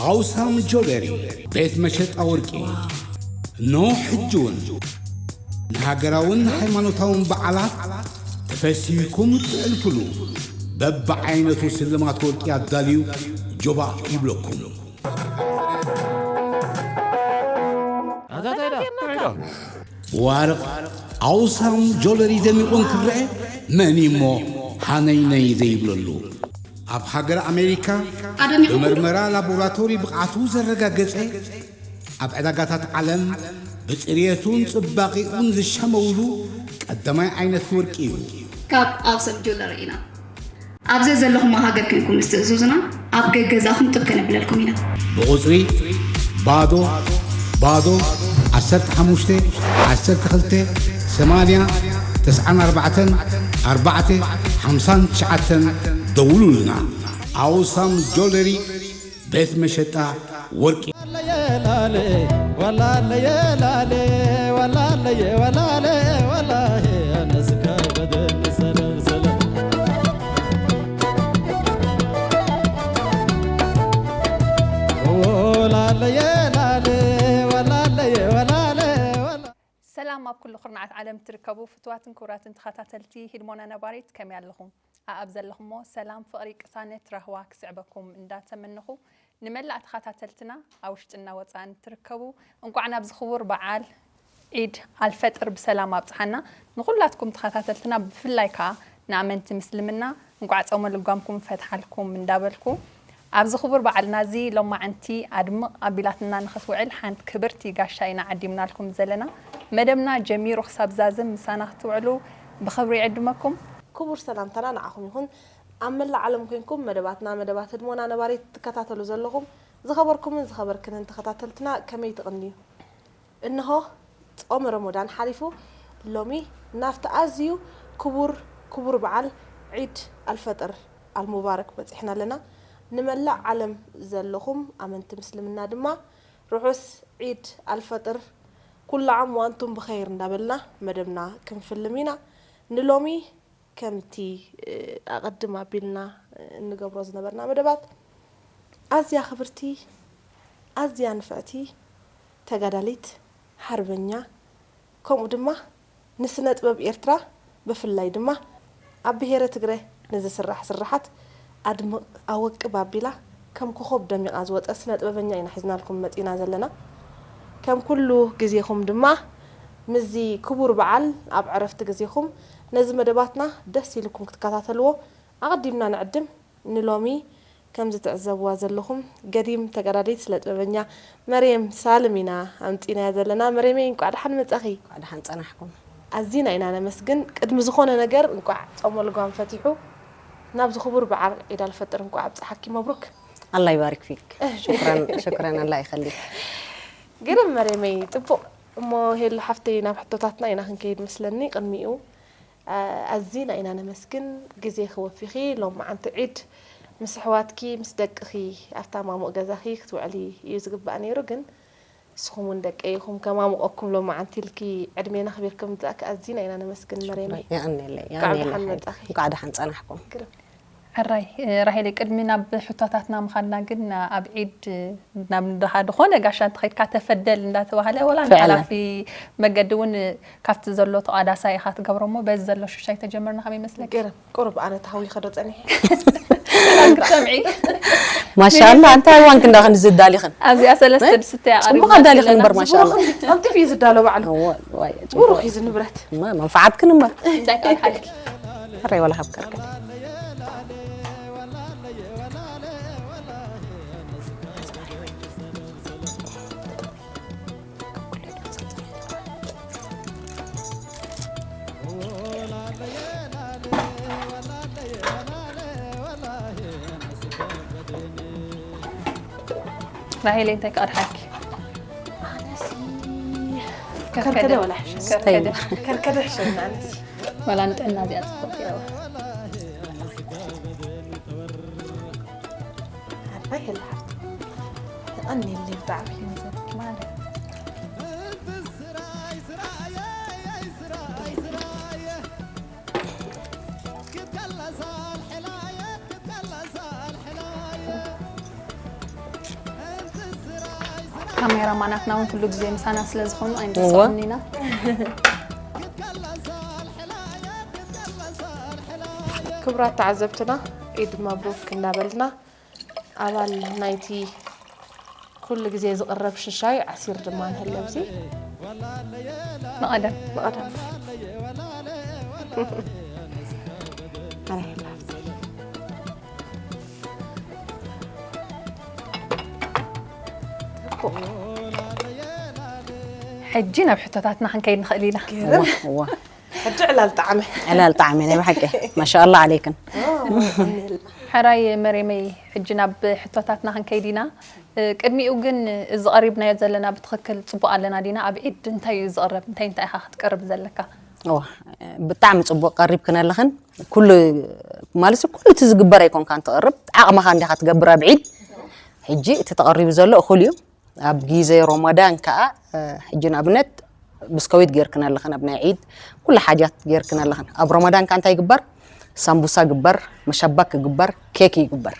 ኣውሳም ጆለሪ ቤት መሸጣ ወርቂ። ኖ ሕጂ እውን ንሃገራውን ሃይማኖታውን በዓላት ተፈሲህኩም እትዕልፍሉ በብዓይነቱ ስልማት ወርቂ ኣዳልዩ ጆባእ ይብለኩም። ብዋርቕ ኣውሳም ጆለሪ ደሚቑ እንክረአ መን እሞ ሃነይነይ ዘይብለሉ? ኣብ ሃገር ኣሜሪካ ብመርመራ ላቦራቶሪ ብቕዓቱ ዘረጋገጸ፣ ኣብ ዕዳጋታት ዓለም ብጽርየቱን ጽባቒኡን ዝሸመውሉ ቀዳማይ ዓይነት ወርቂ እዩ። ካብ ኣውሰም ጆለሪ ኢና። ኣብ ዘዘለኹሞ ሃገር ኮንኩም ምስ ትእዝዙና ኣብ ገገዛኹም ጥብ ከነብለልኩም ኢና። ብቑጽሪ ባዶ ባዶ ዓሰርተ ሓሙሽተ ዓሰርተ ክልተ ሰማንያ ተስዓን ኣርባዕተን ኣርባዕተ ሓምሳን ትሽዓተን ደውሉልና። ኣውሳም ጆለሪ ቤት መሸጣ ወርቂ። ሰላም ኣብ ኩሉ ኩርናዓት ዓለም ትርከቡ ፍትዋትን ክቡራትን ተኸታተልቲ ሂድሞና ነባሪት ከመይ ኣለኹም? ኣኣብ ዘለኹሞ ሰላም ፍቕሪ ቅሳነት ራህዋ ክስዕበኩም እንዳተመነኹ ንመላእ ተኸታተልትና ኣብ ውሽጥና ወፃእን ትርከቡ እንቋዕ ናብዚ ክቡር በዓል ዒድ ኣልፈጥር ብሰላም ኣብፅሓና። ንኹላትኩም ተኸታተልትና ብፍላይ ከዓ ንኣመንቲ ምስልምና እንቋዕ ጾመ ልጓምኩም ፈትሓልኩም እንዳበልኩ ኣብዚ ክቡር በዓልና እዚ ሎማዓንቲ ኣድምቕ ኣቢላትና ንኽትውዕል ሓንቲ ክብርቲ ጋሻ ኢና ዓዲምናልኩም ዘለና። መደብና ጀሚሩ ክሳብ ዛዝም ምሳና ክትውዕሉ ብኽብሪ ይዕድመኩም። ክቡር ሰላምታና ንዓኹም ይኹን። ኣብ መላእ ዓለም ኮይንኩም መደባትና መደባት ህድሞና ነባሪት ትከታተሉ ዘለኹም ዝኸበርኩምን ዝኸበርክንን ተኸታተልትና ከመይ ትቕንዩ? እንሆ ጾም ረሞዳን ሓሊፉ ሎሚ ናብቲ ኣዝዩ ክቡር ክቡር በዓል ዒድ ኣልፈጥር ኣልሙባረክ በጺሕና ኣለና። ንመላእ ዓለም ዘለኹም ኣመንቲ ምስልምና ድማ ርሑስ ዒድ ኣልፈጥር ኩሉ ዓም ዋንቱም ብኸይር እንዳበልና መደብና ክንፍልም ኢና። ንሎሚ ከምቲ ኣቐድም ኣቢልና እንገብሮ ዝነበርና መደባት ኣዝያ ክብርቲ ኣዝያ ንፍዕቲ ተጋዳሊት ሓርበኛ ከምኡ ድማ ንስነ ጥበብ ኤርትራ ብፍላይ ድማ ኣብ ብሄረ ትግረ ንዝስራሕ ስርሓት ኣድምቕ ኣወቅብ ኣቢላ ከም ኮኾብ ደሚቓ ዝወጸት ስነ ጥበበኛ ኢና ሒዝናልኩም መጺና ዘለና። ከም ኩሉ ግዜኹም ድማ ምስዚ ክቡር በዓል ኣብ ዕረፍቲ ግዜኹም ነዚ መደባትና ደስ ኢልኩም ክትከታተልዎ ኣቐዲምና ንዕድም። ንሎሚ ከምዚ ትዕዘብዋ ዘለኹም ገዲም ተጋዳሊት ስነ ጥበበኛ መርየም ሳልም ኢና ኣምጺናያ ዘለና። መርየመይ እንቋዕ ደሓን መጻኺ። እንቋዕ ደሓን ጸናሕኩም። ኣዚና ኢና ነመስግን። ቅድሚ ዝኾነ ነገር እንቋዕ ጾመ ልጓም ፈቲሑ ናብዚ ክቡር በዓል ዒድ ኣልፈጥር እንቋዕ ኣብጽሓኪ። መብሩክ። الله يبارك فيك. شكرا شكرا الله يخليك. ግርም መርየመይ ጽቡቕ እሞ ሄሉ ሓፍተይ ናብ ሕቶታትና ኢና ክንከይድ መስለኒ ቅድሚኡ ኣዚና ኢና ነመስግን ግዜኺ ወፊኺ ሎምዓንቲ ዒድ ምስ ኣሕዋትኪ ምስ ደቅኺ ኣብታ ማሙቕ ገዛኺ ክትውዕሊ እዩ ዝግባእ ነይሩ ግን ንስኹም እውን ደቀይ ኢኹም ከማሙቐኩም ሎምዓንቲ ኢልኪ ዕድሜና ኣኽቢርኪ ምምጻእኪ ኣዚና ኢና ነመስግን መሬመይ። የቐንየለይ እንኳዕ የቐንየለይ ብደሓን ሓይ መጻኺ። እንኳዕ ደሓን ጸናሕኩም። ግርም። ሕራይ ራሄለይ ቅድሚ ናብ ሕቶታትና ምኻድና ግን ኣብ ዒድ ናብ ድኻ ዝኾነ ጋሻ እንተኸድካ ተፈደል እንዳተባህለ ወላ ፍዕለን። ንሓላፊ መገዲ እውን ካብቲ ዘሎ ተቋዳሳይ ኢኻ ትገብሮ እሞ በዚ ዘሎ ሽሻይ ተጀመርና ከመይ ይመስለኪ? ግርም ቁሩብ ኣነ ተሃዊኸ ዶ ጸኒሐ? ሰላም ክትሰምዒ ማሻኣላ እንታይ ዋንክ እንዳ ክንዚ ዝዳሊኽን ኣብዚኣ ሰለስተ ድስቲ እያ ጽቡቕ ቀሪብና ኣዳሊኽን ኣለና። እምበር ማሻኣላ። ቀልጥፍ እዩ ዝዳሎ ባዕሉ። እወ፣ እወ፣ ጽቡቕ። ብሩኽ እዩ እዚ ንብረት። እማ መንፈዓትክን እምበር። እንታይ ካልሓልኪ? ሕራይ ዋላ ካብ ቀርቀር። ራሄለይ እንታይ ክቐድሓልኪ? ከርከደ ወላ ሕሸ? ከርከደ። ከርከደ ሕሸ ኣነሲ። ዋላ ንጥዕና እዚኣ ጽቡቕ እያ። ኣባይ ሄላ ሓፍቲ። የቐንየለይ ብጣዕሚ። ማለት ካሜራማናትና እውን ኩሉ ግዜ ምሳና ስለ ዝኾኑ ኣይንርስዖምን ኢና። ክቡራት ተዓዘብትና፣ ዒድ መብሩክ እንዳበልና፣ ኣባል ናይቲ ኩሉ ግዜ ዝቕረብ ሽሻይ ዓሲር ድማ ንህለብሲ። መቐደም መቐደም ሕጂ ናብ ሕቶታትና ክንከይድ ንኽእል ኢና። ሕጂ ዕላል ጣዕመ ዕላል ጣዕመ ናይ ብሓቂ ማሻኣላ ዓለይክን። ሕራይ መሬመይ፣ ሕጂ ናብ ሕቶታትና ክንከይድ ኢና። ቅድሚኡ ግን እዚ ቀሪብናዮ ዘለና ብትኽክል ፅቡቅ ኣለና ዲና? ኣብ ዒድ እንታይ እዩ ዝቕረብ? እንታይ እንታይ ኢኻ ክትቀርብ ዘለካ? ብጣዕሚ ፅቡቅ ቀሪብክን ኣለኽን። ኩሉ ማለት ኩሉ እቲ ዝግበር ኣይኮንካን ትቐርብ፣ ዓቕምኻ እንዲኻ ትገብር ኣብ ዒድ። ሕጂ እቲ ተቐሪቡ ዘሎ እኹል እዩ። ኣብ ግዜ ሮመዳን ከዓ ሕጂ ንኣብነት ብስከዊት ጌርክን ኣለኽን፣ ኣብ ናይ ዒድ ኩሉ ሓጃት ጌርክን ኣለኽን። ኣብ ሮመዳን ከዓ እንታይ ይግበር? ሳምቡሳ ግበር፣ መሸባክ ግበር፣ ኬክ ይግበር።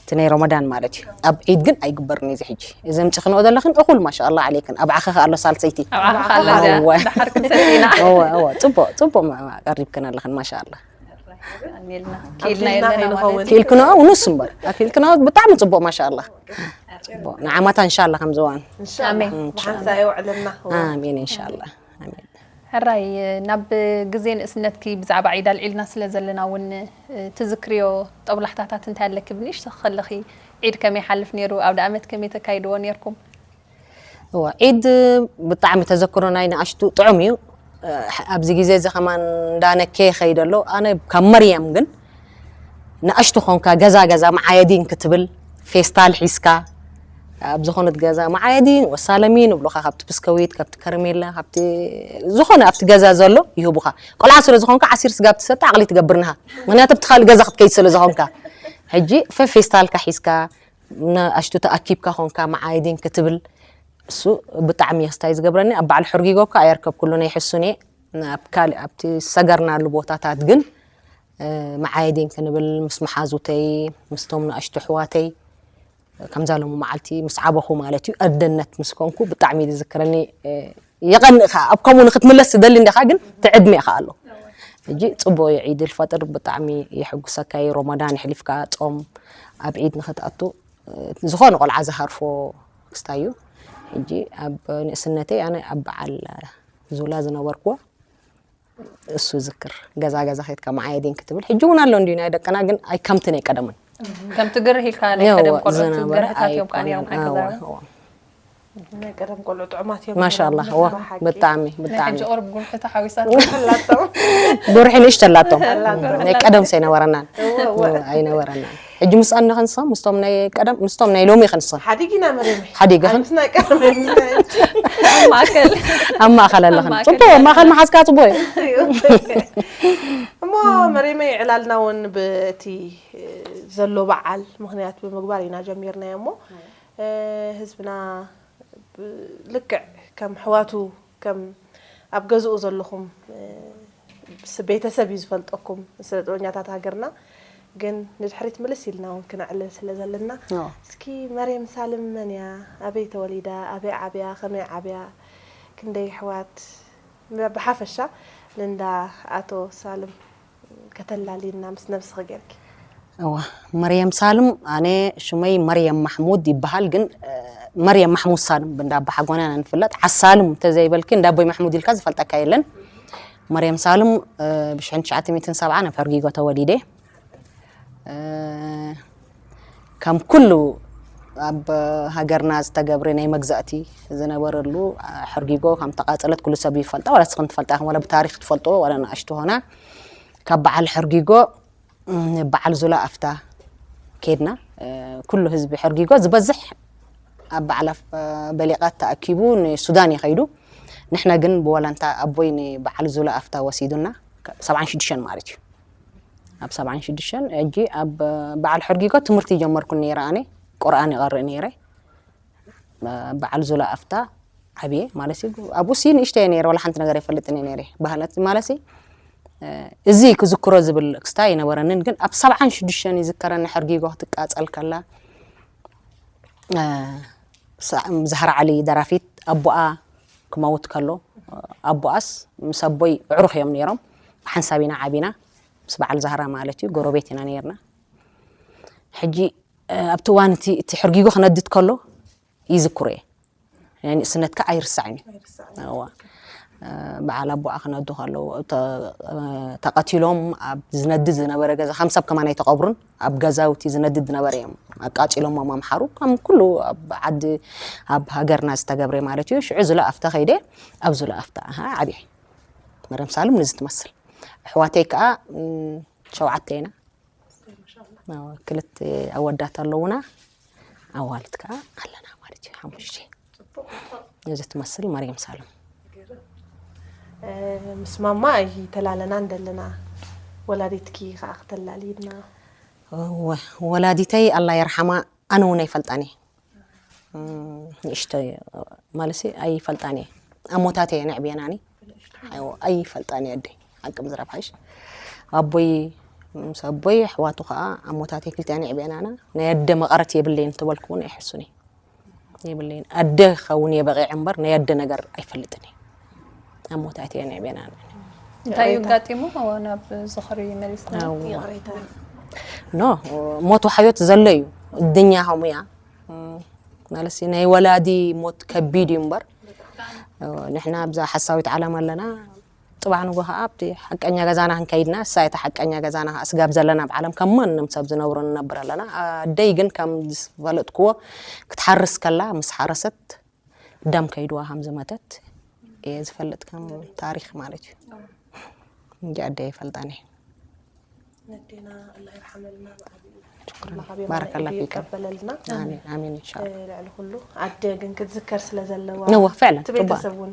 እቲ ናይ ሮመዳን ማለት እዩ። ኣብ ዒድ ግን ኣይግበርን እዩ እዚ ሕጂ። እዚ ኣምፂኽንኦ ዘለኽን እኹል ማሻኣላ ዓለይክን። ኣብ ዓኺ ከኣ ኣሎ ሳልሰይቲ። ኣብ ዓኺ ከኣ ኣሎ እዚኣ። እወ። ደሓር ክንሰቲ ኢና። እወ፣ እወ። ፅቡቕ፣ ፅቡቕ ቀሪብክን ኣለኽን ማሻኣላ። ኣሜልና። ኪኢልና ኣለና ማለት እዩ። ኪኢልክንኦ ንሱ እምበር። ኣኪልክንኦ ብጣዕሚ ፅቡቕ ማሻኣላ። ፅቡቕ። ንዓመታ እንሻላ ከም ዝዋን። ኣሜን። ብሓንሳ የውዕለና። ኣሜን እንሻላ። ኣሜን። ሕራይ ናብ ግዜ ንእስነትኪ ብዛዕባ ዒድ ኣልዒልና ስለ ዘለና እውን ትዝክርዮ ጠብላሕታታት እንታይ ኣለኪ? ብንእሽቶ ከለኺ ዒድ ከመይ ይሓልፍ ነይሩ? ኣውደ ኣመት ከመይ ተካይድዎ ነይርኩም? እዋ ዒድ ብጣዕሚ ተዘክሮ ናይ ንኣሽቱ ጥዑም እዩ። ኣብዚ ግዜ እዚ ከማን እንዳነከየ ይኸይድ ኣሎ። ኣነ ካብ መርየም ግን ንኣሽቱ ኾንካ ገዛ ገዛ መዓየዲን ክትብል ፌስታል ሒዝካ ኣብ ዝኾነት ገዛ መዓየዲን ወሳለሚን ይብሉኻ፣ ካብቲ ብስከዊት፣ ካብቲ ከረሜላ፣ ካብቲ ዝኾነ ኣብቲ ገዛ ዘሎ ይህቡኻ። ቆልዓ ስለ ዝኾንካ ዓሲር ስጋብ ትሰቲ ዓቕሊ ትገብር ንሃ። ምኽንያቱ ኣብቲ ካልእ ገዛ ክትከይድ ስለ ዝኾንካ። ሕጂ ፈፌስታልካ ሒዝካ ንኣሽቱ ተኣኪብካ ኾንካ መዓየዲን ክትብል እሱ ብጣዕሚ እዩ ክስታይ ዝገብረኒ። ኣብ በዓል ሕርጊጎ እኳ ኣየርከብኩሉን ኣይሕሱን እየ። ኣብ ካልእ ኣብቲ ዝሰገርናሉ ቦታታት ግን መዓየዲን ክንብል ምስ መሓዙተይ ምስቶም ንኣሽቱ ኣሕዋተይ ከምዛ ሎሚ መዓልቲ ምስ ዓበኹ ማለት እዩ ኣደነት ምስ ኮንኩ ብጣዕሚ እዩ ዝዝክረኒ። የቐንእ ከዓ ኣብ ከምኡ ንክትምለስ ትደሊ እንዲኻ ግን ትዕድሜ ከዓ ኣሎ። ሕጂ ፅቡቅ እዩ ዒድ ልፈጥር ብጣዕሚ የሐጉሰካ እዩ። ሮመዳን የሕሊፍካ ፆም ኣብ ዒድ ንክትኣቱ ዝኾነ ቆልዓ ዝሃርፎ ክስታይ እዩ። ሕጂ ኣብ ንእስነተይ ኣነ ኣብ በዓል ዙላ ዝነበርኩዎ እሱ ዝክር ገዛ ገዛ ኸይድካ መዓየዲን ክትብል ሕጂ እውን ኣሎ እንዲዩ ናይ ደቅና ግን ኣይ ከምቲ ናይ ቀደምን ከምቲ ግርህ ኢልካ ናይ ቀደም ቆልዑት ግርህታት እዮም ከዓ ነይሮም ሓቂ ዛረብ ናይ ቀደም ቆልዑ ጥዑማት እዮም ማሻላ ብጣዕሚ ብጣዕሚ ሕጂ ቁርብ ጉርሒ ተሓዊሳት ኣላቶም ጉርሒ ንእሽተ ኣላቶም ናይ ቀደም ሰይነበረናን ኣይነበረናን ሕጂ ምስኣን ንኽንስኸም ምስቶም ናይ ቀደም ምስቶም ናይ ሎሚ ክንስኸም ሓዲግ ኢና መሪም ሓዲግ ኢኽን ምስ ናይ ቀደም ኣይምስናይ ማእከል ኣብ ማእኸል ኣለኽን ጽቡቕ ማእኸል መሓዝካ ጽቡቕ እዩ እሞ መሪመይ ዕላልና እውን ብእቲ ዘሎ በዓል ምክንያት ብምግባር ኢና ጀሚርናዮ እሞ ህዝብና ልክዕ ከም ኣሕዋቱ ከም ኣብ ገዝኡ ዘለኹም ቤተሰብ እዩ ዝፈልጠኩም ስነ ጥበበኛታት ሃገርና ግን ንድሕሪት ምልስ ኢልና እውን ክነዕልል ስለ ዘለና እስኪ መርየም ሳልም መን እያ ኣበይ ተወሊዳ ኣበይ ዓብያ ከመይ ዓብያ ክንደይ ኣሕዋት ብሓፈሻ ንእንዳ ኣቶ ሳልም ከተላልይና ምስ ነብስኺ ጌርኪ። እዋ መርየም ሳልም ኣነ ሽመይ መርየም ማሕሙድ ይበሃል ግን መርየም ማሕሙድ ሳልም ብእንዳ ኣባሓጎና ኢና ንፍለጥ ዓሳልም እንተዘይበልኪ እንዳ ኣቦይ ማሕሙድ ኢልካ ዝፈልጠካ የለን መርየም ሳልም ብሽሕን ትሽዓተ ሚእትን ሰብዓን ኣብ ሕርጊጎ ተወሊደ ከም ኩሉ ኣብ ሃገርና ዝተገብረ ናይ መግዛእቲ ዝነበረሉ ሕርጊጎ ከም ተቃጸለት ኩሉ ሰብ ይፈልጣ ዋላ ስኽን ትፈልጣ ኢኽን ዋላ ብታሪክ ትፈልጦ ዋላ ንኣሽቱ ኾና ካብ በዓል ሕርጊጎ በዓል ዙላ ኣፍታ ኬድና ኩሉ ህዝቢ ሕርጊጎ ዝበዝሕ ኣብ በዓል በሊቓት ተኣኪቡ ንሱዳን ይኸይዱ ንሕና ግን ብዋላንታ ኣቦይ ንበዓል ዙላ ኣፍታ ወሲዱና ሰብዓን ሽዱሽተን ማለት እዩ ኣብ ሰብዓን ሽዱሽተን ሕጂ ኣብ በዓል ሕርጊጎ ትምህርቲ ይጀመርኩ ነይረ ኣነ ቁርኣን ይቐርእ ነይረ በዓል ዙላ ኣፍታ ዓብየ ማለት እዩ ኣብኡ ሲ ንእሽተየ ነይረ ዋላ ሓንቲ ነገር ኣይፈልጥን እየ ነይረ ባህለት ማለት እዚ ክዝክሮ ዝብል ክስታይ ኣይነበረንን ግን ኣብ ሰብዓን ሽዱሽተን ይዝከረኒ ሕርጊጎ ክትቃፀል ከላ ዛህራ ዓሊ ደራፊት ኣቦኣ ክመውት ከሎ ኣቦኣስ ምስ ኣቦይ ኣዕሩኽ እዮም ነይሮም። ብሓንሳብ ኢና ዓቢና ምስ በዓል ዛህራ ማለት እዩ፣ ጎረቤት ኢና ነይርና። ሕጂ ኣብቲ እዋን እቲ ሕርጊጎ ክነድድ ከሎ ይዝክሮ እየ። ናይ ንእስነትካ ኣይርሳዕን እዩ። በዓል ኣቦኣ ክነዱ ከለዉ ተቐቲሎም ኣብ ዝነድድ ዝነበረ ገዛ ከም ሰብ ከማን ኣይተቐብሩን። ኣብ ገዛውቲ ዝነድድ ዝነበረ እዮም ኣቃፂሎሞም ኣምሓሩ። ከም ኩሉ ኣብ ዓዲ ኣብ ሃገርና ዝተገብረ ማለት እዩ። ሽዑ ዝለኣፍ ተኸይደ ኣብ ዝለኣፍ ተዓብየ። መርየም ሳልም ንዚ ትመስል። ኣሕዋተይ ከዓ ሸውዓተ ኢና። ክልተ ኣወዳት ኣለውና፣ ኣዋልድ ከዓ ኣለና ማለት እዩ። ሓሙሽተ። እዚ ትመስል መርየም ሳሎም። ምስ ማማ ኣይተላለናን ደለና፣ ወላዲትኪ ከዓ ክተላልይና። ወላዲተይ ኣላ የርሓማ ኣነ እውን ኣይፈልጣን እየ። ንእሽተይ ማለት ኣይፈልጣን እየ። ኣሞታት እየ ነዕብየናኒ። ኣይፈልጣን እየ ኣደይ ሓቂ ምዝራብ ሓይሽ። ኣቦይ ምስ ኣቦይ ኣሕዋቱ ከዓ ኣሞታተይ ክልቲኣን የዕብየናና። ናይ ኣደ መቐረት የብለይን እንተበልኩ እውን ኣይሕሱን እየ። የብለይን። ኣደ ክኸውን እየ በቒዐ እምበር ናይ ኣደ ነገር ኣይፈልጥን እየ። ኣሞታት እየን የዕብየናና። እንታይ እዩ ኣጋጢሙ? ናብ ዝኽሪ መሊስና። ኖ ሞት ወሓዮት ዘሎ እዩ። እድኛ ከምኡ እያ ማለት ናይ ወላዲ ሞት ከቢድ እዩ እምበር ንሕና ኣብዛ ሓሳዊት ዓለም ኣለና። ፅባሕ ንጎ ከዓ ኣብቲ ሓቀኛ ገዛና ክንከይድና እሳ እቲ ሓቀኛ ገዛና ከዓ ስጋብ ዘለና ኣብ ዓለም ከም ማንም ሰብ ዝነብሮ ንነብር ኣለና። ኣደይ ግን ከም ዝፈለጥክዎ ክትሓርስ ከላ ምስ ሓረሰት ደም ከይድዋ ከም ዝመተት እየ ዝፈልጥ ከም ታሪክ ማለት እዩ። እንጂ ኣደይ ይፈልጣን እየ። ነዴና ኣላ ይርሓመልና። ባረከላ ፊከ። ይቀበለልና። ኣሜን ኣሜን ኢንሻኣላ። ልዕሊ ኩሉ ኣደ ግን ክትዝከር ስለ ዘለዋ ነዋ፣ ፍዕለን፣ እቲ ቤተሰብ እውን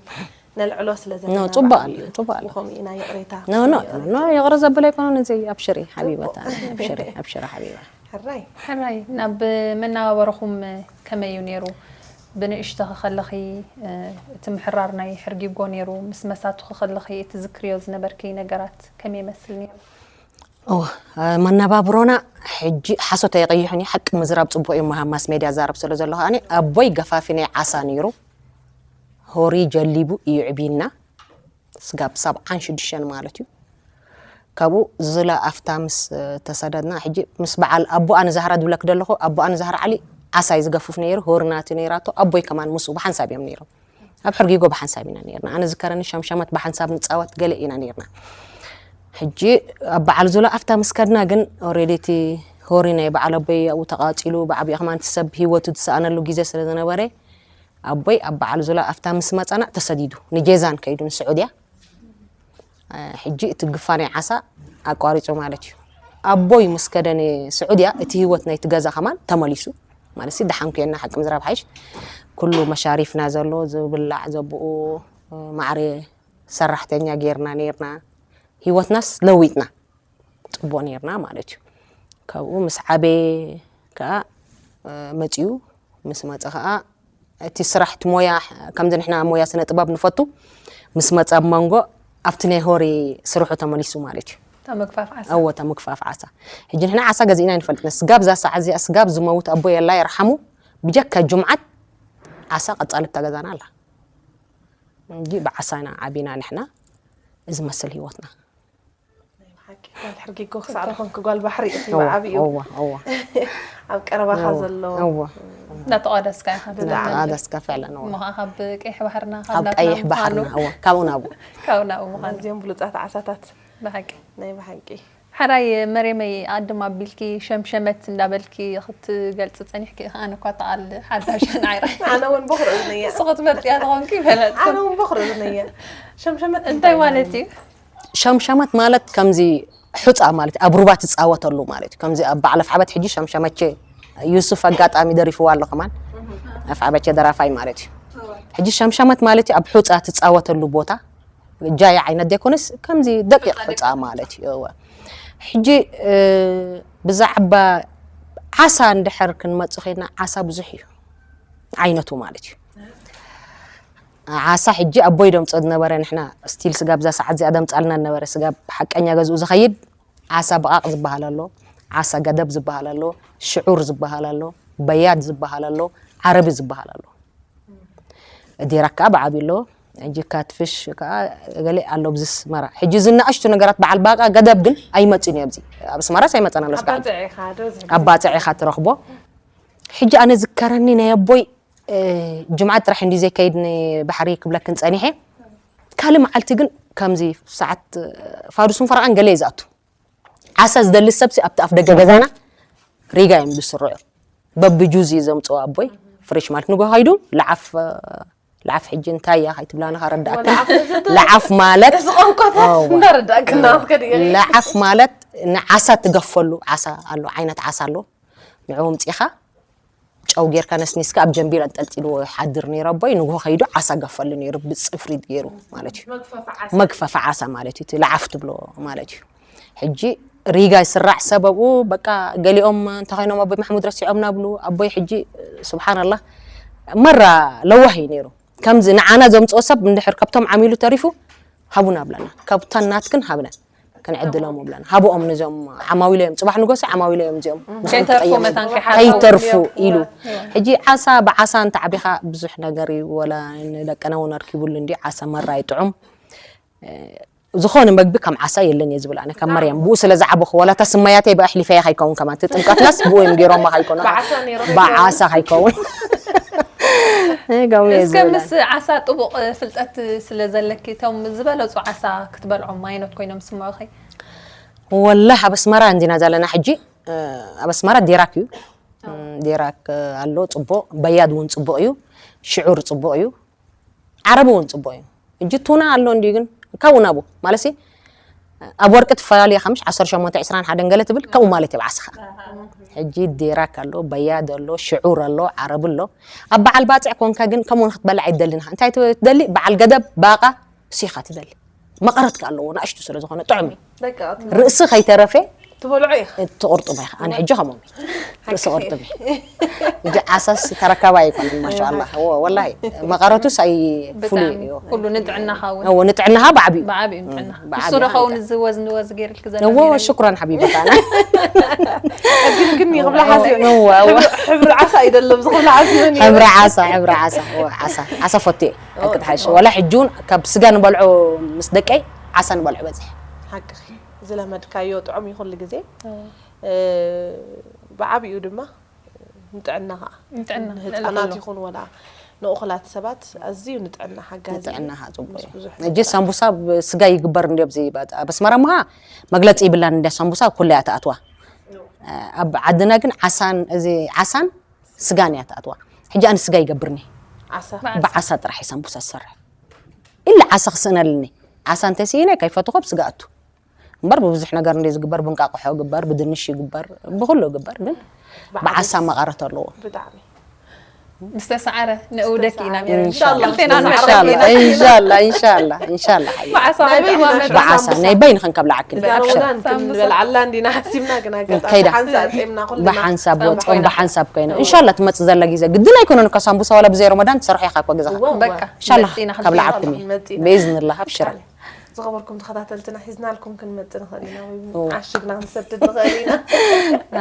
ነልዕሎ ስለ ዘለና ኖ፣ ጽቡቅ ኣሎ፣ ጽቡቅ ኣሎ። ብኸምኡ ኢና ይቕሬታ ኖ ኖ ኖ ይቕረ ዘብል ኣይኮነን እዚ። ኣብሽሪ ሓቢበታ፣ ኣብሽሪ ኣብሽሪ ሓቢባ። ሕራይ ሕራይ ናብ መነባበረኹም ከመይ እዩ ነይሩ? ብንእሽቶ ከኸለኺ እቲ ምሕራር ናይ ሕርጊጎ ነይሩ፣ ምስ መሳቱ ከኸለኺ እቲ ዝክርዮ ዝነበርኪ ነገራት ከመይ ይመስል ነይሩ? ኦ መነባብሮና ሕጂ ሓሶት ኣይቐይሕን እዩ። ሓቂ ምዝራብ ጽቡቕ እዩ። መሃብ ማስ ሜድያ ዛረብ ስለ ዘሎ ከኣ ኣቦይ ገፋፊ ናይ ዓሳ ነይሩ። ሆሪ ጀሊቡ እዩ ዕቢና። ስጋብ ሰብዓን ሽዱሽተን ማለት እዩ። ካብኡ ዝላ ኣፍታ ምስ ተሰደድና ሕጂ ምስ በዓል ኣቦኣ ንዛህራ ዝብለክ ዘለኹ ኣቦኣ ንዛህራ ዓሊ ዓሳ እዩ ዝገፍፍ ነይሩ። ሆሪ ናቲ ነይራቶ ኣቦይ ከማን ምስኡ ብሓንሳብ እዮም ነይሮም። ኣብ ሕርጊጎ ብሓንሳብ ኢና ነይርና። ኣነ ዝከረኒ ሸምሸመት ብሓንሳብ ንፃወት ገለ ኢና ነይርና። ሕጂ ኣብ በዓል ዙላ ኣፍታ ምስ ከድና ግን ኦሬዲ እቲ ሆሪ ናይ በዓል ኣቦይ ኣብኡ ተቓፂሉ ብዓብኡ ከማን እቲ ሰብ ህይወቱ ዝሰኣነሉ ግዜ ስለ ዝነበረ ኣቦይ ኣብ በዓል ዙላ ኣፍታ ምስ መፀና ተሰዲዱ ንጄዛን ከይዱ ንስዑድያ። ሕጂ እቲ ግፋ ናይ ዓሳ ኣቋሪፁ ማለት እዩ። ኣቦይ ምስ ከደ ንስዑድያ እቲ ህይወት ናይቲ ገዛ ከማን ተመሊሱ ማለት ሲ ደሓን ኩየና ሓቂ ምዝራብ ሓይሽ ኩሉ መሻሪፍና ዘሎ ዝብላዕ ዘብኡ ማዕረ ሰራሕተኛ ጌርና ነይርና። ህይወትናስ ለዊጥና ጽቡቕ ነይርና ማለት እዩ። ካብኡ ምስ ዓበየ ከዓ መፅዩ ምስ መፀ ከዓ እቲ ስራሕ እቲ ሞያ ከምዚ ንሕና ሞያ ስነ ጥበብ ንፈቱ ምስ መፀ ኣብ መንጎ ኣብቲ ናይ ሆሪ ስርሑ ተመሊሱ ማለት እዩ። ተምግፋፍ ዓሳ እወ ተምግፋፍ ዓሳ። ሕጂ ንሕና ዓሳ ገዚእና ይንፈልጥና ስጋብ እዛ ሰዓት እዚኣ ስጋብ ዝመውት ኣቦ የላ ይርሓሙ ብጀካ ጁምዓት ዓሳ ቀፃሊ እታ ገዛና ኣላ። እንጂ ብዓሳ ኢና ዓቢና ንሕና እዚ መስል ህይወትና። ጓል ሕርጊጎ ክሳዕ ዝኾንክ ጓል ባሕሪ እቲ ብዓብኡ ኣብ ቀረባኻ ዘሎ እንዳተቋደስካ ኢኻ እንዳተቋደስካ ፍዕለን እሞ ከዓ ካብ ቀይሕ ባሕርና ካብ ቀይሕ ባሕርና እወ ካብኡ ናብኡ ካብኡ ናብኡ ምዃኑ ኣዝዮም ብሉፃት ዓሳታት ብሓቂ ናይ ብሓቂ ሓራይ መሬመይ ኣድም ኣቢልኪ ሸምሸመት እንዳበልኪ ክትገልፂ ፀኒሕኪ ኢኺ ኣነ እኳ ተኣል ሓዳሸን ዓይረ ኣነ እውን በኽሪ እዝነየ ንሱ ክትፈልጥያ ተኾንኪ ይፈለጥኩ ኣነ እውን በኽሪ እዝነየ ሸምሸመት እንታይ ማለት እዩ? ሸምሸመት ማለት ከምዚ ሑፃ ማለት ኣብ ሩባ ትፃወተሉ ማለት እዩ። ከምዚ ኣብ በዓል ኣፍዓበት ሕጂ ሸምሸመቼ ዩሱፍ ኣጋጣሚ ደሪፍዋ ኣሎ ከማን ኣፍዓበቼ ደራፋይ ማለት እዩ። ሕጂ ሸምሸመት ማለት እዩ ኣብ ሑፃ ትፃወተሉ ቦታ ጃያ ዓይነት ዘይኮነስ ከምዚ ደቂቕ ሑፃ ማለት እዩ። እወ ሕጂ ብዛዕባ ዓሳ እንድሕር ክንመፅእ ኸይድና ዓሳ ብዙሕ እዩ ዓይነቱ ማለት እዩ። ዓሳ ሕጂ ኣቦይ ደምፆ ዝነበረ ንሕና ስቲል ስጋብ እዛ ሰዓት እዚኣ ደምፃልና ነበረ ስጋብ ሓቀኛ ገዝኡ ዝኸይድ ዓሳ ብቓቕ ዝበሃል ኣሎ፣ ዓሳ ገደብ ዝበሃል ኣሎ፣ ሽዑር ዝበሃል ኣሎ፣ በያድ ዝበሃል ኣሎ፣ ዓረቢ ዝበሃል ኣሎ። ዲራክ ከዓ ብዓብዩ ኣለዎ። ሕጂ ካትፍሽ ከዓ ገለ ኣሎ ኣብዚ ኣስመራ። ሕጂ እዚ ንኣሽቱ ነገራት በዓል ባቃ ገደብ ግን ኣይመፅን እዩ ኣብዚ። ኣብ ኣስመራስ ኣይመፀን ኣሎ ስጋዕ። ኣባፅዕ ኢኻ ዶ ዝሕግዝ? ኣባፅዕ ኢኻ ትረኽቦ። ሕጂ ኣነ ዝከረኒ ናይ ኣቦይ እ፣ ጅምዓት ጥራሕ እንዲ ዘይከይድ ንባሕሪ ክብለክን ፀኒሐ። ካልእ መዓልቲ ግን ከምዚ ሰዓት ፋዱስን ፈረቓን ገለ እዩ ዝኣቱ። ዓሳ ዝደሊ ሰብሲ ኣብቲ ኣፍ ደገ ገዛና ሪጋ እዮም ዝስርዑ። በብጁዝ እዩ ዘምፅኦ ኣቦይ። ፍሬሽ ማለት ንጎ ከይዱ ለዓፍ ለዓፍ ሕጂ እንታይ እያ ከይትብላና ከረዳእካ። ወላ ዓፍ ዘተ- ለዓፍ ማለት እዚ ቋንቋታት እዋ። እንዳረዳእክና ከድየ ለዓፍ ማለት ንዓሳ ትገፈሉ ዓሳ ኣሎ፣ ዓይነት ዓሳ ኣሎ። ንዕኡ ኣምፂኻ ጨው ጌርካ ነስኒስካ ኣብ ጀንቢር ኣንጠልጢልዎ ይሓድር ነይሩ ኣቦይ። ንግሆ ከይዱ ዓሳ ገፈሉ ነይሩ ብፅፍሪ ገይሩ ማለት እዩ። መግፈፊ ዓሳ ማለት እዩ እቲ ለዓፍ ትብሎ ማለት እዩ። ሕጂ ሪጋ ይስራዕ ሰበብኡ በቃ ገሊኦም እንተኾይኖም ኣቦይ ማሕሙድ ረሲዖም ናብሉ ኣቦይ ሕጂ ስብሓንላህ መራ ለዋህ እዩ ነይሩ። ከምዚ ንዓና ዘምፅኦ ሰብ እንድሕር ካብቶም ዓሚሉ ተሪፉ ሃቡና ብለና፣ ካብተን ናትክን ሃብነን ክንዕድሎም ብለና ሃብኦም ንዞም ዓማዊሎ እዮም። ፅባሕ ንጎሲ ዓማዊሎ እዮም እዚኦም። ንስኹም ከይተርፉ ትጠየሙ። መታን ከይሓርፉ ከይተርፉ እዮም። ኢሉ ሕጂ ዓሳ ብዓሳ እንተዓቢኻ ብዙሕ ነገር እዩ። ወላ ንደቅና እውን ኣርኪቡሉ እንዲ ዓሳ መራ ይጥዑም። ዝኾነ መግቢ ከም ዓሳ የለን እየ ዝብል ኣነ ከም መርያም ብኡ ስለ ዝዓበኹ። ዋላ እታ ስማያተይ ብኣሕሊፈያ ከይከውን ከማን እቲ ጥምቀትናስ ብኡ እዮም ገይሮማ ከይኮኑ ብዓሳ ነይሮም ብዓሳ ከይከውን ገሙ እየ እስከ ዝብል ምስ ዓሳ ጥቡቕ ፍልጠት ስለ ዘለኪ እቶም ዝበለፁ ዓሳ ክትበልዖም ዓይነት ኮይኖም ስምዑኺ? ወላህ ኣብ ኣስመራ እንዲና ዘለና ሕጂ። ኣብ ኣስመራ ዴራክ እዩ። ዴራክ ኣሎ ፅቡቕ፣ በያድ እውን ፅቡቕ እዩ። ሽዑር ፅቡቕ እዩ። ዓረብ እውን ፅቡቕ እዩ። እጂ ቱና ኣሎ እንዲ ግን ካብኡ ናቡ ማለት ኣብ ወርቂ ትፈላለየ ከምሽ ዓሰርተ ሸሞንተ ዕስራን ሓደን ገለ ትብል ከምኡ ማለት እዩ ዓስኻ። ሕጂ ዴራክ ኣሎ፣ በያድ ኣሎ፣ ሽዑር ኣሎ፣ ዓረብ ኣሎ። ኣብ በዓል ባፅዕ ኮንካ ግን ከምኡ ንክትበልዕ ኣይትደልን ኢኻ። እንታይ ትደሊ? በዓል ገደብ፣ ባቃ፣ ሲኻ ትደሊ። መቐረትካ ኣለዎ ንኣሽቱ ስለ ዝኾነ ጥዑም እዩ። በቃ ርእሲ ከይተረፈ ትበልዖ ኢኻ። ትቕርጥሞ ኢኻ። ኣነ ሕጂ ከምኦም ርእሲ ቅርጥም እየ። ሕጂ ዓሳስ ተረካባ ኣይኮነን ማሻኣላ። ወላሂ መቐረቱስ ኣይ ፍሉይ ብጣዕሚ እዩ። ኩሉ ንጥዕናኻ እውን እዎ ንጥዕናኻ ብዓቢኡ ብዓቢኡ ንጥዕና ብዓቢኡ እሱ ዶ ኸውን እዚ ወዝ ንወዝ ገይርልክ ዘሎ እዎ ሽኩራን ሓቢበታና። ግን ግን ይኽብላ ሓስዮ እዎ እዎ ሕብሪ ዓሳ ኣይደለም ዝኽብላ ሓስዮ ሕብሪ ዓሳ ሕብሪ ዓሳ እዎ ዓሳ ዓሳ ፈትየ ኣይክትሓሽ። ወላ ሕጂ እውን ካብ ስጋ ንበልዖ ምስ ደቀይ ዓሳ ንበልዖ በዝሕ። ሓቅኺ ዝለመድካዮ ጥዑም እዩ ኩሉ ግዜ። እ፣ ብዓቢኡ ድማ ንጥዕና ከዓ ንጥዕና ንህፃናት ይኹን ወላ ንእኹላት ሰባት ኣዝዩ ንጥዕና ሓጋዚ እዩ። ንጥዕናኻ ፅቡቅ ምስ እዩ። ብዙሕ ሕጂ ሳምቡሳ ብስጋ ይግበር እንዲ ኣብዚ ባት- ኣብ ኣስመራ ምኻ መግለፂ ይብላን እንዲ ሳምቡሳ ኩላ እያ ትኣትዋ። ኣብ ዓድና ግን ዓሳን እዚ ዓሳን ስጋን እያ ትኣትዋ። ሕጂ ኣነ ስጋ ይገብርኒ ዓሳ ብዓሳ ጥራሕ እዩ ሳምቡሳ ዝሰርሕ። ኢለ ዓሳ ክስእነልኒ ዓሳ እንተስኢነ ከይፈትኾ ብስጋ ኣቱ እምበር ብብዙሕ ነገር እንደ ዝግበር ብንቃቅሖ ግበር ብድንሽ ይግበር ብኩሉ ግበር ግን ብዓሳ መቐረት ኣለዎ። ብጣዕሚ ምስ ተሰዓረ ንእውደክ ኢና ነይሩ ኢንሻላህ። ክልቴና ምስ ንዓረፍ ተሰዓረ። ኢና። ኢንሻላ ኢንሻላ ኢንሻላ ሓቢቢ። ብዓሳ ናይ በይንና ከምቲ ሽዑ ብዓሳ ሳምቡሳ። ናይ በይንኽን ከብላዓክን እዛ ብኣክሽን ረመዳን ክንበልዓላ እንዲና ሓሲብና ግን ኣጋጣሚ ከይዳ። ሓንሳ ኣጥምና ኩልና ብሓንሳብ ወፅኦም ፃምና ብሓንሳብ ኮይነ እንሻላ ትመፅእ ዘላ ግዜ ግድን ኣይኮነን እኳ ሳምቡሳ ዋላ ብዘይ ረመዳን ትሰርሖ ኢኻ እኳ ገዛኻ። እዋ፣ እዋ። በቃ እንሻላ መፂና ከብላዓኩም ክንበልዕ። እየ መፂና። ብኢዝንላ ኣብሽራ። ዝኸበርኩም ተኸታተልትና ሒዝናልኩም ክንመፅእ ንኽእል ኢና ወይ እዋ። ዓሽግና ክንሰድድ ንኽእል ኢና።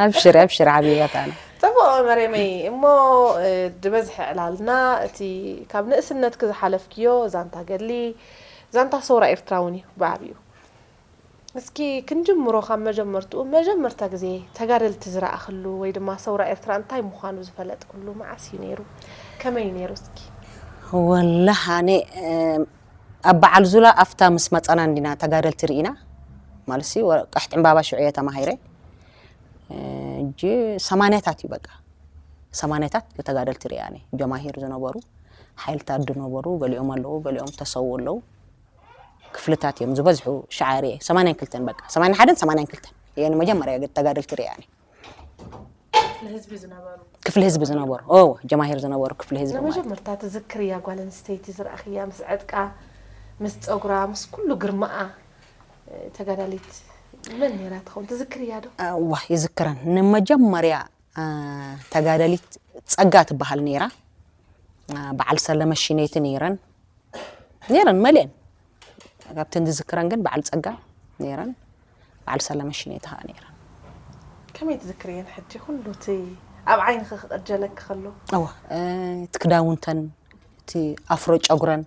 ኣብሽሪ ኣብሽሪ ሓቢበታና። ፅቡቕ መሬመይ እሞ እ፣ ዝበዝሐ ዕላልና እቲ ካብ ንእስነትኪ ዝሓለፍክዮ ዛንታ ገድሊ ዛንታ ሰውራ ኤርትራ እውን እዩ ብዓብዩ። እስኪ ክንጅምሮ ካብ መጀመርትኡ መጀመርታ ግዜ ተጋደልቲ ዝረኣኽሉ ወይ ድማ ሰውራ ኤርትራ እንታይ ምዃኑ ዝፈለጥክሉ መዓስ እዩ ነይሩ? ከመይ እዩ ነይሩ እስኪ? ወላህ ኣነ ኣብ በዓል ዙላ ኣፍታ ምስ መፀና እንዲና ተጋደልቲ ርኢና ማለት ሲ ቀሕቲ ዕምባባ ሽዑ እየ ተማሂረ። እጂ ሰማንያታት እዩ በቃ ሰማንያታት ተጋደልቲ ርኢያ እኔ ጀማሂር ዝነበሩ ሓይልታት ዝነበሩ ገሊኦም ኣለዉ ገሊኦም ተሰዉ ኣለዉ። ክፍልታት እዮም ዝበዝሑ ሸዓሪ ሰማንያን ክልተን በቃ ሰማንያን ሓደን ሰማንያን ክልተን እየ ንመጀመርያ ተጋደልቲ ርኢያ እኔ። ንህዝቢ ዝነበሩ ክፍሊ ህዝቢ ዝነበሩ ኦ ጀማሂር ዝነበሩ ክፍሊ ህዝቢ ማለት እዩ። ንመጀመርታ ትዝክርያ ጓል ኣንስተይቲ ዝረኣኽያ ምስ ዕጥቃ ምስ ፀጉራ ምስ ኩሉ ግርማኣ እ፣ ተጋዳሊት መን ነይራ ትኸውን ትዝክርያ ዶ? እዋ ይዝክረን ንመጀመርያ አ፣ ተጋደሊት ፀጋ ትበሃል ነይራ። አ፣ በዓል ሰለመ ሽነይቲ ነይረን ነይረን መሊአን ካብተን ዝዝክረን ግን በዓል ፀጋ ነይረን በዓል ሰለመ ሽነይቲ ከዓ ነይረን። ከመይ ትዝክርየን ሕጂ ኩሉ እቲ ኣብ ዓይንኺ ክቕጀለኪ ከሎ? እዋ እ፣ እቲ ክዳውንተን እቲ ኣፍሮ ጨጉረን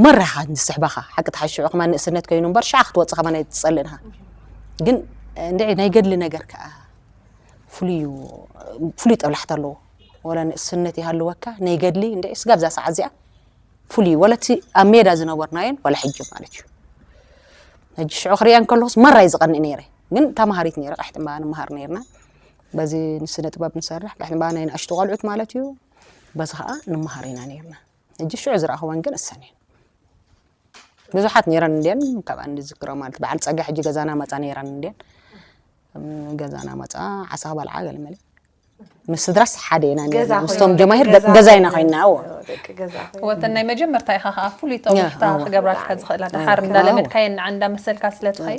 መራኻ ዝስሕባኻ ሓቂ ተሓሽዑ ከማን ንእስነት ኮይኑ እምበር ሽዓ ክትወፅእ ከማን ኣይትፀልእንኻ። ግን እንድዒ ናይ ገድሊ ነገር ከዓ ፍሉይ ፍሉይ ጠብላሕታ ኣለዎ። ወላ ንእስነት ይሃልወካ ናይ ገድሊ እንድዒ ስጋብ እዛ ሰዓት እዚኣ ፍሉይ ወላ እቲ ኣብ ሜዳ ዝነበርናዮን ወላ ሕጂ ማለት እዩ። ሕጂ ሽዑ ክሪኣ እንከለኹስ መራይ ዝቐንእ ነይረ። ግን ተማሃሪት ነይረ። ቃሕቲ እምባ ንምሃር ነይርና። በዚ ንስነ ጥበብ ንሰርሕ ቃሕቲ እምባ ናይ ንኣሽቱ ቆልዑት ማለት እዩ። በዚ ከዓ ንምሃር ኢና ነይርና። ሕጂ ሽዑ ዝረኣኽወን ግን እሰን እየን። ብዙሓት ነይረን እንድየን ካብኣን ዝዝክሮ ማለት በዓል ፀጋ ሕጂ ገዛና መፃ ነይረን እንድየን። ገዛና መፃ ዓሳ ክበልዓ ገለመለ ምስ ስድራስ ሓደ ኢና ነርና። ምስቶም ጀማሂር ገዛ ኢና ኮይና። ወተን ናይ መጀመርታ ኢኻ ከዓ ፍሉይ ጠውታ ክገብራልካ ዝኽእላ ደሓር እንዳለመድካየን ንዓ እንዳመሰልካ ስለትኸይ።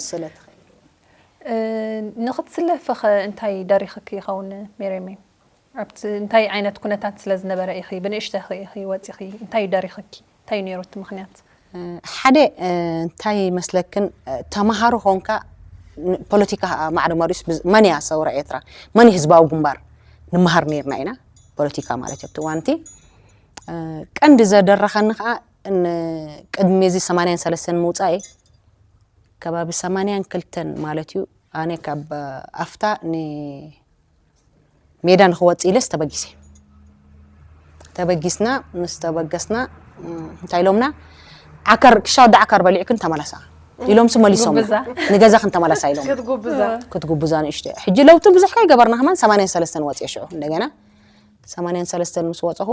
ንኽትስለፍኸ እንታይ ደሪኽክ ይኸውን ሜሬመይ? ኣብቲ እንታይ ዓይነት ኩነታት ስለ ዝነበረ ኢኺ ብንእሽተኺ ኢኺ ወፂኺ እንታይ ደሪኽኪ? እንታይ ነይሩ እቲ ምኽንያት? ሓደ እንታይ መስለክን ተማሃሮ ኾንካ ፖለቲካ ማዕረ መሪስ መን እያ ሰውራ ኤርትራ መን ህዝባዊ ግንባር ንምሃር ነርና ኢና። ፖለቲካ ማለት ኣብቲ ዋንቲ ቀንዲ ዘደረኸኒ ከዓ ቅድሚ እዚ ሰማንያን ሰለስተን ምውፃእ ከባቢ ሰማንያን ክልተን ማለት እዩ። ኣነ ካብ ኣፍታ ሜዳ ንክወፅእ ኢለስ ተበጊሰ። ተበጊስና ምስ ተበገስና እንታይ ኢሎምና ዓከር ክሻ ወዲ ዓከር በሊዕክን ተመለሳ ኢሎምስ መሊሶም ንገዛኽን ተመለሳ ኢሎም ክትጉብዛ ንእሽተ ሕጂ ለውጢ ብዙሕ ከይገበርና ከማን ሰማንያን ሰለስተን ወፅየ ሽዑ እንደገና ሰማንያን ሰለስተን ምስ ወፀኹ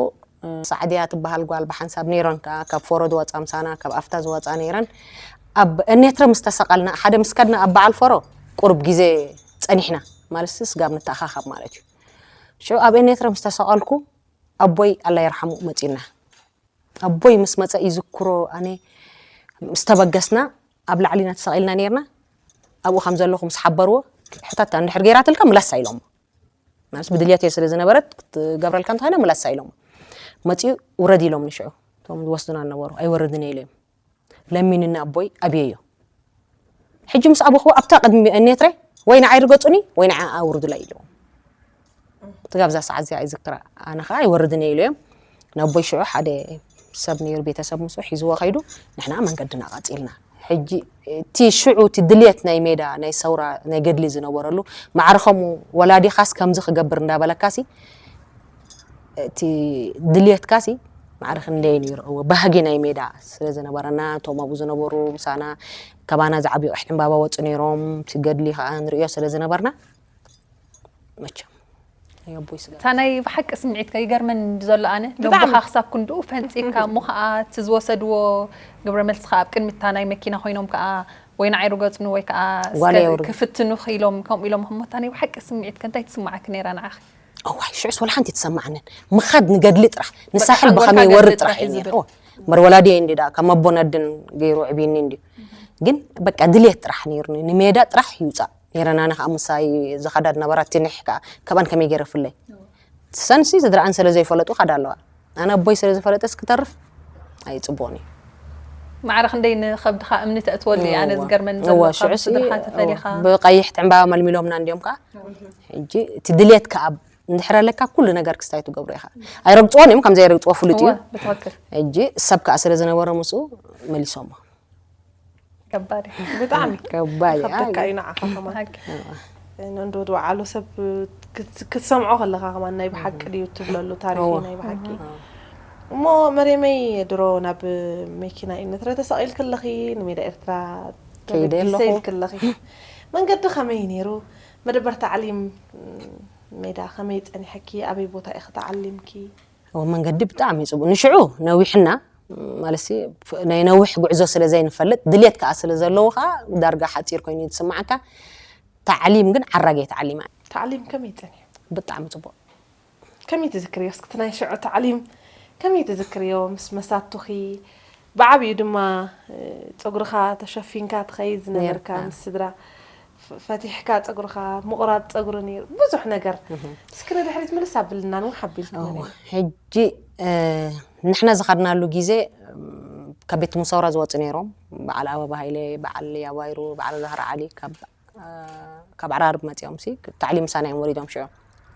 ሳዕድያ ትበሃል ጓል ብሓንሳብ ነይረን ከዓ ካብ ፎሮ ዝወፃ ምሳና ካብ ኣፍታ ዝወፃ ነይረን ኣብ እኔትረ ምስ ተሰቐልና ሓደ ምስ ከድና ኣብ በዓል ፎሮ ቁሩብ ግዜ ፀኒሕና ማለት ስጋብ ንተኣኻኻብ ማለት እዩ ሽዑ ኣብ እኔትረ ምስ ተሰቐልኩ ኣቦይ ኣላ ይርሓሙ መፂና ኣቦይ ምስ መፀ ይዝክሮ ኣነ ምስ ተበገስና ኣብ ላዕሊና ተሰቒልና ነይርና ኣብኡ ከም ዘለኹ ምስ ሓበርዎ ሕታታ እንድሕር ገይራትልካ ምላሳ ኢሎሞ ማለት ብድልየት እየ ስለ ዝነበረት ክትገብረልካ እንተኾነ ምላሳ ኢሎሞ መፂኡ ውረድ ኢሎም ንሽዑ እቶም ዝወስዱና ነበሩ ኣይወርድን እየ ኢሎም ለሚንኒ ኣቦይ ኣብየዮ ሕጂ ምስ ኣበኽዎ ኣብታ ቅድሚ እኔትረ ወይ ንዓይ ርገጹኒ ወይ ንዓ ኣውርዱላ ኢለዎም ትጋብዛ ሰዓት እዚኣ ይዝክራ ኣነ ከዓ ይወርድን እየ ኢለዮም ነቦይ ሽዑ ሓደ ሰብ ነይሩ ቤተሰብ ምስኡ ሒዝዎ ከይዱ ንሕና መንገድና ቀፂልና ሕጂ እቲ ሽዑ እቲ ድልየት ናይ ሜዳ ናይ ሰውራ ናይ ገድሊ ዝነበረሉ ማዕረ ከምኡ ወላዲኻስ ከምዚ ክገብር እንዳበለካሲ እቲ ድልየትካሲ ማዕረ ክንደይ ነይሩ እወ ባህጊ ናይ ሜዳ ስለ ዝነበረና እቶም ኣብኡ ዝነበሩ ምሳና ካባና ዝዓብዩ ቀሕቲ ዕምባባ ወፁ ነይሮም እቲ ገድሊ ከዓ ንርእዮ ስለ ዝነበርና መቸም ናይ ኣቦይ ስጋ እታ ናይ ብሓቂ ስምዒትካ ይገርመን ዘሎ ኣነ ብጣዕሚ። ነቦኻ ክሳብ ክንድኡ ፈንፂግካ እሞ ከዓ እቲ ዝወሰድዎ ግብረ መልሲ ከዓ ኣብ ቅድሚ እታ ናይ መኪና ኮይኖም ከዓ ወይ ንዓይ ርገፁኒ ወይ ከዓ ጓል እስከ የውርዱ። ክፍትኑ ኢሎም ከምኡ ኢሎም እሞ እታ ናይ ብሓቂ ስምዒትካ እንታይ ትስምዓኪ ነይራ ንዓኺ እዋይ ሽዑስ ወላ ሓንቲ ትሰማዓንን ምኻድ ንገድሊ ጥራሕ ንሳሕል በቃ ብኸመይ ኖርካ ወርድ ገድሊ ጥራሕ ጥራሕ እዩ እዩ ዝብል። ዝብል እምበር ወላዲ እንዲ ዳ ከም ኣቦን ኣድን ገይሩ ዕብይኒ እንዲ ግን በቃ ድልየት ጥራሕ ነይሩኒ ንሜዳ ጥራሕ ይውፃእ ነይረን ኣነ ከዓ ምሳይ ዝኸዳ ዝነበራ ትንሕ ከዓ ካብኣን ከመይ ገይረ ፍለይ ሰንሲ ስድራኣን ስለ ዘይፈለጡ ከዳ ኣለዋ ኣነ ኣቦይ ስለ ዝፈለጠስ ክተርፍ ኣይፅቡቕን እዩ ማዕረ ክንደይ ንኸብድኻ እምኒ ተእትወሉ እዩ ኣነ ዝገርመኒ ዘሎ ካብ ሽዑሲ ስድርኻ ተፈሊኻ ብቀይሕ ዕምባባ መልሚሎምና እንዲዮም ከዓ ሕጂ እቲ ድሌት ከዓ እንድሕር ኣለካ ኩሉ ነገር ክስታይ ትገብሮ ኢኻ ኣይረግፅዎን እዮም ከም ዘይረግፅዎ ፍሉጥ እዩ እወ ብትኽክል ሕጂ ሰብ ከዓ ስለ ዝነበረ ምስኡ መሊሶሞ ከባድ እዩ ብጣዕሚ ከባድ እዩ ከብደካ እዩ ንዓኻ ከማን ሓቂ ነንዶ ዝወዓሎ ሰብ ክት- ክትሰምዖ ከለኻ ከማን ናይ ብሓቂ ድዩ ትብለሉ ታሪኽ እዩ ናይ ብሓቂ እሞ መሬመይ ድሮ ናብ መኪና እዩ ንትረ ተሰቒል ክለኺ ንሜዳ ኤርትራ ከይደ ተበጊሰ ኣለኹ። ኢል ክለኺ መንገዲ ከመይ ነይሩ መደበር ታዕሊም ሜዳ ከመይ ጸኒሐኪ ኣበይ ቦታ ኢኺ ተዓሊምኪ እወ መንገዲ ብጣዕሚ እዩ ፅቡቅ ንሽዑ ነዊሕና ማለትሲ ናይ ነዊሕ ጉዕዞ ስለ ዘይንፈልጥ ድሌት ከዓ ስለ ዘለዎ ከዓ ዳርጋ ሓፂር ኮይኑ እዩ ዝስማዓካ ታዕሊም ግን ዓራገይ ተዓሊማ እየ ታዕሊም ከመይ ፀኒሑ ብጣዕሚ ፅቡቅ ከመይ ትዝክርዮ እስክቲ ናይ ሽዑ ታዕሊም ከመይ ትዝክርዮ ምስ መሳቱኺ ብዓብዩ ድማ ፀጉርኻ ተሸፊንካ ትኸይድ ዝነበርካ ምስ ስድራ ፈቲሕካ ፀጉርኻ ምቑራፅ ፀጉሪ ነይሩ ብዙሕ ነገር እስኪ ንድሕሪት ምልስ ኣብልና ንውሕ ኣቢልኪ ሕጂ ንሕና ዝኸድናሉ ግዜ ካብ ቤት ሙሰውራ ዝወፁ ነይሮም በዓል ኣበባ ሃይለ በዓል ያባይሩ በዓል ዛህራ ዓሊ ካብ ዓራርብ መፂኦም ሲ ታዕሊም ምሳና እዮም ወሪዶም ሽዑ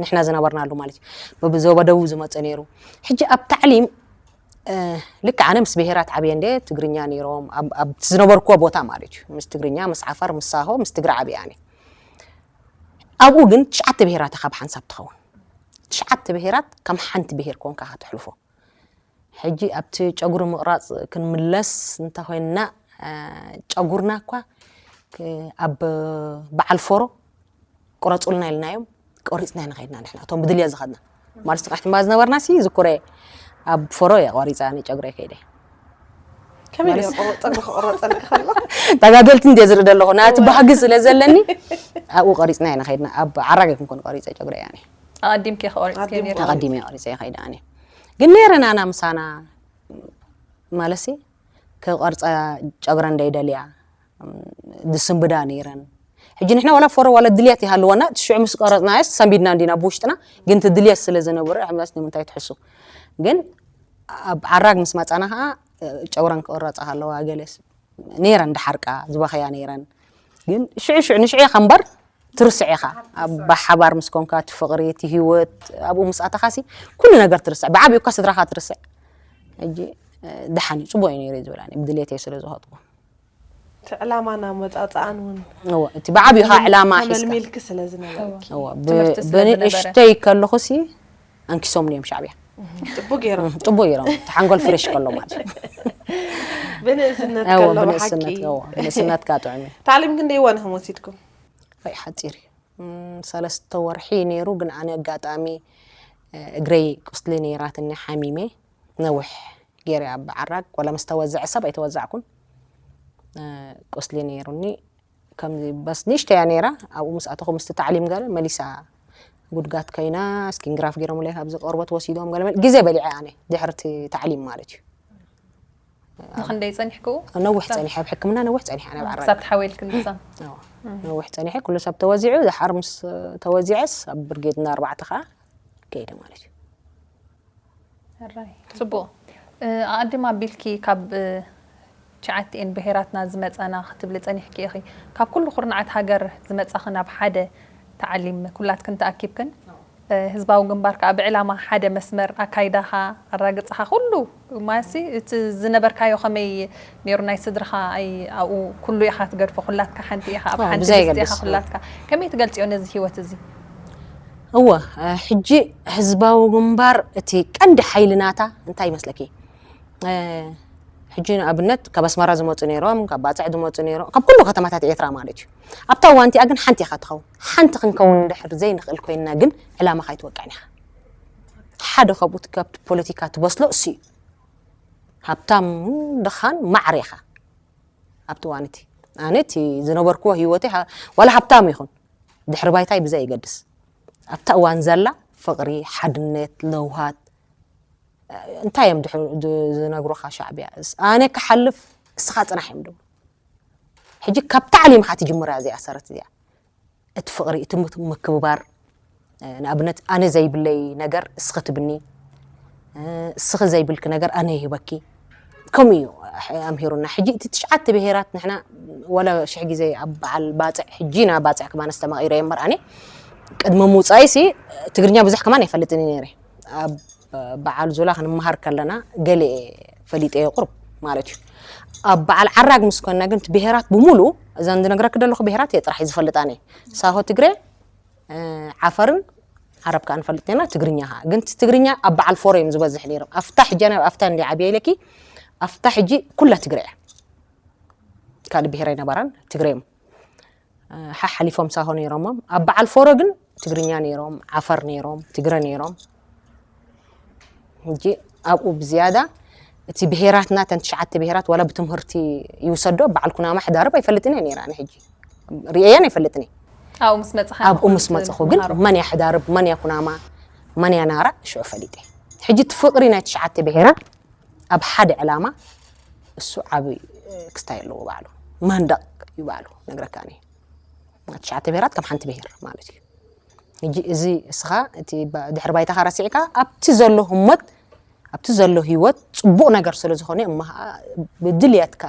ንሕና ዝነበርናሉ ማለት እዩ በብዞባ ደቡብ ዝመፀ ነይሩ ሕጂ ኣብ ታዕሊም ልክዕ ኣነ ምስ ብሄራት ዓብየ እንደ ትግርኛ ነይሮም፣ ኣብ ዝነበርኩዎ ቦታ ማለት እዩ። ምስ ትግርኛ፣ ምስ ዓፋር፣ ምስ ሳሆ፣ ምስ ትግረ ዓብየ ኣነ። ኣብኡ ግን ትሽዓተ ብሄራት ኢኻ ብሓንሳብ ትኸውን። ትሽዓተ ብሄራት ከም ሓንቲ ብሄር ኮንካ ከተሕልፎ። ሕጂ ኣብቲ ጨጉሪ ምቕራፅ ክንምለስ እንተኾይንና፣ ጨጉርና እኳ ኣብ በዓል ፎሮ ቁረፁልና ኢልናዮም፣ ቆሪፅና ኢና ከይድና ንሕና፣ እቶም ብድልየት ዝኸድና። ማለት ንቕሕቲ እምባ ዝነበርና ሲ ዝኩረ ኣብ ፎሮ እየ ቆሪፃ ንጨጉረ ከይደ። ከመይ ጸጉሪ ክቕረጸልክ ከሎ ተጋደልቲ እንደ ዝርኢ ዘለኹ ናቲ ባህጊ ስለ ዘለኒ ኣብኡ ቆሪፅና ኢና ከይድና። ኣብ ዓራግ ይኩንኩን ቆሪፀ ጨጉረ ያኔ ኣቐዲምኪ ክቆሪጽ ኣቐዲምኩ። ነይሩ ኣቐዲመ ቆሪፀ ይኸይድ ኣነ ግን ነይረን ኣና ምሳና ማለሲ ክቐርፃ ጨጉረ እንደይደልያ ዝስንብዳ ነይረን። ሕጂ ንሕና ዋላ ፎሮ ዋላ ድልየት ይሃልወና እቲ ሽዑ ምስ ቀረፅናዮስ ሰንቢድና እንዲና ብውሽጥና ግን እቲ ድልየት ስለ ዝነበረ ሕምዛስ ንምንታይ ትሕሱ ግን ኣብ ዓራግ ምስ መፃና ከዓ ጨጉረን ክቕረፃ ከለዋ ገለስ ነይረን ድሓርቃ ዝበኸያ ነይረን ግን ሽዑ ሽዑ ንሽዑ ኢኻ እምበር ትርስዕ ኢኻ ብሓባር ምስ ኮንካ እቲ ፍቕሪ እቲ ህይወት ኣብኡ ምስ ኣተኻሲ ኩሉ ነገር ትርስዕ ብዓብዩ እኳ ስድራኻ ትርስዕ ሕጂ ደሓን እዩ ፅቡቅ እዩ ነይሩ እዩ ዝብል ኣነ ብድሌተይ ስለ ዝኸጥኩ እቲ ዕላማን ኣመፃፅኣን እውን እወ፣ እቲ ብዓብዩ ኻ ዕላማ ሒዝካ ተመልሚልኪ ስለ ዝነበርኪ እወ፣ ብ- ትምህርቲ ስለ ዝነበረ። ብንእሽተይ ከለኹሲ ኣንኪሶም እዮም ሻዕብያ ጥቡ ገይሮም ጥቡ ገይሮም እቲ ሓንጎል ፍሬሽ ከሎ ማለት እዩ ብንእስነት እወ፣ ከሎ ብሓቂ ብንእስነት እወ፣ ብንእስነትካ ጥዑም እዩ ታዕሊም ክንደይ እዋን ኢኹም ወሲድኩም ወይ ሓፂር እዩ እም፣ ሰለስተ ወርሒ ነይሩ ግን ኣነ ኣጋጣሚ እ፣ እግረይ ቁስሊ ነይራትኒ ሓሚመ ነውሕ ገይረ ኣብ ዓራግ ወላ ምስ ተወዘዐ ሰብ ኣይተወዛዕኩን እ፣ ቁስሊ ነይሩኒ ከምዚ በስ ንእሽተያ ነይራ ኣብኡ ምስ ኣተኹ ምስቲ ታዕሊም ገለ መሊሳ ጉድጋት ከይና ስኪንግራፍ ገይሮምለይ ካብዚ ቆርበት ወሲዶም ገለ መለ- ግዜ በሊዐ ኣነ ድሕርቲ ታዕሊም ማለት እዩ ንክንደይ ጸኒሕክኡ ነውሕ ጸኒሐ ኣብ ሕክምና ነውሕ ጸኒሐ ኣነ ኣብ ዓራግ ክሳብ ተሓወልክ ንሳ ነውሕ ጸኒሐ ኩሉ ሰብ ተወዚዑ ድሓር ምስ ተወዚዐስ ኣብ ብርጌድ እና ኣርባዕተ ከዓ ከይደ ማለት እዩ ሕራይ ጽቡቕ እ፣ ኣቐድም ኣቢልኪ ካብ እ፣ ትሽዓቲኤን ብሄራትና ዝመጻና ክትብሊ ጸኒሕኪ ኢኺ ካብ ኩሉ ኩርናዓት ሃገር ዝመጻኺ ናብ ሓደ ተዓሊም ኩላትክን ተኣኪብክን እ፣ ህዝባዊ ግንባር ከዓ ብዕላማ ሓደ መስመር ኣካይዳኻ ኣራግጽኻ ኩሉ ማሲ እቲ ዝነበርካዮ ከመይ ነይሩ ናይ ስድርኻ ኣይ ኣብኡ ኩሉ ኢኻ ትገድፎ ኩላትካ ሓንቲ ኢኻ ኣብ ኣዎ፣ ሓንቲ ብዘይ ድስቲ ኢኻ ገድስ። ኩላትካ ከመይ ትገልጽዮ ነዚ ህይወት እዚ እወ ሕጂ ህዝባዊ ግንባር እቲ ቀንዲ ሓይሊ ናታ እንታይ ይመስለኪ ሕጂ ንኣብነት ካብ ኣስመራ ዝመፁ ነይሮም ካብ ባፅዕ ዝመፁ ነይሮም ካብ ኩሉ ከተማታት ኤርትራ ማለት እዩ ኣብታ እዋን እቲኣ ግን ሓንቲ ኢኻ ትኸውን ሓንቲ ክንከውን እንድሕር ዘይንኽእል ኮይንና ግን ዕላማኻ ኣይትወቅዕን ኢኻ ሓደ ካብኡ ካብቲ ፖለቲካ ትበስሎ እሱ እዩ ሃብታም ድኻን ማዕረ ኢኻ ኣብቲ እዋን እቲ ኣነ እቲ ዝነበርክዎ ህይወተይ ዋላ ሃብታም ይኹን ድሕሪ ባይታይ ብዘይ ይገድስ ኣብታ እዋን ዘላ ፍቕሪ ሓድነት ለውሃት እንታይ እዮም ዝነግሩኻ ሻዕብያ ኣነ ክሓልፍ እስኻ ፅናሕ እዮም ድብሉ ሕጂ ካብ ታዕሊምኻ ትጅምራ እዚኣ ሰረት እዚኣ እቲ ፍቕሪ እቲ ምክብባር ንኣብነት ኣነ ዘይብለይ ነገር እስኺ ትብኒ እስኺ ዘይብልኪ ነገር ኣነ ይህበኪ ከምኡ እዩ ኣምሂሩና ሕጂ እቲ ትሽዓተ ብሄራት ንሕና ወላ ሽሕ ግዜ ኣብ በዓል ባፅዕ ሕጂ ና ባፅዕ ክማን ኣስተማቒረ እየ እምበር ኣነ ቅድሚ ምውፃእሲ ትግርኛ ብዙሕ ከማን ኣይፈልጥን ነይረ ኣብ በዓል ዙላ ክንመሃር ከለና ገለ ፈሊጠ እየ ቁሩብ ማለት እዩ ኣብ በዓል ዓራግ ምስ ኮንና ግን እቲ ብሄራት ብምሉ እዘን ዝነግረኪ ዘለኹ ብሄራት እየ ጥራሕ ዝፈልጣ ነየ ሳሆ ትግረ ዓፈርን ዓረብ ከዓ ንፈልጥ ነና ትግርኛ ከዓ ግን ትግርኛ ኣብ በዓል ፎሮ እዮም ዝበዝሕ ነይሮም ኣብታ ሕጂ ናብ ኣብታ እንዲ ዓብየ ኢለኪ ኣብታ ሕጂ ኩላ ትግረ እያ ካልእ ብሄር ኣይነበራን ትግረ እዮም ሓሓሊፎም ሳሆ ነይሮሞም ኣብ በዓል ፎሮ ግን ትግርኛ ነይሮም ዓፈር ነይሮም ትግረ ነይሮም ሕጂ ኣብኡ ብዝያዳ እቲ ብሄራትና ተን ትሽዓተ ብሄራት ዋላ ብትምህርቲ ይውሰዶ በዓል ኩናማ ሕዳርብ ኣይፈልጥን እየ ነይራ ኣነ ሕጂ ርእየን ኣይፈልጥን እየ ኣብኡ ምስ መፅኻ ኣብኡ ምስ መፅኹ ግን መን እያ ሕዳርብ መን እያ ኩናማ መን እያ ናራ ሽዑ ፈሊጠ ሕጂ እቲ ፍቅሪ ናይ ትሽዓተ ብሄራት ኣብ ሓደ ዕላማ እሱ ዓብይ ክስታይ ኣለዎ ባዕሉ መንደቅ እዩ ባዕሉ ነግረካ እኔ ትሽዓተ ብሄራት ከም ሓንቲ ብሄር ማለት እዩ ሕጂ እዚ እስኻ እቲ ድሕሪ ባይታኻ ረሲዕካ ኣብቲ ዘሎ ህሞት ኣብቲ ዘሎ ህይወት ፅቡቅ ነገር ስለ ዝኾነ እሞ ብድልየትካ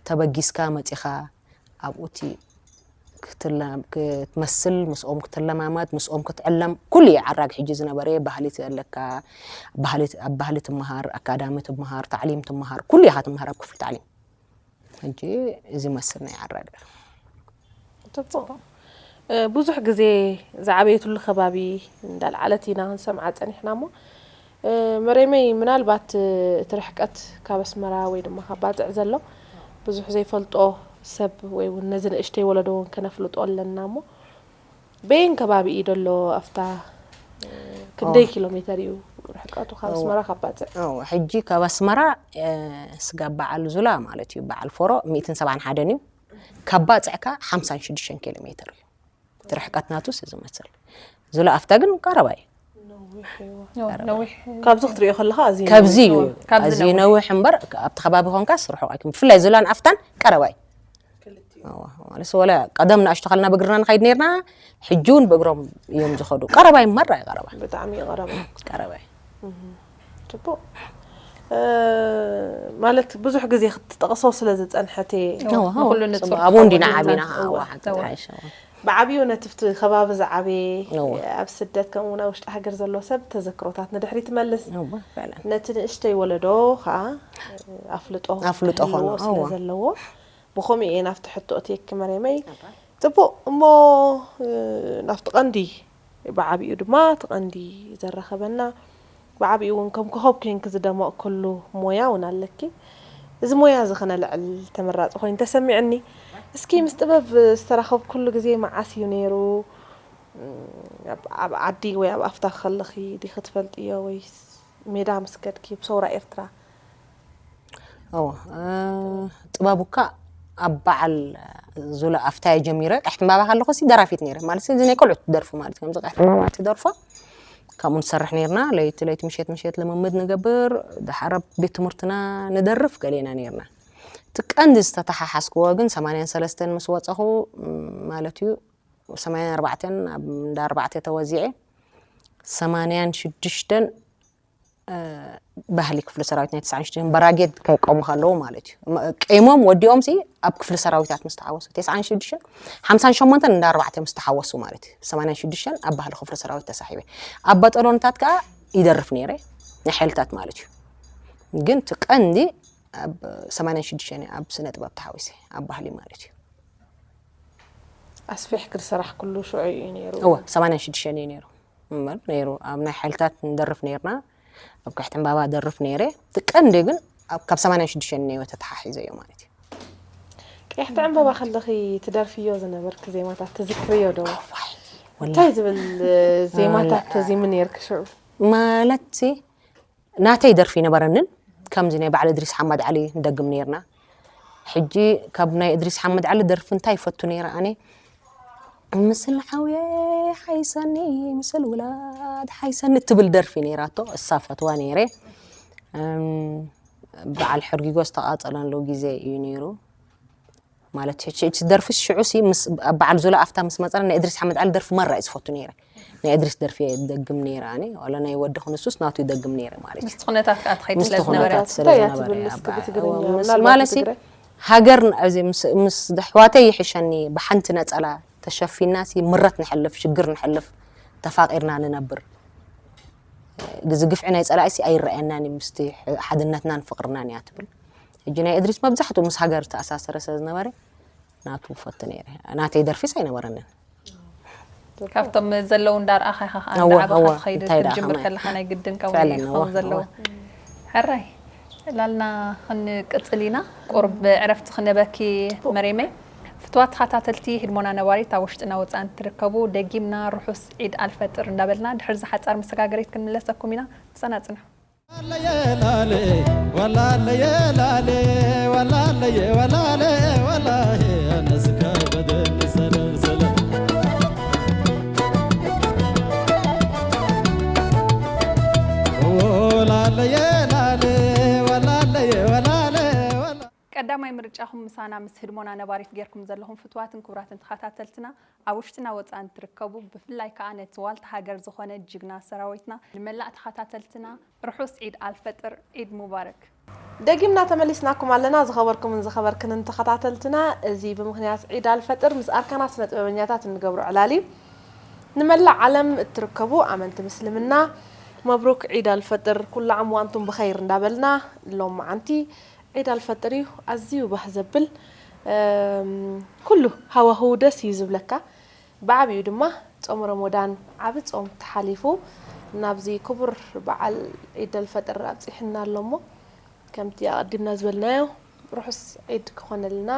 ተበጊስካ መፂኻ ኣብኡ እቲ ክትለ- ክትመስል፣ ምስኦም ክትለማመድ፣ ምስኦም ክትዕለም፣ ኩሉ እዩ ዓራግ። ሕጂ ዝነበረ ባህሊ ኣለካ፣ ባህሊ፣ ኣብ ባህሊ ትመሃር፣ ኣካዳሚ ትመሃር፣ ታዕሊም ትመሃር፣ ኩሉ ኢኻ ትመሃር ኣብ ክፍሊ ታዕሊም። ሕጂ እዚ መስል ናይ ዓራግ። ጽቡቕ። ብዙሕ ግዜ ዝዓበየትሉ ከባቢ እንዳልዓለት ኢና ክንሰምዓ ጸኒሕና። እሞ መሬመይ፣ ምናልባት እቲ ርሕቀት ካብ ኣስመራ ወይ ድማ ካብ ባጽዕ ዘሎ ብዙሕ ዘይፈልጦ ሰብ ወይ እውን ነዚ ንእሽተይ ወለዶ እውን ከነፍልጦ ኣለና። እሞ በየን ከባቢ እዩ ዘሎ? ኣብታ ክንደይ ኪሎ ሜተር እዩ ርሕቀቱ ካብ ኣስመራ ካብ ባጽዕ? ሕጂ ካብ ኣስመራ ስጋብ በዓል ዙላ ማለት እዩ፣ በዓል ፎሮ ሚእትን ሰብዓን ሓደን እዩ። ካብ ባጽዕ ከኣ ሓምሳን ሽዱሽተን ኪሎ ሜተር እዩ። እቲ ርሕቀት ናቱስ እዚ መስል። ዙላ ኣፍታ ግን ቀረባ እዩ። ነዊሕ። ካብዚ ክትሪኦ ከለካ ኣዝዩ ካብዚ ነዊሕ እዩ። እዩ። ካብዚ ኣዝዩ ነዊሕ። ነዊሕ እምበር ኣብቲ ከባቢ ኮንካስ ርሑቕ ኣይኮን። ብፍላይ ዙላን ኣፍታን ቀረባ እዩ። ማለት ወላ ቀደም ንኣሽቱ ከልና ብእግርና ንኸይድ ነርና፣ ሕጂ እውን ብእግሮም እዮም ዝኸዱ። ቀረባ እዩ እምበር፣ ኣይ ቀረባ። ብጣዕሚ እዩ ቀረባ። ቀረባ እዩ። ጽቡቕ። ማለት ብዙሕ ግዜ ክትጠቕሶ ስለ ዝጸንሐት እየ። እወ፣ እወ። ንኹሉ ጽቡቕ። ንጹር ኣብኡ እንዲና ክኸውን ዓቢና። ይኽእል። እወ፣ ሓቂ እወ። ጥራይ ይሸወ። ብዓብዩ ነቲ ኣብቲ ከባቢ ዝዓበየ እወ። ኣብ ስደት ከምኡ እውን ኣብ ውሽጢ ሃገር ዘሎ ሰብ ተዘክሮታት ንድሕሪ ትመልስ። እወ፣ ፈዕለን። ነቲ ንእሽተይ ወለዶ ከዓ ኣፍልጦ ኣፍልጦ ክህልዎ ኾኖ፣ ስለ እወ። ዘለዎ ብኸምኡ እየ ናብቲ ሕቶ እትየኪ መሬመይ። ጽቡቕ እሞ ናብቲ ቀንዲ ብዓብኡ ድማ እቲ ቀንዲ ዘራኸበና ብዓብኡ እውን ከም ኮኸብ ኮይንኪ ዝደመቕክሉ ሞያ እውን ኣለኪ። እዚ ሞያ እዚ ከነልዕል ተመራፂ ኮይኑ ተሰሚዕኒ። እስኪ ምስ ጥበብ ዝተራኸብክሉ ግዜ መዓስ እዩ ነይሩ? ኣብ ዓዲ ወይ ኣብ ኣፍታ ከለኺ ዲኺ ትፈልጥዮ ወይስ ሜዳ ምስ ከድኪ ብሰውራ ኤርትራ? እወ፣ ጥበብ እኳ ኣብ በዓል ዙላ ኣፍታየ ጀሚረ። ቀሕቲ እምባባ ከለኹ ሲ ደራፊት ነይረ ማለት እዚ ናይ ቆልዑት ደርፊ ማለት ከምዚ ቀሕቲ እምባባ ትደርፎ። ከምኡ ንሰርሕ ነርና። ለይቲ ለይቲ ምሸት ምሸት ልምምድ ንገብር፣ ድሓር ኣብ ቤት ትምህርትና ንደርፍ ገሌና ነርና። እቲ ቀንዲ ዝተተሓሓዝክዎ ግን ሰማንያን ሰለስተን ምስ ወፀኹ ማለት እዩ፣ ሰማንያን ኣርባዕተን ኣብ እንዳ ኣርባዕተ ተወዚዐ። ሰማንያን ሽዱሽተን ባህሊ ክፍሊ ሰራዊት ናይ ተስዓን ሽዱሽተን በራጌድ ከይቆሙ ከለዉ ማለት እዩ። ቀይሞም ወዲኦም ሲ ኣብ ክፍሊ ሰራዊታት ምስ ተሓወሱ፣ ተስዓን ሽዱሽተን ሓምሳን ሸሞንተን እንዳ ኣርባዕተ ምስ ተሓወሱ ማለት እዩ። ሰማንያን ሽዱሽተን ኣብ ባህሊ ክፍሊ ሰራዊት ተሳሒበ። ኣብ በጠሎንታት ከዓ ይደርፍ ነይረ፣ ናይ ሓይልታት ማለት እዩ። ግን እቲ ቀንዲ ኣብ ሰማንያን ሽዱሽተን ኣብ ስነ ጥበብ ተሓዊሰ፣ ኣብ ባህሊ ማለት እዩ። ኣስፊሕኪ ዝሰራሕክሉ ሽዑ እዩ ነይሩ። እወ፣ ሰማንያን ሽዱሽተን እዩ ነይሩ። እምበር ነይሩ፣ ኣብ ናይ ሓይልታት ንደርፍ ነይርና፣ ኣብ ቀሕቲ ዕምባባ ደርፍ ነይረ። እቲ ቀንዲ ግን ኣብ፣ ካብ ሰማንያን ሽዱሽተን ነይወ ተተሓሒዘዮ ማለት እዩ። ቀያሕቲ ዕምባባ ከለኺ ትደርፍዮ ዝነበርኪ ዜማታት ትዝክርዮ ዶ? እንታይ ዝብል ዜማታት ተዚሚ ነይርኪ ሽዑ? ማለት ሲ ናተይ ደርፊ ይነበረንን፣ ከምዚ ናይ በዓል እድሪስ ሓመድ ዓሊ ንደግም ነይርና። ሕጂ ካብ ናይ እድሪስ ሓመድ ዓሊ ደርፊ እንታይ ይፈቱ ነይረ ኣነ? ምስል ሓውየ ሓይሰኒ፣ ምስል ውላድ ሓይሰኒ እትብል ደርፊ ነይራቶ፣ እሳ ፈትዋ ነይረ። እም፣ በዓል ሕርጊጎ ዝተቓጸለሉ ግዜ እዩ ነይሩ። ማለት፣ እቲ፣ እቲ ደርፊ ሽዑ ሲ ምስ፣ ኣብ በዓል ዙላ ኣፍታ ምስ መጸና ናይ እድሪስ ሓመድ ዓሊ ደርፊ መራ እየ ዝፈቱ ነይረ። ናይ እድሪስ ደርፊ እየ ዝደግም ነይረ ኣነ። ዋላ ናይ ወዲ ክንሱስ ናቱ ይደግም ነይረ ማለት እዩ። ምስቲ ኩነታት ከዓ ትኸይድ ምስቲ ስለ ዝነበረት። ኩነታት ስለ እንታይ እያ ዝነበረ ትብል እያ እስኪ በዓል። ብትግርኛ፣ እወ፣ ምስ፣ ምናልባት ማለት ሲ ብትግራይ። ሃገር ኣብዚ ምስ፣ ምስ ኣሕዋተይ ይሕሸኒ፣ ብሓንቲ ነጸላ ተሸፊና ሲ ምረት ንሐልፍ፣ ሽግር ንሐልፍ፣ ተፋቒርና ንነብር። እዚ ግፍዒ ናይ ጸላኢ ሲ ኣይረኣየናን እዩ፣ ምስቲ ሓድነትናን ፍቕርናን እያ ትብል። ሕጂ ናይ እድሪስ መብዛሕትኡ ምስ ሃገር ዝተኣሳሰረ ስለ ዝነበረ ናቱ ፈቱ ነይረ። ናተይ ደርፊስ ኣይነበረንን። ካብቶም ዘለዉ እንዳርኣኻ ኢኻ ከዓ እወ፣ እንዳዓበኻ እወ፣ ትኸይድ እንታይ ደኣ ክትጅምር ከማይ? ከለኻ ናይ ግድን ከውን ፍዕለን፣ እዩ እወ፣ ክኸውን ዘለዎ። እወ። ሕራይ ዕላልና ክንቅጽል ኢና። ቁርብ ዕረፍቲ ክንበኪ መሬመይ። ፍትዋት ተኸታተልቲ ህድሞና ነባሪት ኣብ ውሽጥና ወፃእን ትርከቡ ደጊምና ርሑስ ዒድ ኣልፈጥር እንዳበልና ድሕሪ ዝሓፃር መሰጋገሪት ክንምለሰኩም ኢና። ምሳና ጽንሑ። ቀዳማይ ምርጫኹም ምሳና ምስ ህድሞና ነባሪት ጌርኩም ዘለኹም ፍትዋትን ክቡራትን ተኸታተልትና፣ ኣብ ውሽጥና ወጻእን ትርከቡ፣ ብፍላይ ከኣ ነቲ ዋልታ ሃገር ዝኾነ ጅግና ሰራዊትና፣ ንመላእ ተኸታተልትና ርሑስ ዒድ ኣልፈጥር፣ ዒድ ሙባረክ። ደጊምና ተመሊስናኩም ኣለና፣ ዝኸበርኩምን ዝኸበርክንን ተኸታተልትና። እዚ ብምኽንያት ዒድ ኣልፈጥር ምስ ኣርካናት ስነ ጥበበኛታት እንገብሮ ዕላል እዩ። ንመላእ ዓለም እትርከቡ ኣመንቲ ምስልምና፣ መብሩክ ዒድ ኣልፈጥር፣ ኩሉ ዓም ዋንቱም ብኸይር እንዳበልና፣ ሎም መዓንቲ ዒድ ኣልፈጥር እዩ። ኣዝዩ ባህ ዘብል፣ እም፣ ኩሉ ሃዋህው ደስ እዩ ዝብለካ። ብዓቢኡ ድማ ጾም ረመዳን ዓቢ ጾም ተሓሊፉ፣ ናብዚ ክቡር በዓል ዒድ ኣልፈጥር ኣብጺሕና ኣሎ እሞ፣ ከምቲ ኣቐዲምና ዝበልናዮ፣ ርሑስ ዒድ ክኾነልና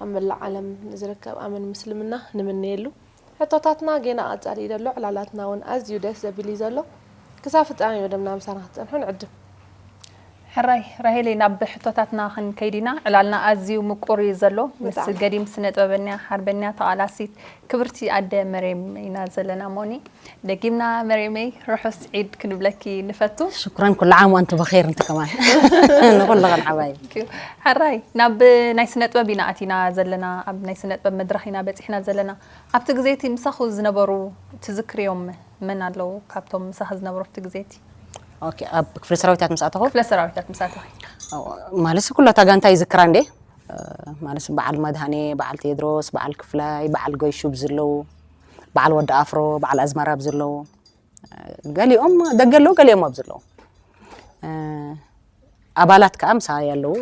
ኣብ መላእ ዓለም ንዝርከብ ኣመን ምስልምና ንምነየሉ። ሕቶታትና ጌና ቀጻሊ እዩ ዘሎ፣ ዕላላትና እውን ኣዝዩ ደስ ዘብል እዩ ዘሎ። ክሳብ ፍጻሜ መደብና ምሳና ክትጸንሑ ንዕድም። ሕራይ ራሄለይ፣ ናብ ሕቶታትና ክንከይድ ኢና። ዕላልና ኣዝዩ ምቁር እዩ ዘሎ። ምስ ብጣዕሚ። ገዲም ስነ ጥበበኛ፣ ሓርበኛ፣ ተቓላሲት ክብርቲ ኣደ መሬም ኢና ዘለና። ሞኒ፣ ደጊምና መሬመይ ርሑስ ዒድ ክንብለኪ ንፈቱ። ሽኩራን፣ ኩሉ ዓም ዋንቱ ብኸይር እንተ ከማን። ንኹልኽን ሓባይብ። Thank you። ሕራይ፣ ናብ ናይ ስነ ጥበብ ኢና ኣቲና ዘለና፣ ኣብ ናይ ስነ ጥበብ መድረኽ ኢና በጺሕና ዘለና። ኣብቲ ግዜ እቲ ምሳኹ ዝነበሩ ትዝክርዮም መን ኣለዉ ካብቶም ምሳኺ ዝነበሩ ኣብቲ ግዜ እቲ? ኦኬ፣ ኣብ ክፍለ ሰራዊታት ምስ ኣተኹ? ክፍለ ሰራዊታት ምስ ኣተኺ። ኣዎ፣ ማለት ኩሉ እታ ጋንታ ይዝክራ እንዴ? እ፣ ማለት በዓል መድሃኔ፣ በዓል ቴድሮስ፣ በዓል ክፍላይ፣ በዓል ገይሹ ብዝለዉ፣ በዓል ወዲ ኣፍሮ፣ በዓል ኣዝመራ ብዝለዉ፣ እ፣ ገሊኦም ደገ ኣለዉ፣ ገሊኦም ኣብ ዘለዉ። እ፣ ኣባላት ከኣ ምሳይ ኣለዉ፣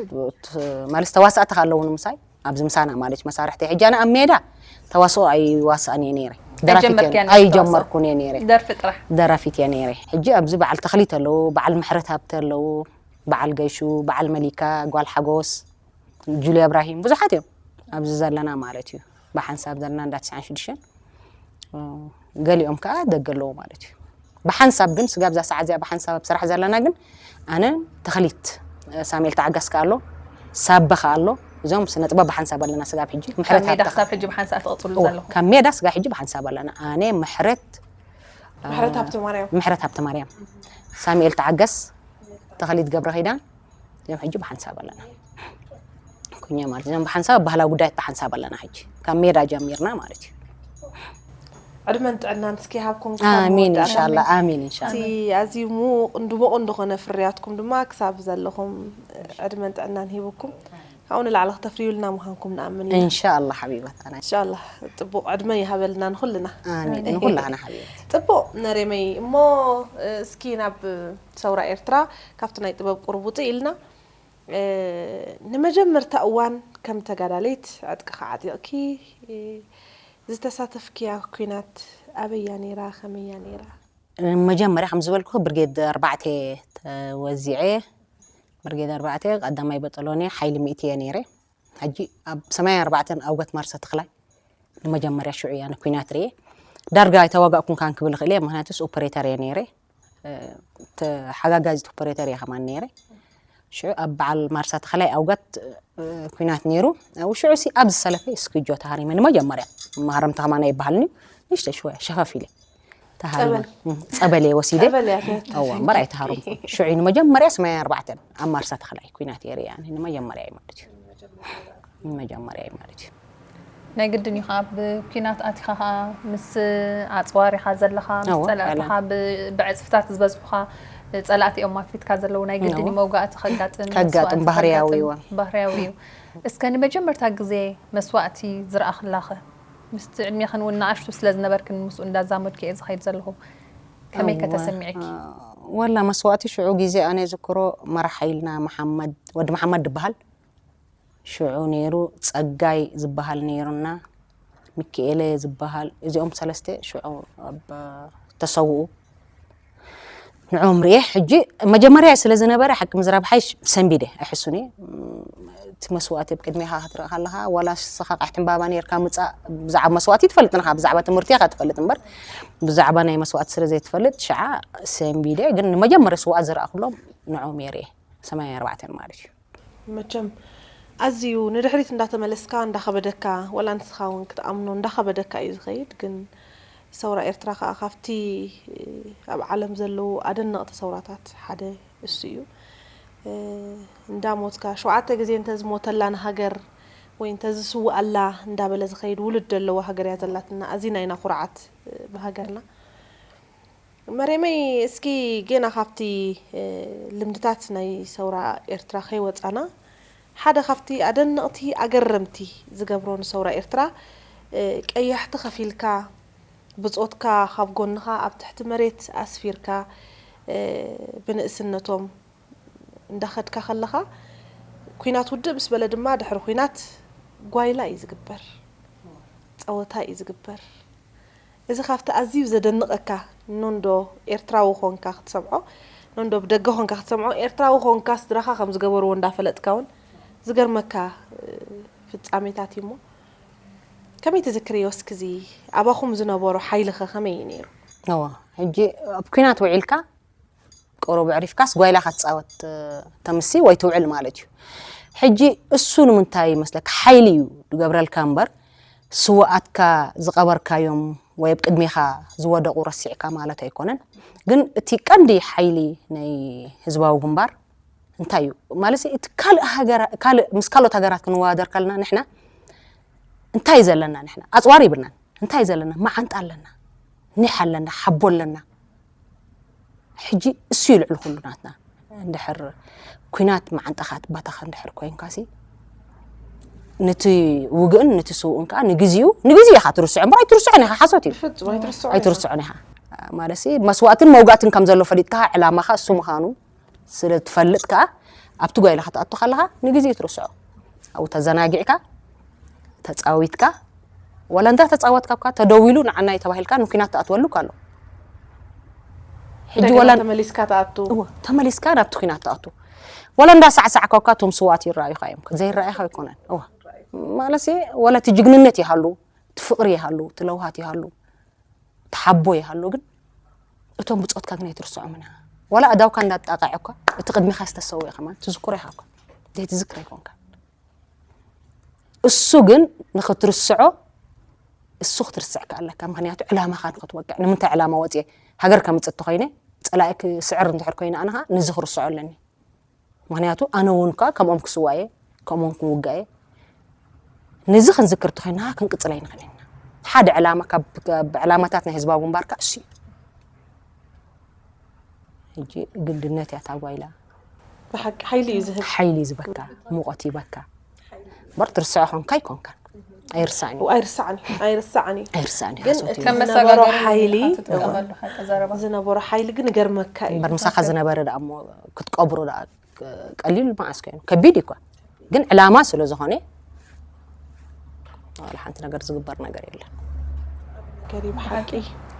ት-፣ ማለት ተዋሳእቲ ከኣ ኣለዉ ንምሳይ፣ ኣብዚ ምሳና ማለት እዩ፣ መሳርሕቲ። ሕጂ ኣነ ኣብ ሜዳ ተዋስኦ ኣይዋስኣን እየ ነይረ። ደራፊት እየ፣ ኣይጀመርክያን ነይረ፣ ተዋስኦ? ኣይጀመርኩን እየ ነይረ። ደርፊ ጥራሕ? ደራፊት እየ ነይረ። ሕጂ ኣብዚ በዓል ተኽሊት ኣለዉ፣ በዓል ምሕረት ሃብተ ኣለዉ፣ በዓል ገይሹ፣ በዓል መሊካ፣ ጓል ሓጎስ፣ ጁልያ እብራሂም፣ ብዙሓት እዮም ኣብዚ ዘለና ማለት እዩ። ብሓንሳብ ዘለና እንዳ ትስዓን ሽዱሽተን፣ እ፣ ገሊኦም ከኣ ደገ ኣለዉ ማለት እዩ። ብሓንሳብ ግን ስጋብ እዛ ሰዓት እዚኣ ብሓንሳብ ኣብ ስራሕ ዘለና ግን ኣነ፣ ተኽሊት፣ እ፣ ሳሙኤል ተዓጋስ ከኣ ኣሎ፣ ሳበ ከኣ ኣሎ። እዞም ስነ ጥበብ ብሓንሳብ ኣለና ስጋብ ሕጂ። ካብ ምሕረት ሜዳ ሃብተ ክሳብ ከኣ። ሕጂ ብሓንሳብ ትቕጽሉ እወ፣ ዘለኹም? ካብ ሜዳ ስጋብ ሕጂ ብሓንሳብ ኣለና። ኣነ፣ ምሕረት፣ እ፣ ምሕረት ሃብተ ማርያም። ምሕረት ሃብተ ማርያም፣ ሳሙኤል ተዓገስ፣ ተኽሊት ገብረ ኪዳን፣ እዚኦም ሕጂ ብሓንሳብ ኣለና። ኩኛ ማለት እዚኦም ብሓንሳብ፣ ባህላዊ ጉዳያት ብሓንሳብ ኣለና ሕጂ። ካብ ሜዳ ጀሚርና ማለት እዩ። ዕድመን ጥዕናን እስኪ ይሃብኩም ክሳብ ኣሚን፣ መወዳእታ። ኢንሻኣላ፣ ኣሚን፣ ኢንሻኣላ። እቲ ኣዝዩ ምዉቕ፣ ድሙቕ እንደኾነ ፍርያትኩም ድማ ክሳብ ዘለኹም ዕድመን ጥዕናን ሂብኩም ካብኡ ንላዕሊ ክተፍርዩልና ምዃንኩም ንኣምን ኢና። ኢንሻኣላ ሓቢባትና። ኢንሻኣላ፣ ጽቡቕ ዕድመ ይሃበልና ንኹልና። ኣሚን፣ ንኹላህና ሓቢባት። ጽቡቕ፣ ነሬመይ፣ እሞ፣ እስኪ ናብ ሰውራ ኤርትራ ካብቲ ናይ ጥበብ ቁሩብ ውጽእ ኢልና፣ እ፣ ንመጀመርታ እዋን ከም ተጋዳሊት ዕጥቅኻ ዓጢቕኪ፣ እ፣ ዝተሳተፍክያ ኲናት ኣበይ'ያ ነይራ? ከመይ'ያ ነይራ? መጀመርያ ከም ዝበልኩ ብርጌድ ኣርባዕተ ተወዚዐ፣ ብርጌድ ኣርባዕተ ቀዳማይ በጠሎኒ ሓይሊ ሚእቲ እየ ነይረ። ሕጂ ኣብ ሰማንያ ኣርባዕተን ኣውገት ማርሰ ተኽላይ ንመጀመርያ ሽዑ እያ ንኲናት ርእየ። ዳርጋ ኣይተዋጋእኩን ካን ክብል እኽእል እየ፣ ምኽንያቱስ ኦፐሬተር እየ ነይረ። እ፣ ተሓጋጋዚት ኦፐሬተር እየ ከማን ነይረ። ሽዑ ኣብ በዓል ማርሳ ተኽላይ ኣውጋት፣ እ፣ ኲናት ነይሩ። ኣብኡ ሽዑ ሲ ኣብ ዝሰለፈ እስክጆ ተሃሪመ ንመጀመርያ። መሃረምቲ ከማን ኣይበሃልን እዩ። ንእሽተይ ሽወያ ሸፈፍ ኢለ ተሃሪመ። ጸበል። እም፣ ጸበል እየ ወሲደ። ጸበል እያ ተታኺ። እዋ፣ እምበር ኣይተሃረምኩን። ሽዑ ንመጀመርያ ሰማንያ ኣርባዕተን ኣብ ማርሳ ተኽላይ ኲናት እየ ርእየ ኣነ ንመጀመርያ እዩ ማለት እዩ። ንመጀመርያ እዩ ማለት እዩ። ናይ ግድን እዩ ኸዓ፣ ኣብ ኲናት ኣቲኻ ኸዓ ምስ ኣጽዋር ኢኻ ዘለኻ፣ ምስ እወ፣ ጸላእትኻ፣ ብ-፣ ብዕጽፍታት ዝበዝሑኻ ጸላእቲ እዮም ኣብ ፊትካ ዘለዉ። ናይ ግድን እዩ እወ። መውጋእቲ ከጋጥም፣ ከጋጥም፣ መስዋእቲ ባህርያዊ ከጋጥም እወ። ባህርያዊ እዩ። እስከ ንመጀመርታ ግዜ መስዋእቲ ዝረኣኽላኸ? ምስቲ ዕድሜኽን እውን ንኣሽቱ ስለ ዝነበርክን ምስኡ እንዳዛመድኩ እየ ዝኸይድ ዘለኹ። ከመይ እወ። ከተሰሚዕኪ? ወላ መስዋእቲ ሽዑ ግዜ ኣነ ዝክሮ መራሕ ሓይልና መሓመድ፣ ወዲ መሓመድ ዝበሃል ሽዑ ነይሩ፣ ጸጋይ ዝበሃል ነይሩና፣ ሚኪኤለ ዝበሃል፣ እዚኦም ሰለስተ ሽዑ ኣብ ተሰውኡ። ንዕኦም ርኤ። ሕጂ መጀመርያ ስለ ዝነበረ፣ ሓቂ ምዝራብ ሓይሽ ሰንቢደ፣ ኣይሕሱን እየ። እቲ መስዋእቲ ኣብ ቅድሜኻ ክትርኢ ከለኻ፣ ዋላ ንስኻ ቃሕቲ ዕምባባ ነይርካ ምጻእ፣ ብዛዕባ መስዋእቲ ትፈልጥ ኢኻ፣ ብዛዕባ ትምህርቲ ኢኻ ትፈልጥ እምበር፣ ብዛዕባ ናይ መስዋእቲ ስለ ዘይትፈልጥ፣ ሽዓ ሰንቢደ። ግን ንመጀመርያ ስውኣት ዝረኣኹሎም ንዕኦም እየ ርኤ፣ ሰማንያ ኣርባዕተን ማለት እዩ። መቸም ኣዝዩ ንድሕሪት እንዳተመለስካ እንዳኸበደካ፣ ወላ ንስኻ እውን ክትኣምኖ እንዳኸበደካ እዩ ዝኸይድ። ግን ሰውራ ኤርትራ ከኣ ካብቲ ኣብ ዓለም ዘለዉ ኣደነቕቲ ሰውራታት ሓደ እሱ እዩ። እ፣ እንዳሞትካ፣ ሸውዓተ ግዜ እንተዝሞተላ ንሃገር፣ ወይ እንተ ዝስውእ ኣላ እንዳበለ ዝኸይድ ውሉድ ዘለዎ ሃገር እያ ዘላትና። ኣዚና ኢና ኩርዓት ብሃገርና። መሬመይ፣ እስኪ ጌና ካብቲ ልምድታት ናይ ሰውራ ኤርትራ ከይወጻና፣ ሓደ ካብቲ ኣደነቕቲ ኣገረምቲ ዝገብሮ ንሰውራ ኤርትራ፣ ቀያሕቲ ከፊልካ፣ ብጾትካ ካብ ጎንኻ ኣብ ትሕቲ መሬት ኣስፊርካ፣ ብንእስነቶም እንዳኸድካ ከለኻ፣ ኲናት ውድእ ምስ በለ ድማ ድሕሪ ኲናት ጓይላ እዩ ዝግበር፣ ጸወታ እዩ ዝግበር። እዚ ካብቲ ኣዝዩ ዘደንቐካ፣ ኖንዶ ኤርትራዊ ኾንካ ክትሰምዖ፣ ኖንዶ ብደገ ኾንካ ክትሰምዖ፣ ኤርትራዊ ኾንካ ስድራኻ ከም ዝገበርዎ እንዳፈለጥካ እውን ዝገርመካ ፍጻሜታት እዩ እሞ፣ ከመይ ትዝክርዮ እስኪ እዚ ኣባኹም ዝነበሮ ሓይልኸ ከመይ እዩ ነይሩ? እዋ፣ ሕጂ ኣብ ኲናት ውዒልካ ቁሩብ ኣዕሪፍካስ ጓይላ ክትጻወት ተምሲ ወይ ትውዕል ማለት እዩ። ሕጂ እሱ ንምንታይ ይመስለካ ሓይሊ እዩ ዝገብረልካ እምበር ስውኣትካ ዝቐበርካዮም ወይ ኣብ ቅድሜኻ ዝወደቑ ረሲዕካ ማለት ኣይኮነን። ግን እቲ ቀንዲ ሓይሊ ናይ ህዝባዊ ግንባር እንታይ እዩ ማለት እቲ ካልእ ሃገራ ካልእ ምስ ካልኦት ሃገራት ክንወዳደር ከለና ንሕና እንታይ እዩ ዘለና ንሕና ኣጽዋር ይብልናን እንታይ እዩ ዘለና መዓንጣ ኣለና ኒሕ ኣለና ሓቦ ኣለና ሕጂ እሱ እዩ ልዕሊ ኩሉ ናትና እንድሕር ኩናት መዓንጣኻ ትባታኻ እንድሕር ኮይንካሲ ነቲ ውግእን ነቲ ስውእን ከዓ ንግዚኡ ንግዜ ኢኻ ትርስዖ እምበር ኣይትርስዖን ኢኻ ሓሶት እዩ ኣይትርስዖን ኢኻ ማለትሲ መስዋእትን መውጋእትን ከም ዘሎ ፈሊጥካ ዕላማኻ እሱ ምዃኑ ስለ ትፈልጥ ከዓ ኣብቲ ጓይላ ክትኣቱ ከለኻ ንግዜ ትርስዖ ኣብኡ ተዘናጊዕካ ተፃዊትካ ዋላ እንዳ ተፃወትካ እኳ ተደዊሉ ንዓናይ ተባሂልካ ንኩናት ትኣትወሉ እኳ ኣሎ ሕጂ ወላ ተመሊስካ ትኣቱ እወ ተመሊስካ ናብቲ ኩናት ትኣቱ ወላ እንዳ ሳዕሳዕካ እኳ እቶም ስዋት ይረኣዩካ እዮም ዘይረኣዩካ ኣይኮነን እወ ማለት ወላ እቲ ጅግንነት ይሃሉ እቲ ፍቅሪ ይሃሉ እቲ ለውሃት ይሃሉ ተሓቦ ይሃሉ ግን እቶም ብጾትካ ግን ኣይትርስዖም ኢና ዋላ ኣዳውካ እንዳጣቃዐ እኳ እቲ ቅድሚኻ ዝተሰውአ ከማን ትዝክሮ ኢኻ እኳ ዘይትዝክረ ይኮንካ እሱ ግን ንኽትርስዖ እሱ ክትርስዕካ ኣለካ ምክንያቱ ዕላማኻ ንክትወቅዕ ንምንታይ ዕላማ ወፅየ ሃገር ከምፅእ ተኮይነ ፀላኢ ክስዕር እንድሕር ኮይነ ኣነኻ ንዚ ክርስዖ ኣለኒ ምክንያቱ ኣነ እውን ከዓ ከምኦም ክስዋ እየ ከምኦም ክውጋ እየ ነዚ ክንዝክር ተኮይና ክንቅፅል ኣይንኽእል ኢና ሓደ ዕላማ ካብ ዕላማታት ናይ ህዝባዊ ግንባር ከዓ እሱ እዩ ሕጂ ግድነት እያ ታጓይላ ብሓቂ ሓይሊ እዩ ዝህብ ሓይሊ እዩ ዝበካ ሙቐት ይበካ እምበር ትርስዖ ኾንካ ኣይኮንካን ኣይርሳዕን እዩ ኣይርሳዕን እዩ ኣይርሳዕን እዩ ግን ሓሶት እቲ እዩ ከም ዝነበሮ መሰጋገሪ ሓይሊ ትጥቀመሉ ሓቂ ዘረባ ዝነበሮ ሓይሊ ግን ገርመካ እዩ እምበር ምሳኻ ዝነበረ ደኣ እሞ ክትቀብሮ ደኣ ቀሊል መዓስ ኮይኑ ከቢድ እዩ እኳ ግን ዕላማ ስለ ዝኾነ ዋላ ሓንቲ ነገር ዝግበር ነገር የለን ገሪብ ሓቂ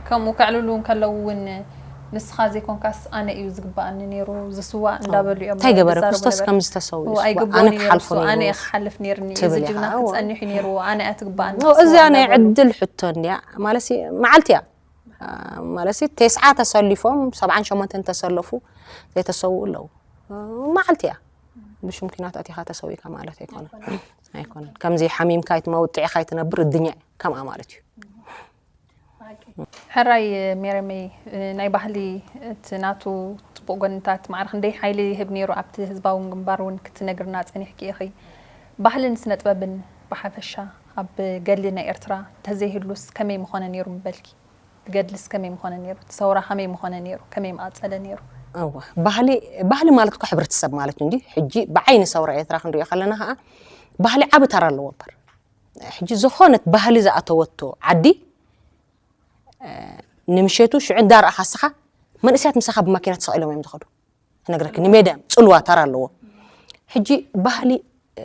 ከምኡ ከዕልሉ እንከለዉ እውን ንስኻ ዘይኮንካስ ኣነ እዩ ዝግባኣኒ ነይሩ ዝስዋእ እንዳበሉ እዮም እንታይ ገበረ ዝዛረቡ ክርስቶስ ነበሩ። ከም ዝተሰው እዎ፣ ይስዋእ። ኣይግብኦን ኣነ እዩ ክሓልፎ እሱ፣ ኣነ ነይሩ እየ ክሓልፍ ነይርኒ፣ እዚ ትብል ጅግና ኢኻ። እዎ። ክጸንሕ እዩ ነይሩ፣ ኣነ እያ ትግባኣኒ እዎ፣ እዚኣ ዝስዋእ ናይ እንዳበሉ። ዕድል ሕቶ እንድያ። ማለሲ መዓልቲ እያ። አ፣ ማለሲ ተስዓ ተሰሊፎም ሰብዓን ሸሞንተን ተሰለፉ ዘይተሰውኡ ኣለዉ። አ፣ መዓልቲ እያ። ብሽም ኲናት ኣቲኻ ተሰዊእካ ማለት ኣይኮነን። ኣይኮነን። ከምዚ ሓሚምካ ኣይትመውት፣ ጥዒኻ ኣይትነብር፣ እድኛ እያ። ከምኣ ማለት እዩ። ሕራይ ሜረመይ፣ ናይ ባህሊ እቲ ናቱ ጽቡቕ ጎንታት ማዕረ ክንደይ ሓይሊ ይህብ ነይሩ ኣብቲ ህዝባዊ ግንባር እውን ክትነግርና ጸኒሕኪ ኢኺ። ባህልን ስነ ጥበብን ብሓፈሻ ኣብ ገድሊ ናይ ኤርትራ እንተዘይህሉስ ከመይ ምኾነ ነይሩ ምበልኪ? እቲ ገድልስ ከመይ ምኾነ ነይሩ? እቲ ሰውራ ከመይ ምኾነ ነይሩ? ከመይ ምቐጸለ ነይሩ? እወ፣ ባህሊ፣ ባህሊ ማለት እኮ ሕብረተሰብ ማለት እዩ እንዲ። ሕጂ ብዓይኒ ሰውራ ኤርትራ ክንሪኦ ከለና ኸኣ ባህሊ ዓቢ ተራ ኣለዎ እምበር። ሕጂ ዝኾነት ባህሊ ዝኣተወቶ ዓዲ፣ እ፣ ንምሸቱ ሽዑ እንዳረኣኻ እስኻ መንእሰያት ምሳኻ ብማኪና ተሰቒሎም እዮም ዝኸዱ። ክነግረኪ፣ ንሜዳ እዮም፣ ጽልዋ ተራ ኣለዎ። ሕጂ ባህሊ፣ እ፣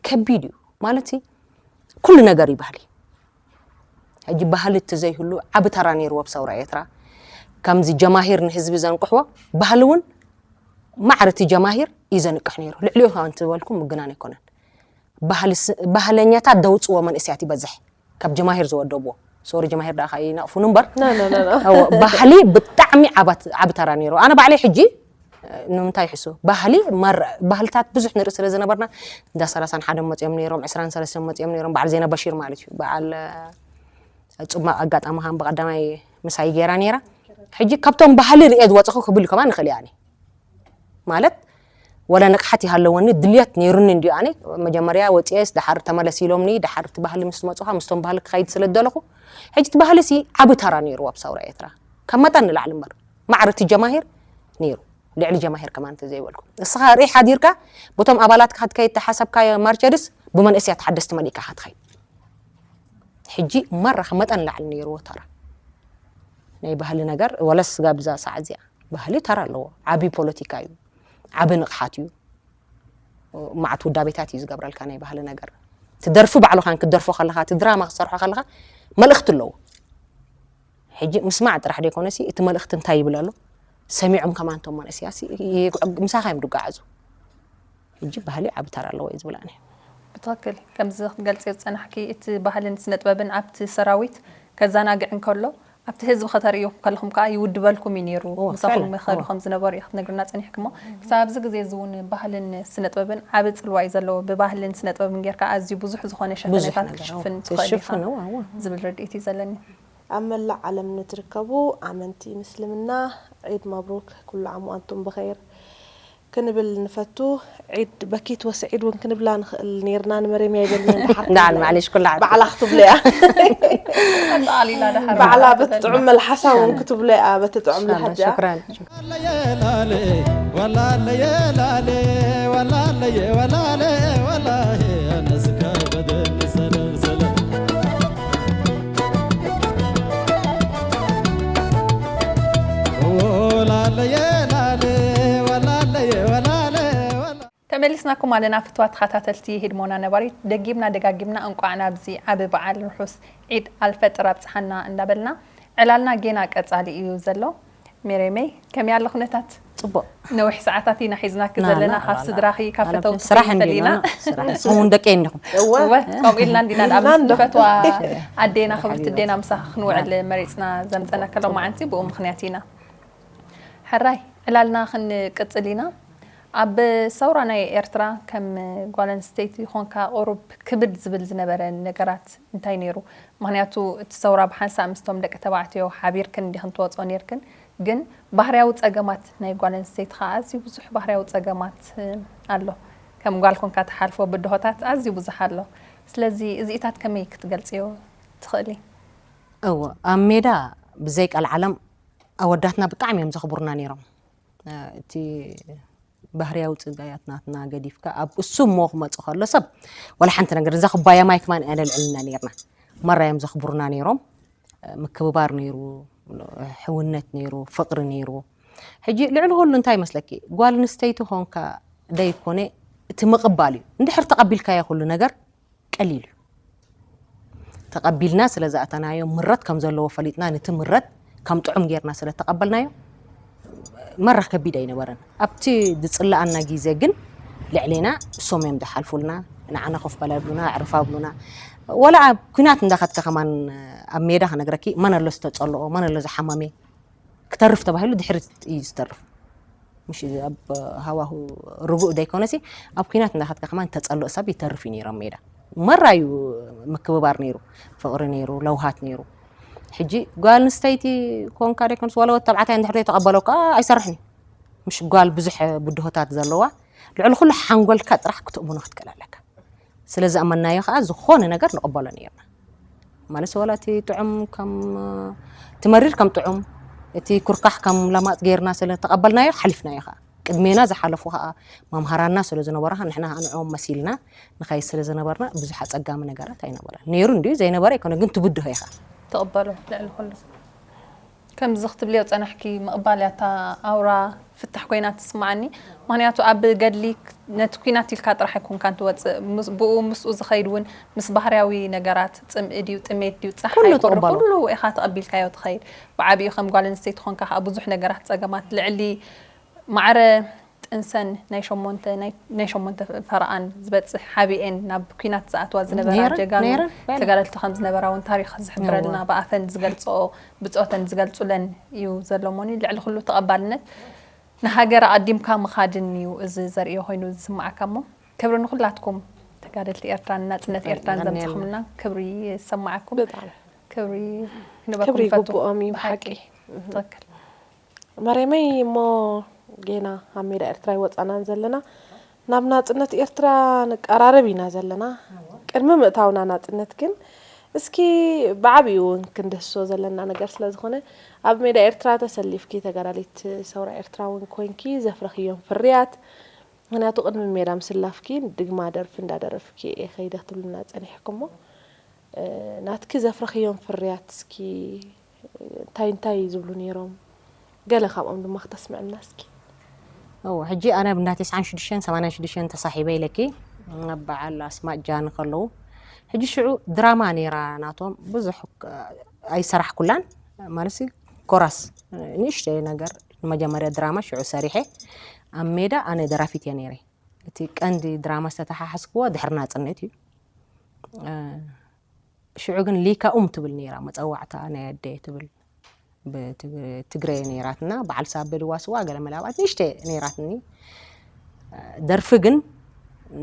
ከቢድ እዩ። ማለት ኩሉ ነገር እዩ ባህሊ። ሕጂ ባህሊ እቲ ዘይህሉ ዓቢ ተራ ነይርዎ ኣብ ሰውራ ኤርትራ። ከምዚ ጀማሂር ንህዝቢ ዘንቅሕዎ፣ ባህሊ እውን ማዕረ እቲ ጀማሂር እዩ ዘንቅሕ ነይሩ። ልዕሊኡ ከዓ እንትበልኩ ምግናን ኣይኮነን። ባህሊ ስ-፣ ባህለኛታት ደውፅዎ መንእሰያት ይበዝሕ። ካብ ጀማሂር ዝወደብዎ። ሶሪ ጀማሂር ደኣ ከይነቕፉን እምበር። ኖ፣ ኖ፣ ኖ፣ ኖ። እዎ፣ ባህሊ ብጣዕሚ ዓባት-፣ ዓቢ ተራ ነይሩ። ኣነ ባዕለይ ሕጂ፣ እ፣ ንምንታይ ይሕሱ? ባህሊ መር-፣ ባህልታት ብዙሕ ንርኢ ስለ ዝነበርና፣ እንዳ ሰላሳን ሓደን መፂኦም ነይሮም፣ ዕስራን ሰለስተን መፂኦም ነይሮም፣ በዓል ዜና በሺር ማለት እዩ። በዓል፣ እ፣ ፅማቕ ኣጋጣሚ ከም ብቐዳማይ ምሳይ ገይራ ነይራ። ሕጂ ካብቶም ባህሊ ርእየ ዝወፅኹ ክብል ከማን ንኽእል እየ ኣነ። ማለት ወላ ንቕሓት ይሃለወኒ ድልየት ነይሩኒ እንድዩ። ኣነ መጀመርያ ወፅኤስ ደሓር ተመለስ ኢሎምኒ። ደሓር እቲ ባህሊ ምስ መፁኻ ምስቶም ባህሊ ክኸይድ ስለ ዝደለኹ፣ ሕጂ እቲ ባህሊ ሲ ዓቢ ተራ ነይሩ ኣብ ሰውራ ኤርትራ፣ ካብ መጠን ንላዕሊ እምበር። ማዕረ እቲ ጀማሂር ነይሩ፣ ልዕሊ ጀማሂር ከማን እንተዘይበልኩ። ንስኻ ርኢ ሓዲርካ፣ በቶም ኣባላትካ ክትከይድ ተሓሰብካዮ ማርቸድስ ብመንእስያት ሓደስቲ መሊእካ ክትኸይድ። ሕጂ ማራ ካብ መጠን ላዕሊ ነይርዎ ተራ ናይ ባህሊ ነገር። ወለስ ስጋ ብዛ ሰዓት እዚኣ ባህሊ ተራ ኣለዎ። ዓቢ ፖለቲካ እዩ፣ ዓቢ ንቕሓት እዩ። ማዕት ውዳቤታት እዩ ዝገብረልካ ናይ ባህሊ ነገር። ትደርፊ ባዕልኻን ክትደርፎ ከለኻ፣ እቲ ድራማ ክትሰርሖ ከለኻ መልእኽቲ ኣለዎ። ሕጂ ምስማዕ ጥራሕ ደይኮነሲ እቲ መልእኽቲ እንታይ ይብል ኣሎ ሰሚዖም ከማን እቶም መንእስያሲ ይጉዕ-፣ ምሳኻ እዮም ዝጓዓዙ። ሕጂ ባህሊ ዓቢ ተራ ኣለዎ እዩ ዝብል ኣነ። ብትኽክል ከምዚ ክትገልጽዮ ዝጸናሕኪ፣ እቲ ባህልን ስነ ጥበብን ኣብቲ ሰራዊት ከዘናግዕ እንከሎ፣ ኣብቲ ህዝቢ ከተርእዩ ከለኹም ከኣ ይውድበልኩም እዩ ነይሩ። እወ፣ ምሳኹም ፈዕለን፣ ይኸዱ እወ። ከም ዝነበሩ እዩ ክትነግርና ጸኒሕኪ እሞ፣ ክሳብ ኣብዚ ግዜ እዚ እውን ባህልን ስነ ጥበብን ዓቢ ጽልዋ እዩ ዘለዎ። ብባህልን ስነ ጥበብን ጌርካ ኣዝዩ ብዙሕ ዝኾነ ብዙሕ ሸፈነታት ነገር፣ እወ። ክትሽፍን ትኽእል ኢኻ ክትሽፍን፣ እወ፣ እወ። ዝብል ርድኢት እዩ ዘለኒ። ኣብ መላእ ዓለም ንትርከቡ ኣመንቲ ምስልምና ዒድ መብሩክ፣ ኩሉ ዓም ወኣንቱም ብኸይር ክንብል ንፈቱ። ዒድ በኪት ወሰዒድ እውን ክንብላ ንኽእል ነይርና፣ ንመርየም ኣይበልናን ድሓር እንዳዓል ክንብላ። ማዕሌሽ ኩላ ዓዲ። ባዕላ ክትብሎ እያ። ኣጠቓሊላ ድሓር ባዕላ ክትብል። በቲ ጥዑም መልሓሳ እውን ክትብሎ እያ፣ በቲ ጥዑም ኢንሻላህ፣ ልሕጃ። ሽክራን። ተመሊስናኩም ኣለና ፍትዋ ተኸታተልቲ ህድሞና ነባሪት፣ ደጊምና ደጋጊምና እንቋዕ ናብዚ ዓቢ በዓል ርሑስ ዒድ ኣልፈጥር ኣብጽሓና እንዳበልና፣ ዕላልና ጌና ቀጻሊ እዩ ዘሎ። ሜሬመይ፣ ከመይ ኣሎ ኩነታት? ጽቡቕ። ነዊሕ ሰዓታት ኢና ሒዝናኪ ዘለና፣ ናብ ስድራኺ፣ ካብ ፈተውትኺ ስራሕ እንዲና፣ ፈሊና። ስራሕ። ንስኹም እውን ደቂ እንዲኹም። እወ። እወ፣ ከምኡ ኢልና እንዲና፣ ኢልና ንፈትዋ ኣዴና፣ ክብርቲ ኣዴና ምሳኺ ክንውዕል መሪጽና ዘምጸና ከሎ መዓንቲ ብኡ ምኽንያት ኢና። ሕራይ፣ ዕላልና ክንቅጽል ኢና። ኣብ ሰውራ ናይ ኤርትራ ከም ጓል ኣንስተይቲ ኾንካ ቁሩብ ክብድ ዝብል ዝነበረ ነገራት እንታይ ነይሩ? ምኽንያቱ እቲ ሰውራ ብሓንሳእ ምስቶም ደቂ ተባዕትዮ ሓቢርክን እንዲኽን ትወጽኦ ነይርክን፣ ግን ባህርያዊ ጸገማት ናይ ጓል ኣንስተይቲ ኸኣ ኣዝዩ ብዙሕ ባህርያዊ ጸገማት ኣሎ። ከም ጓል ኮንካ ትሓልፎ ብድሆታት ኣዝዩ ብዙሕ ኣሎ። ስለዚ እዚኢታት ከመይ ክትገልጽዮ ትኽእሊ? እወ፣ ኣብ ሜዳ ብዘይ ቀልዓለም ኣወዳትና ብጣዕሚ እዮም ዘኽብሩና ነይሮም። እቲ ባህርያዊ ጽጋያት ናትና ገዲፍካ ኣብ እሱ እሞ ክመጽእ ከሎ ሰብ ወላ ሓንቲ ነገር እዛ ኩባያ ማይ ከማን ኣነልዕልና ነይርና። መራ እዮም ዘኽብሩና ነይሮም። ምክብባር ነይሩ፣ ሕውነት ነይሩ፣ ፍቕሪ ነይሩ። ሕጂ ልዕሊ ኩሉ እንታይ ይመስለኪ? ጓል ኣንስተይቲ ኮንካ ደይኮነ እቲ ምቕባል እዩ። እንድሕር ተቐቢልካዮ ኩሉ ነገር ቀሊል እዩ። ተቐቢልና ስለ ዝኣተናዮ ምረት ከም ዘለዎ ፈሊጥና ነቲ ምረት ከም ጥዑም ጌርና ስለ ተቐበልናዮ መራ ከቢድ ኣይነበረን። ኣብቲ ዝጽለኣና ግዜ ግን ልዕሌና እሶም እዮም ዝሓልፉልና። ንዓና ኮፍ በላ ይብሉና፣ ኣዕርፋ ይብሉና። ወላ ኣብ ኲናት እንዳኸድካ ከማን ኣብ ሜዳ ክነግረኪ መን ኣሎ ዝተጸልኦ፣ መን ኣሎ ዝሓመመ፣ ክተርፍ ተባሂሉ ድሕሪት እዩ ዝተርፍ። ምሽ ኣብ ሃዋሁ ርጉእ ደይኮነሲ ኣብ ኲናት እንዳኸድካ ከማን ተጸልኦ ሰብ ይተርፍ እዩ ነይሩ ኣብ ሜዳ። መራ እዩ ምክብባር ነይሩ፣ ፍቕሪ ነይሩ፣ ለውሃት ነይሩ። ሕጂ ጓል ኣንስተይቲ ኮንካ ደይኮነስ ዋላ ወዲ ተባዕታይ እንድሕር ዘይተቐበሎ ከኣ ኣይሰርሕን እዩ። ምሽ ጓል ብዙሕ ብድሆታት ዘለዋ ልዕሊ ኩሉ ሓንጎልካ ጥራሕ ክትእምኖ ክትክእል ኣለካ። ስለ ዝኣመናዮ ከኣ ዝኾነ ነገር ንቕበሎ ነይርና። ማለት ዋላ እቲ ጥዑም ከም፣ እቲ መሪር ከም ጥዑም፣ እቲ ኩርካሕ ከም ለማጥ ጌርና ስለ ተቐበልናዮ ሓሊፍናዮ ከኣ። ቅድሜና ዝሓለፉ ከኣ መምሃራንና ስለ ዝነበሩ ከኣ ንሕና ከኣ ንዕኦም መሲልና ንኸይድ ስለ ዝነበርና ብዙሕ ኣጸጋሚ ነገራት ኣይነበረን። ነይሩ እንድዩ ዘይነበረ ኣይኮነ፣ ግን ትብድሆ ኢኻ። ትቕበሎ ልዕሊ ኩሉ። ከምዚ ክትብልዮ ጸናሕኪ ምቕባል እያ እታ ኣውራ ፍታሕ ኮይና ትስምዓኒ። ምኽንያቱ ኣብ ገድሊ ነቲ ኲናት ኢልካ ጥራሕ ኣይኮንካን ትወጽእ። ምስ-፣ ብኡ ምስኡ ዝኸይድ እውን ምስ ባህርያዊ ነገራት፣ ጽምኢ ድዩ፣ ጥሜት ድዩ፣ ጸሓይ፣ ኩሉ ቁሪ፣ ትቕበሎ። ኩሉ ኢኻ ተቐቢልካዮ ትኸይድ። ብዓቢኡ ከም ጓል ኣንስተይቲ ኾንካ ከኣ ብዙሕ ነገራት፣ ጸገማት ልዕሊ ማዕረ ጥንሰን ናይ ሸሞንተ፣ ናይ፣ ናይ ሸሞንተ ፈረቓን ዝበጽሕ ሓቢኤን ናብ ኲናት ዝኣትዋ ዝነበራ ነይረን፣ ጀጋኑ ነይረን፣ በለ። ተጋደልቲ ከም ዝነበራ እውን ታሪኽ ዝሕብረልና፣ እወ። ብኣፈን ዝገልጽኦ፣ ብጾተን ዝገልጹለን እዩ ዘሎ። እሞኒ ልዕሊ ኩሉ ተቐባልነት ንሃገር ኣቐዲምካ ምኻድን እዩ እዚ ዘርእዮ ኮይኑ ዝስምዓካ። እሞ ክብሪ ንኹላትኩም ተጋደልቲ ኤርትራን ናጽነት ኤርትራን የቐንየልና። ዘምጽኹምልና ክብሪ ይሰምዓኩም። ብጣዕሚ። ክብሪ ክንበኩም ክብሪ ንፈቱ። ይግብኦም እዩ ብሓቂ። ብሓቂ። ትኽክል። ማርያመይ እሞ ጌና ኣብ ሜዳ ኤርትራ ኣይወጻናን ዘለና። ናብ ናጽነት ኤርትራ ንቀራረብ ኢና ዘለና። ቅድሚ ምእታውና ናጽነት ግን እስኪ ብዓቢኡ እውን ክንድህስሶ ዘለና ነገር ስለ ዝኾነ፣ ኣብ ሜዳ ኤርትራ ተሰሊፍኪ፣ ተጋዳሊት ሰውራ ኤርትራ እውን ኮንኪ ዘፍረኽዮም ፍርያት፣ ምኽንያቱ ቅድሚ ሜዳ ምስላፍኪ፣ ድግማ ደርፊ እንዳደረፍኪ እየ ከይደ ክትብልና ጸኒሕኩሞ። ናትኪ ዘፍረኽዮም ፍርያት እስኪ እንታይ እንታይ ዝብሉ ነይሮም? ገለ ካብኦም ድማ ክተስምዕና እስኪ። እው ሕጂ ኣነ ብና ተስዓን ሽዱሽተን ሰማንያን ሽዱሽተን ተሳሒበ ኢለኪ፣ ኣብ በዓል ኣስማት ጃን ከለዉ፣ ሕጂ ሽዑ ድራማ ነይራ ናቶም። ብዙሕ ኣይሰራሕኩላን ማለት ሲ፣ ኮራስ ንእሽተይ ነገር፣ ንመጀመርያ ድራማ ሽዑ ሰሪሐ። ኣብ ሜዳ ኣነ ደራፊት እየ ነይረ። እቲ ቀንዲ ድራማ ዝተተሓሓዝክዎ ድሕሪ ናጽነት እዩ። ሽዑ ግን ሊካ ኡም ትብል ነይራ፣ መጸዋዕታ ናይ ኣደ ትብል። ብትግረ ነይራትና። በዓል ሳበ ድዋስዋ፣ ገለ መላባት ንእሽተ ነይራትኒ። ደርፊ ግን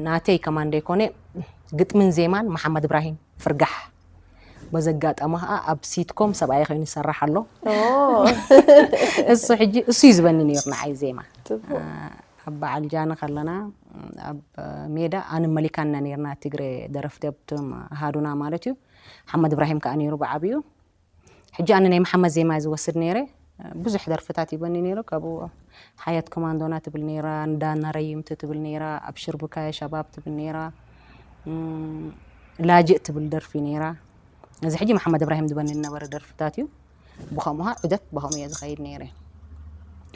ናተይ ከማን ደይኮነ፣ ግጥምን ዜማን መሓመድ እብራሂም ፍርጋሕ። በዚ ኣጋጣሚ ኸዓ ኣብ ሲትኮም ሰብኣይ ኮይኑ ይሰርሕ ኣሎ። እሱ ሕጂ እሱ እዩ ዝበኒ ነይሩ ንዓይ ዜማ። ኣብ በዓል ጃኒ ከለና ኣብ ሜዳ ኣነ መሊካና ነይርና፣ ትግረ ደረፍቲ ኣብቶም ኣሃዱና ማለት እዩ። ሓመድ እብራሂም ከዓ ነይሩ ብዓብዩ። ሕጂ ኣነ ናይ መሓመድ ዜማ ዝወስድ ነይረ። ብዙሕ ደርፍታት ይበኒ ነይሩ። ካብኡ ሓያት ኮማንዶና ትብል ነይራ፣ ንዳና ረይምቲ ትብል ነይራ፣ ኣብ ሽርቡካየ ሸባብ ትብል ነይራ፣ ላጅእ ትብል ደርፊ ነይራ። እዚ ሕጂ መሓመድ እብራሂም ዝበኒ ዝነበረ ደርፍታት እዩ። ብኸምኡ ዑደት ብኸምኡ እየ ዝኸይድ ነይረ።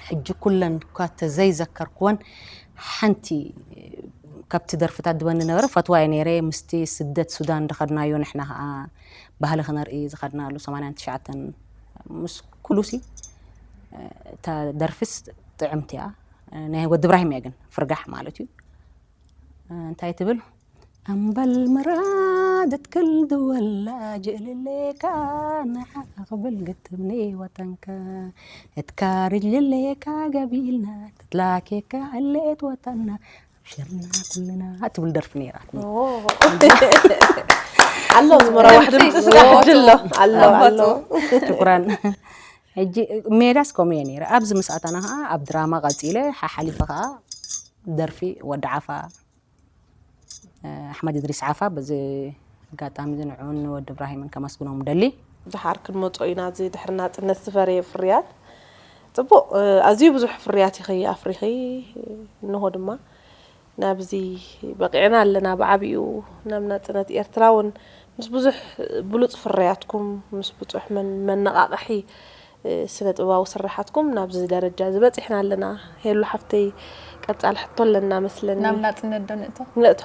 ሕጂ ኩለን እኳ ተዘይዘከርክወን፣ ሓንቲ ካብቲ ደርፍታት ዝበኒ ነበረ ፈትዋየ ነይረ። ምስቲ ስደት ሱዳን ዝኸድናዮ፣ ንሕና ከዓ ባህሊ ክነርኢ ዝኸድናሉ ሰማንያን ትሽዓተን ምስ ኩሉሲ፣ እታ ደርፊስ ጥዕምቲ እያ። ናይ ወዲ እብራሂም እያ ግን፣ ፍርጋሕ ማለት እዩ። እንታይ ትብል? ኣምበል ምራድ እትክል ድወላ ጅእልሌካ ንዓ ክብል ግትምኒ ወጠንካ እትካርጅ ልሌካ ገቢልና ትትላኬካ ዕሌት ወጠና ኣብሽርና ኩልና ትብል ደርፊ ነይራትኒ። ኣሎ ዝመረዋሕ ድምፂ ስጋ ሕጂ ኣሎ ኣሎ ኣሎ። ሽኩራን። ሕጂ ሜዳስ ከምኡ እየ ነይረ። ኣብዚ ምስ ኣታና ከዓ ኣብ ድራማ ቀፂለ፣ ሓሓሊፈ ከዓ ደርፊ ወዲ ዓፋ፣ ኣሕመድ እድሪስ ዓፋ። በዚ ኣጋጣሚ እዚ ንዕኡን ንወዲ እብራሂምን ከመስግኖም ደሊ። ድሓር ክንመጾ ኢና፣ እዚ ድሕሪ ናጽነት ዝፈረየ ፍርያት። ጽቡቕ፣ ኣዝዩ ብዙሕ ፍርያት ኢኺ ኣፍሪኺ፣ እንሆ ድማ ናብዚ በቒዕና ኣለና። ብዓቢኡ ናብ ናጽነት ኤርትራ እውን ምስ ብዙሕ ብሉጽ ፍርያትኩም፣ ምስ ብዙሕ መን-፣ መነቓቕሒ ስነ ጥበባዊ ስርሓትኩም ናብዚ ደረጃ እዚ በጺሕና ኣለና። ሄሉ ሓፍተይ፣ ቀጻሊ ሕቶ ኣለና መስለኒ። ናብ ናጽነት ዶ ንእቶ? ንእቶ።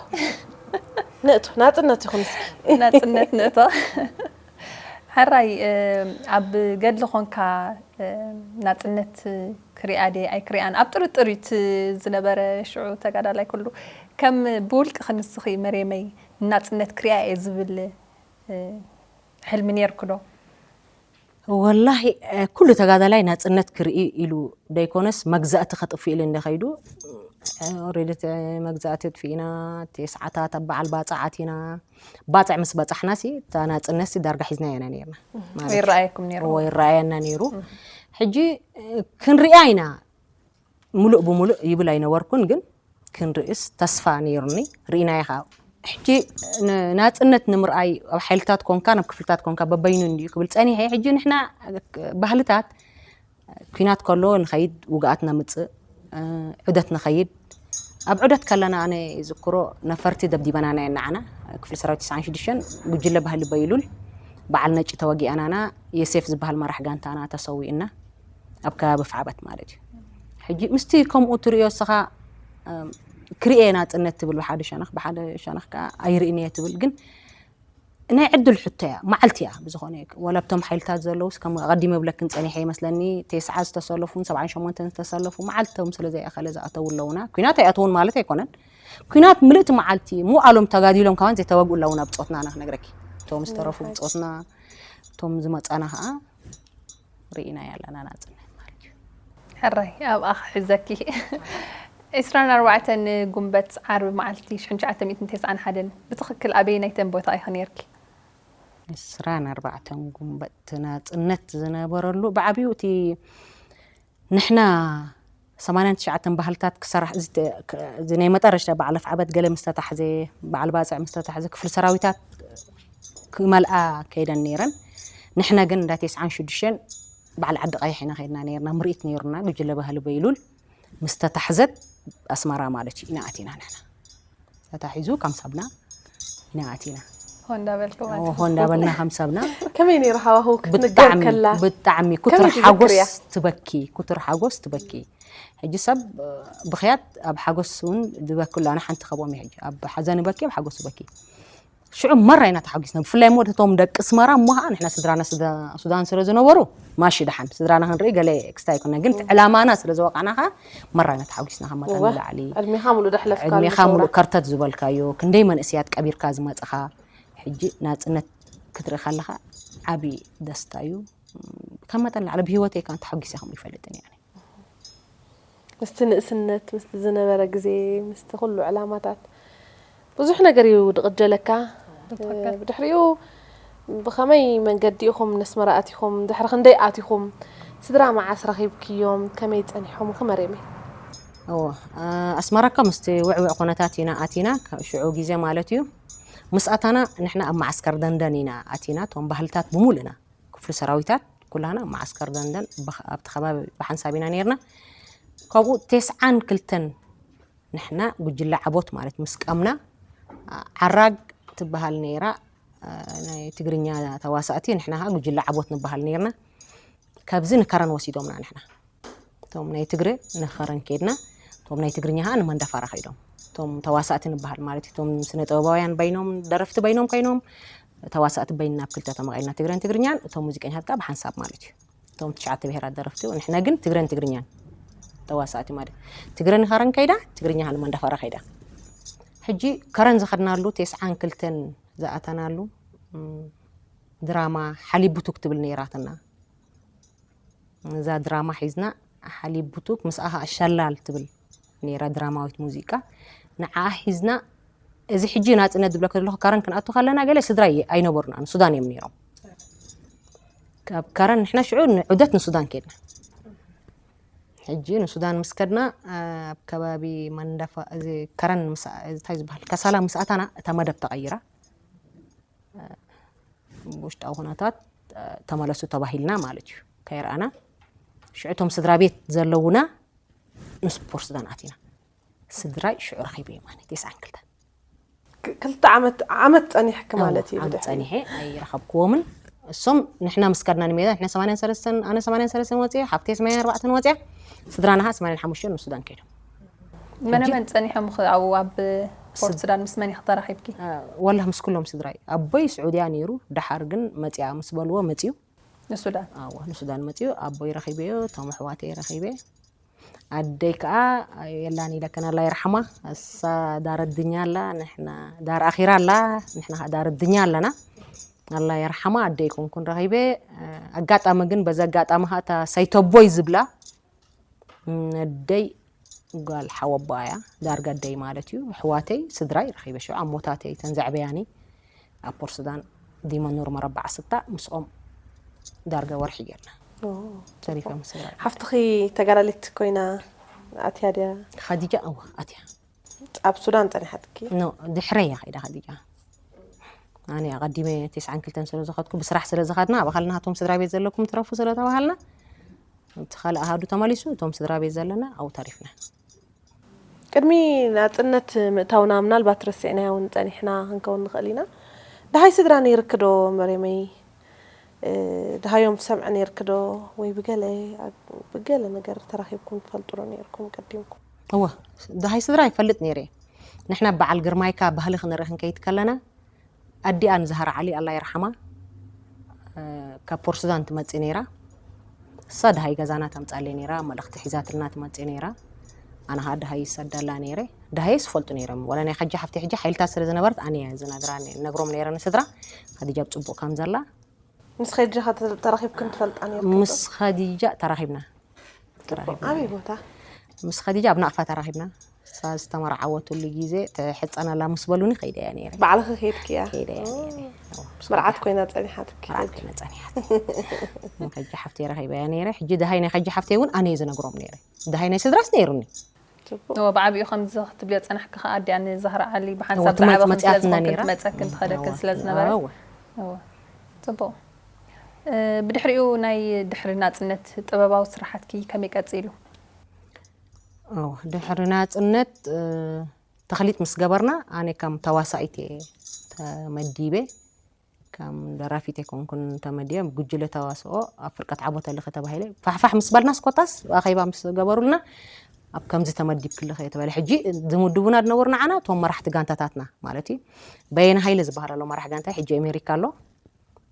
ንእቶ፣ ናጽነት ይኹን እስኪ። ናጽነት ንእቶ። ሕራይ፣ ኣብ ገድሊ ኾንካ፣ ናጽነት ክሪኣ ድየ ኣይክሪኣን ኣብ ጥርጥር እዩ እቲ ዝነበረ ሽዑ ተጋዳላይ ኩሉ። ከም ብውልቂ ክንስኺ መሬመይ ናጽነት ክሪኣ እየ ዝብል ሕልሚ ነይርኩ ዶ? ወላሂ፣ ኩሉ ተጋዳላይ ናጽነት ክርኢ ኢሉ ደይኮነስ፣ መግዛእቲ ከጥፍእ ኢሉ እንደ ኸይዱ፣ ኦሬዲ መግዛእቲ ኣጥፊእና፣ ተስዓታት ኣብ በዓል ባጽዕ ኣቲና። ባጽዕ ምስ በጻሕና ሲ፣ እታ ናጽነት ሲ ዳርጋ ሒዝናዮ ኢና ነይርና። ማለት ይረኣየኩም ነይሩ። እዎ፣ ይረኣየና ነይሩ። ሕጂ፣ ክንሪኣ ኢና፣ ሙሉእ ብሙሉእ ይብል ኣይነበርኩን፣ ግን ክንርእስ ተስፋ ነይሩኒ። ርኢናዮ ኸኣ። ሕጂ ን-፣ ናጽነት ንምርኣይ ኣብ ሓይልታት ኮንካ፣ ናብ ክፍልታት ኮንካ፣ በበይኑ እንድዩ ክብል ጸኒሐ። ሕጂ ንሕና ባህልታት፣ ኲናት ከሎ ንኸይድ፣ ውግኣት ነምጽእ፣ ዑደት ንኸይድ። ኣብ ዑደት ከለና ኣነ ይዝክሮ፣ ነፈርቲ ደብዲበናና እየን ንዓና። ክፍሊ ሰራዊት ትስዓን ሽዱሽተን፣ ጉጅለ ባህሊ በይሉል፣ በዓል ነጭ ተወጊኣናና፣ የሴፍ ዝበሃል መራሕ ጋንታና ተሰዊእና። ኣብ ከባቢ ፍዓበት ማለት እዩ። ሕጂ ምስቲ ከምኡ ትርእዮ እስኻ፣ እም፣ ክርኤ ናጽነት ትብል ብሓደ ሸነኽ፣ ብሓደ ሸነኽ ከኣ ኣይርእን እየ ትብል። ግን ናይ ዕድል ሕቶ እያ፣ መዓልቲ እያ ብዝኾነ። ወላ ኣብቶም ሓይልታት ዘለውስ፣ ከም ኣቐዲመ ብለክን ጸኒሐ ይመስለኒ፣ ተስዓ ዝተሰለፉን ሰብዓን ሸሞንተን ዝተሰለፉ መዓልቶም ስለ ዘይኣኸለ ዝኣተዉ ኣለውና። ኲናት ኣይኣተዉን ማለት ኣይኮነን። ኲናት ምልእቲ መዓልቲ ምውዓሎም ተጋዲሎም ከማን ዘይተወግኡ ኣለውና ብጾትና፣ ኣነ ክነግረኪ። እቶም ዝተረፉ ብጾትና፣ እቶም ዝመጻና ከኣ ርኢናዮ ኣለና ናጽነት ማለት እዩ። ሕራይ ኣብኣ ክሕዘኪ። ዕስራን ኣርባዕተን ጉንበት ዓርቢ መዓልቲ ሽሕን ትሽዓተ ሚእትን ተስዓን ሓደን ብትኽክል ኣበየናይተን ቦታ ኢኺ ነይርኪ? ዕስራን ኣርባዕተን ጉንበት ናጽነት ዝነበረሉ ብዓቢኡ እቲ ንሕና ሰማንያን ትሽዓተን ባህልታት ክሰራሕ፣ እዚ ተ-፣ ክ-፣ እዚ ናይ መጠረሽታ በዓል ኣፍዓበት ገለ ምስ ተታሕዘ፣ በዓል ባጽዕ ምስ ተታሕዘ፣ ክፍሊ ሰራዊታት ክመልኣ ከይደን ነይረን። ንሕና ግን እንዳ ተስዓን ሽዱሽተን በዓል ዓዲ ቀይሕ ኢና ከይድና ነይርና። ምርኢት ነይሩና፣ ጉጅለ ባህሊ በይሉል ምስ ተታሕዘት ኣስመራ ማለት እዩ፣ ኢና ኣቲና ንሕና። ተታሒዙ ከም ሰብና ኢና ኣቲና። ሆ እንዳበልኩ ማለት ሆ እንዳበልና ከም ሰብና። ከመይ ነይሩ ሃዋህው ክትንገር ብጣዕሚ ከላ? ብጣዕሚ ኩቱር ከመይ ትዝክርያ? ሓጎስ ትበኪ፣ ኩቱር ሓጎስ ትበኪ። ሕጂ ሰብ ብኽያት ኣብ ሓጎስ እውን ዝበክሉ፣ ኣነ ሓንቲ ከቦም እየ። ሕጂ ኣብ ሓዘን ይበኪ፣ ኣብ ሓጎስ ይበኪ። ሽዑ መራ ኢና ተሓጒስና። ብፍላይ እሞ እቶም ደቂ ኣስመራ እሞ ኸዓ ንሕና ስድራና ስዳ-፣ ሱዳን ስለ ዝነበሩ ማሺ ደሓን ስድራና ክንርኢ ገለ ክስታይ ኣይኮነ፣ ግን ዕላማና ስለ ዝወቃዕና ኸዓ መራ ኢና ተሓጒስና ካብ መጠን እወ፣ ንላዕሊ። ዕድሜኻ ሙሉእ ደሕለፍካሉ ዕድሜኻ ሰውራ። ሙሉእ ከርተት ዝበልካዮ ክንደይ መንእስያት ቀቢርካ ዝመጽኻ፣ ሕጂ ናጽነት ክትርኢ ከለኻ ዓቢ ደስታ እዩ። ካብ መጠን ንላዕሊ ብህይወተይ ከዓ ተሓጒሰ ከምኡ ይፈልጥን እየ ኣነ። ምስቲ ንእስነት ምስቲ ዝነበረ ግዜ ምስቲ ኩሉ ዕላማታት ብዙሕ ነገር እዩ ድቕጀለካ። ብትኽክል። ብድሕሪኡ ብኸመይ መንገዲ ኢኹም ነስመራ ኣቲኹም? ድሕሪ ክንደይ ኣቲኹም? ስድራ መዓስ ረኺብክዮም? ከመይ ጸኒሖም? ከመሬመይ እዎ፣ ኣ-፣ ኣስመራ እኮ ምስቲ ውዕውዕ ኩነታት ኢና ኣቲና፣ ካብ ሽዑ ግዜ ማለት እዩ። ምስ ኣታና ንሕና ኣብ መዓስከር ደንደን ኢና ኣቲና፣ እቶም ባህልታት ብምሉእና፣ ክፍሊ ሰራዊታት ኩላና ኣብ መዓስከር ደንደን ብኸ-፣ ኣብቲ ከባቢ ብሓንሳብ ኢና ነይርና። ካብኡ ተስዓን ክልተን ንሕና ጉጅለ ዓቦት ማለት ምስ ቀምና፣ ዓ-፣ ዓራግ ትበሃል ነይራ፣ ኣ፣ ናይ ትግርኛ ተዋሳእቲ፣ ንሕና ከዓ ጉጅለ ዓቦት ንበሃል ነይርና። ካብዚ ንከረን ወሲዶምና ንሕና። እቶም ናይ ትግረ ንኸረን ከይድና፣ እቶም ናይ ትግርኛ ከዓ ንመንደፋራ ከይዶም። እቶም ተዋሳእቲ ንበሃል ማለት እዩ። እቶም ስነ ጥበባውያን በይኖም፣ ደረፍቲ በይኖም ኮይኖም፣ ተዋሳእቲ በይንና ኣብ ክልተ ተመቒልና፣ ትግረን ትግርኛን፣ እቶም ሙዚቀኛታት ከዓ ብሓንሳብ ማለት እዩ። እቶም ትሽዓተ ብሄራት ደረፍቲ፣ ንሕና ግን ትግረን ትግርኛን ተዋሳእቲ ማለት እዩ። ትግረ ንኸረን ከይዳ፣ ትግርኛ ከዓ ንመንደፋራ ከይዳ። ሕጂ ከረን ዝኸድናሉ፣ ተስዓን ክልተን ዝኣተናሉ፣ እም፣ ድራማ ሓሊብ ብቱክ ትብል ነይራትና። እዛ ድራማ ሒዝና ሓሊብ ብቱክ፣ ምስኣ ኸዓ ሸላል ትብል ነይራ ድራማዊት ሙዚቃ። ንዓኣ ሒዝና፣ እዚ ሕጂ ናጽነት ዝብለካ ዘለኹ ከረን ክንኣቱ ከለና ገለ ስድራ ኣይ-፣ ኣይነበሩና፣ ንሱዳን እዮም ነይሮም። ካብ ከረን ንሕና ሽዑ ንዑደት ንሱዳን ከድና። ሕጂ ንሱዳን ምስ ከድና፣ ኣብ ከባቢ መንደፋ፣ እዚ ከረን ምስ-፣ እዚ እንታይ ዝበሃል፣ ከሳላ ምስ ኣታና እታ መደብ ተቐይራ። ብውሽጣዊ ኩነታት ተመለሱ ተባሂልና ማለት እዩ። ከይረኣና ሽዑ እቶም ስድራ ቤት ዘለውና ንስፖርት ሱዳን ኣቲና። ስድራይ ሽዑ ረኺበ ማለት ተስዓን ክልተን። ክ-፣ ክልተ ዓመት፣ ዓመት ጸኒሕኪ ማለት እዩ ዓመት ብድሕሪ። ጸኒሐ ኣይረኸብክዎምን። እሶም ንሕና ምስ ከድና ንሜዳ፣ ንሕና ሰማንያን ሰለስተን፣ ኣነ ሰማንያን ሰለስተን ወፅየ፣ ሓፍተይ ሰማንያን ኣርባዕተን ወፅያ፣ ስድራና ኸዓ ሰማንያን ሓሙሽተን ንሱዳን ከይዶም። መነ መን ጸኒሖም ኽ-፣ ኣብኡ ኣብ ፖርት ሱዳን ምስ መን ኢኺ ተራኺብኪ? አ፣ ወላሂ ምስ ኩሎም ስድራይ። ኣቦይ ስዑድያ ነይሩ፣ ደሓር ግን መፅያ ምስ በልዎ መፅዩ። ንሱዳን? ኣዋ፣ ንሱዳን መፅዩ፣ ኣቦይ ረኺበዮ፣ እቶም ኣሕዋተይ ረኺበ። ኣደይ ከዓ የላን ኢለክን፣ ኣላ ይርሓማ። እሳ ዳረድኛ ኣላ፣ ንሕና ዳር ኣኺራ ኣላ፣ ንሕና ከዓ ዳረድኛ ኣለና። ኣላ ይርሓማ፣ ኣደይ ኮንኩን ረኺበ። ኣጋጣሚ ግን፣ በዚ ኣጋጣሚ ከዓ እታ ሰይተቦይ ዝብላ፣ ነደይ ጓል ሓወቦኣ እያ፣ ዳርጋ ኣደይ ማለት እዩ። ኣሕዋተይ፣ ስድራይ ረኺበ ሽዑ፣ ኣሞታተይ፣ እተን ዘዕበያኒ ኣብ ፖርት ሱዳን፣ ዲመ ኑር መረባዓ ስታ፣ ምስኦም ዳርጋ ወርሒ ጌርና። ኦ፣ ተሪፈ ምስ ስድራይ። ሓፍትኺ ተጋዳሊት ኮይና ኣትያ ድያ? ኸዲጃ፣ እወ፣ ኣትያ። ኣብ ሱዳን ጸኒሓትኪ? ኖ፣ ድሕረይ እያ ከይዳ ኸዲጃ። ኣነ ኣቐዲመ ተስዓን ክልተን ስለ ዝኸድኩ፣ ብስራሕ ስለ ዝኸድና፣ ኣብ ኣኻልና እቶም ስድራ ቤት ዘለኩም ትረፉ ስለ ተባሃልና፣ እቲ ካልእ ኣሃዱ ተመሊሱ፣ እቶም ስድራ ቤት ዘለና ኣብኡ ተሪፍና። ቅድሚ ናጽነት ምእታውና ምናልባት ረሲዕናዮ እውን ጸኒሕና ክንከውን ንኽእል ኢና። ደሃይ ስድራ ነይርኪ ዶ መሬመይ? እ፣ ደሃዮም ትሰምዒ ነይርኪ ዶ? ወይ ብገለ፣ ብገለ ነገር ተራኺብኩም ትፈልጡ ዶ ነይርኩም ቀዲምኩም? እወ፣ ደሃይ ስድራ ይፈልጥ ነይረ። ንሕና በዓል ግርማይካ ባህሊ ክንርኢ ክንከይድ ከለና፣ ኣዲኣ ንዛህራ ዓሊ፣ ኣላ ይርሓማ፣ እ፣ ካብ ፖርት ሱዳን ትመጽእ ነይራ። እሳ ደሃይ ገዛና ተምጻለይ ነይራ፣ መልእኽቲ ሒዛትልና ትመጽእ ነይራ። ኣነ ኸኣ ደሃይ ይሰደላ ነይረ። ደሃየይ ዝፈልጡ ነይሮም። ወላ ናይ ኸጃ ሓፍቲ ሕጂ ሓይልታት ስለ ዝነበረት ኣነ እየ ዝነግራ፣ ነግሮም ነይረ ንስድራ። ኸዲጃ ብጽቡቕ ከም ዘላ። ምስ ኸዲጃ ኸ ተራኺብክን ትፈልጣ ነይርክን ዶ? ምስ ኸዲጃ ተራኺብና። ተራኺብና። ኣበይ ቦታ? ምስ ኸዲጃ ኣብ ናቕፋ ተራኺብና። እሳ ዝተመርዓወትሉ ግዜ ትሕፀነላ ምስ በሉኒ ከይደ እያ ነይረ። ባዕልኺ ከይድኪ እያ? ከይደ እያ ነይረ። መርዓት ኮይና ጸኒሓትኪ? መርዓት ኮይና ጸኒሓት። ሕጂ ሓፍተይ ረኺበያ ነይረ። ሕጂ ደሃይ ናይ ሕጂ ሓፍተይ እውን ኣነ እየ ዝነግሮም ነይረ። ደሃይ ናይ ስድራስ ነይሩኒ። ጽቡቕ። እወ ብዓቢኡ ከምዚ ክትብልዮ ጸናሕኪ ከኣ ኣዲኣ ንዛህራ ዓሊ ብሓንሳብ እወ፣ ትመ- ዝዓበኹም ስለ መጽኣትና ዝኾንክን ነይራ። ትመጸክን ትኸደክን ስለ ዝነበረ እወ። እወ ጽቡቕ። እ፣ ብድሕሪኡ ናይ ድሕሪ ናጽነት ጥበባዊ ስራሓትኪ ከመይ ቀጺሉ? እወ፣ ድሕሪ ናጽነት እ፣ ተኽሊጥ ምስ ገበርና ኣነ ከም ተዋሳኢት እየ ተመዲበ። ከም ደራፊት ኣይኮንኩን ተመዲበ፣ ጉጅለ ተዋስኦ ኣብ ፍርቀት ዓቦት ኣለኸ ተባሂለ ፋሕፋሕ ምስ በልናስ ኮታስ ኣኼባ ምስ ገበሩልና ኣብ ከምዚ ተመዲብክልኸ ተባሂለ። ሕጂ ዝምድቡና ዝነበሩ ንዓና እቶም መራሕቲ ጋንታታትና ማለት እዩ። በየነ ሃይለ ዝበሃል ኣሎ መራሕ ጋንታ፣ ሕጂ ኣሜሪካ ኣሎ።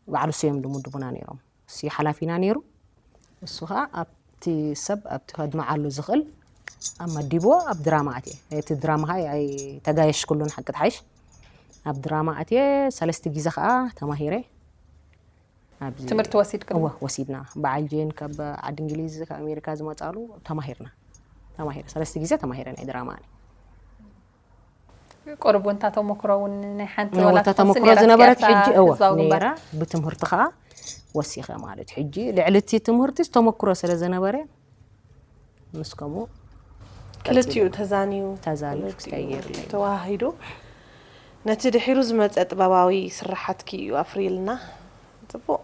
ባዕሉ እሱ እዮም ዝምድቡና ነይሮም። እሱ ሓላፊና ነይሩ። እሱ ከዓ ኣብቲ ሰብ ኣብቲ ከድምዓሉ ዝኽእል ኣብ መዲብዎ ኣብ ድራማ ኣትየ። እቲ ድራማ ከዓ ኣይተጋየሽክሉን ሓቂ ትሓይሽ። ኣብ ድራማ ኣትየ ሰለስተ ግዜ ከዓ ተማሂረ። ኣብዚ ትምህርቲ ወሲድክሉ? እወ ወሲድና። በዓል ጄን ካብ ዓዲ እንግሊዝ ካብ ኣሜሪካ ዝመፃሉ ተማሂርና። ተማሂረ ሰለስተ ግዜ ተማሂረ ናይ ድራማ ኣነ። ቁሩብ እውን እታ ተመክሮ እውን ናይ ሓንቲ እወ፣ ዋላ እታ ትኾንስ ተመክሮ ነይራ ዝነበረት እቲኣ ሕጂ እወ ህዝባዊ ግንባር? ነይራ ብትምህርቲ ከዓ ወሲኸ ማለት ሕጂ ልዕሊ እቲ ትምህርቲ ዝተመክሮ ስለ ዝነበረ ምስ ከምኡ ክልቲኡ ተዛንዩ ተዛንዩ ክልቲኡ ክስታይ ገይርለይ። ተዋሂዱ ነቲ ድሒሩ ዝመጸ ጥበባዊ ስራሓትኪ እዩ ኣፍርይልና። ጽቡቕ።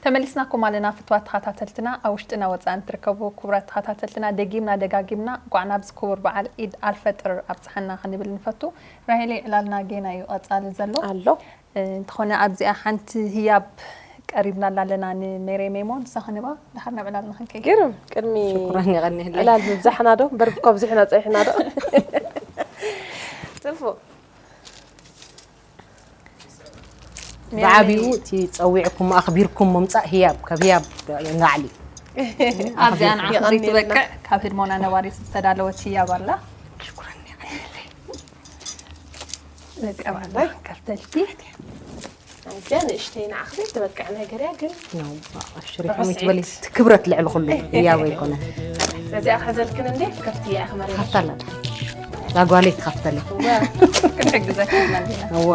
ተመሊስናኩም ኣለና ፍትዋት ተኸታተልትና። ኣብ ውሽጥና ወፃእን ትርከቡ ክቡራት ተኸታተልትና፣ ደጊምና ደጋጊምና እንኳዕ ናብዚ ክቡር በዓል ኢድ ኣልፈጥር ኣብፅሓና ክንብል ንፈቱ። ራሄለይ፣ ዕላልና ጌና እዩ ቀፃሊ ዘሎ። ኣሎ። እንተኾነ ኣብዚኣ ሓንቲ ህያብ ቀሪብናላ ኣለና ንሜሬ ሜሞ፣ ንሳ ክንባ ድሓር ናብ ዕላልና ክንከይድ። ግርም ቅድሚ ሽኩራን የቐንየለይ። ዕላል ምብዛሕና ዶ እምበር ብኮ ኣብዚሕና ጸይሕና ዶ? ጽቡቕ። ብዓቢኡ እቲ ጸዊዕኩም ኣኽቢርኩም ምምጻእ ህያብ ካብ ህያብ ንላዕሊ። ኣብዚኣ ንዓኹም የቐንየልና። ዘይትበቅዕ ካብ ህድሞና ነባሪት ዝተዳለወት ህያብ ኣላ። ሽኩራን የቐንየለይ። በቃ ባዕላ ከፍተልቲ። ኣንተ ንእሽተይ ንዓኽሪ ትበቅዕ ነገር እያ ግን ሽሪፍ ከመይ ትበሊ? እቲ ክብረት ልዕሊ ኩሉ ህያብ ኣይኮነን። ነዚኣ ክሕዘልክን እንዴ? ከፍቲ እያ ክመሪ። ከፍታላ ዛጓለይ ትኸፍተለይ። ክንሕግዘካ ኢና እንዲና። እወ።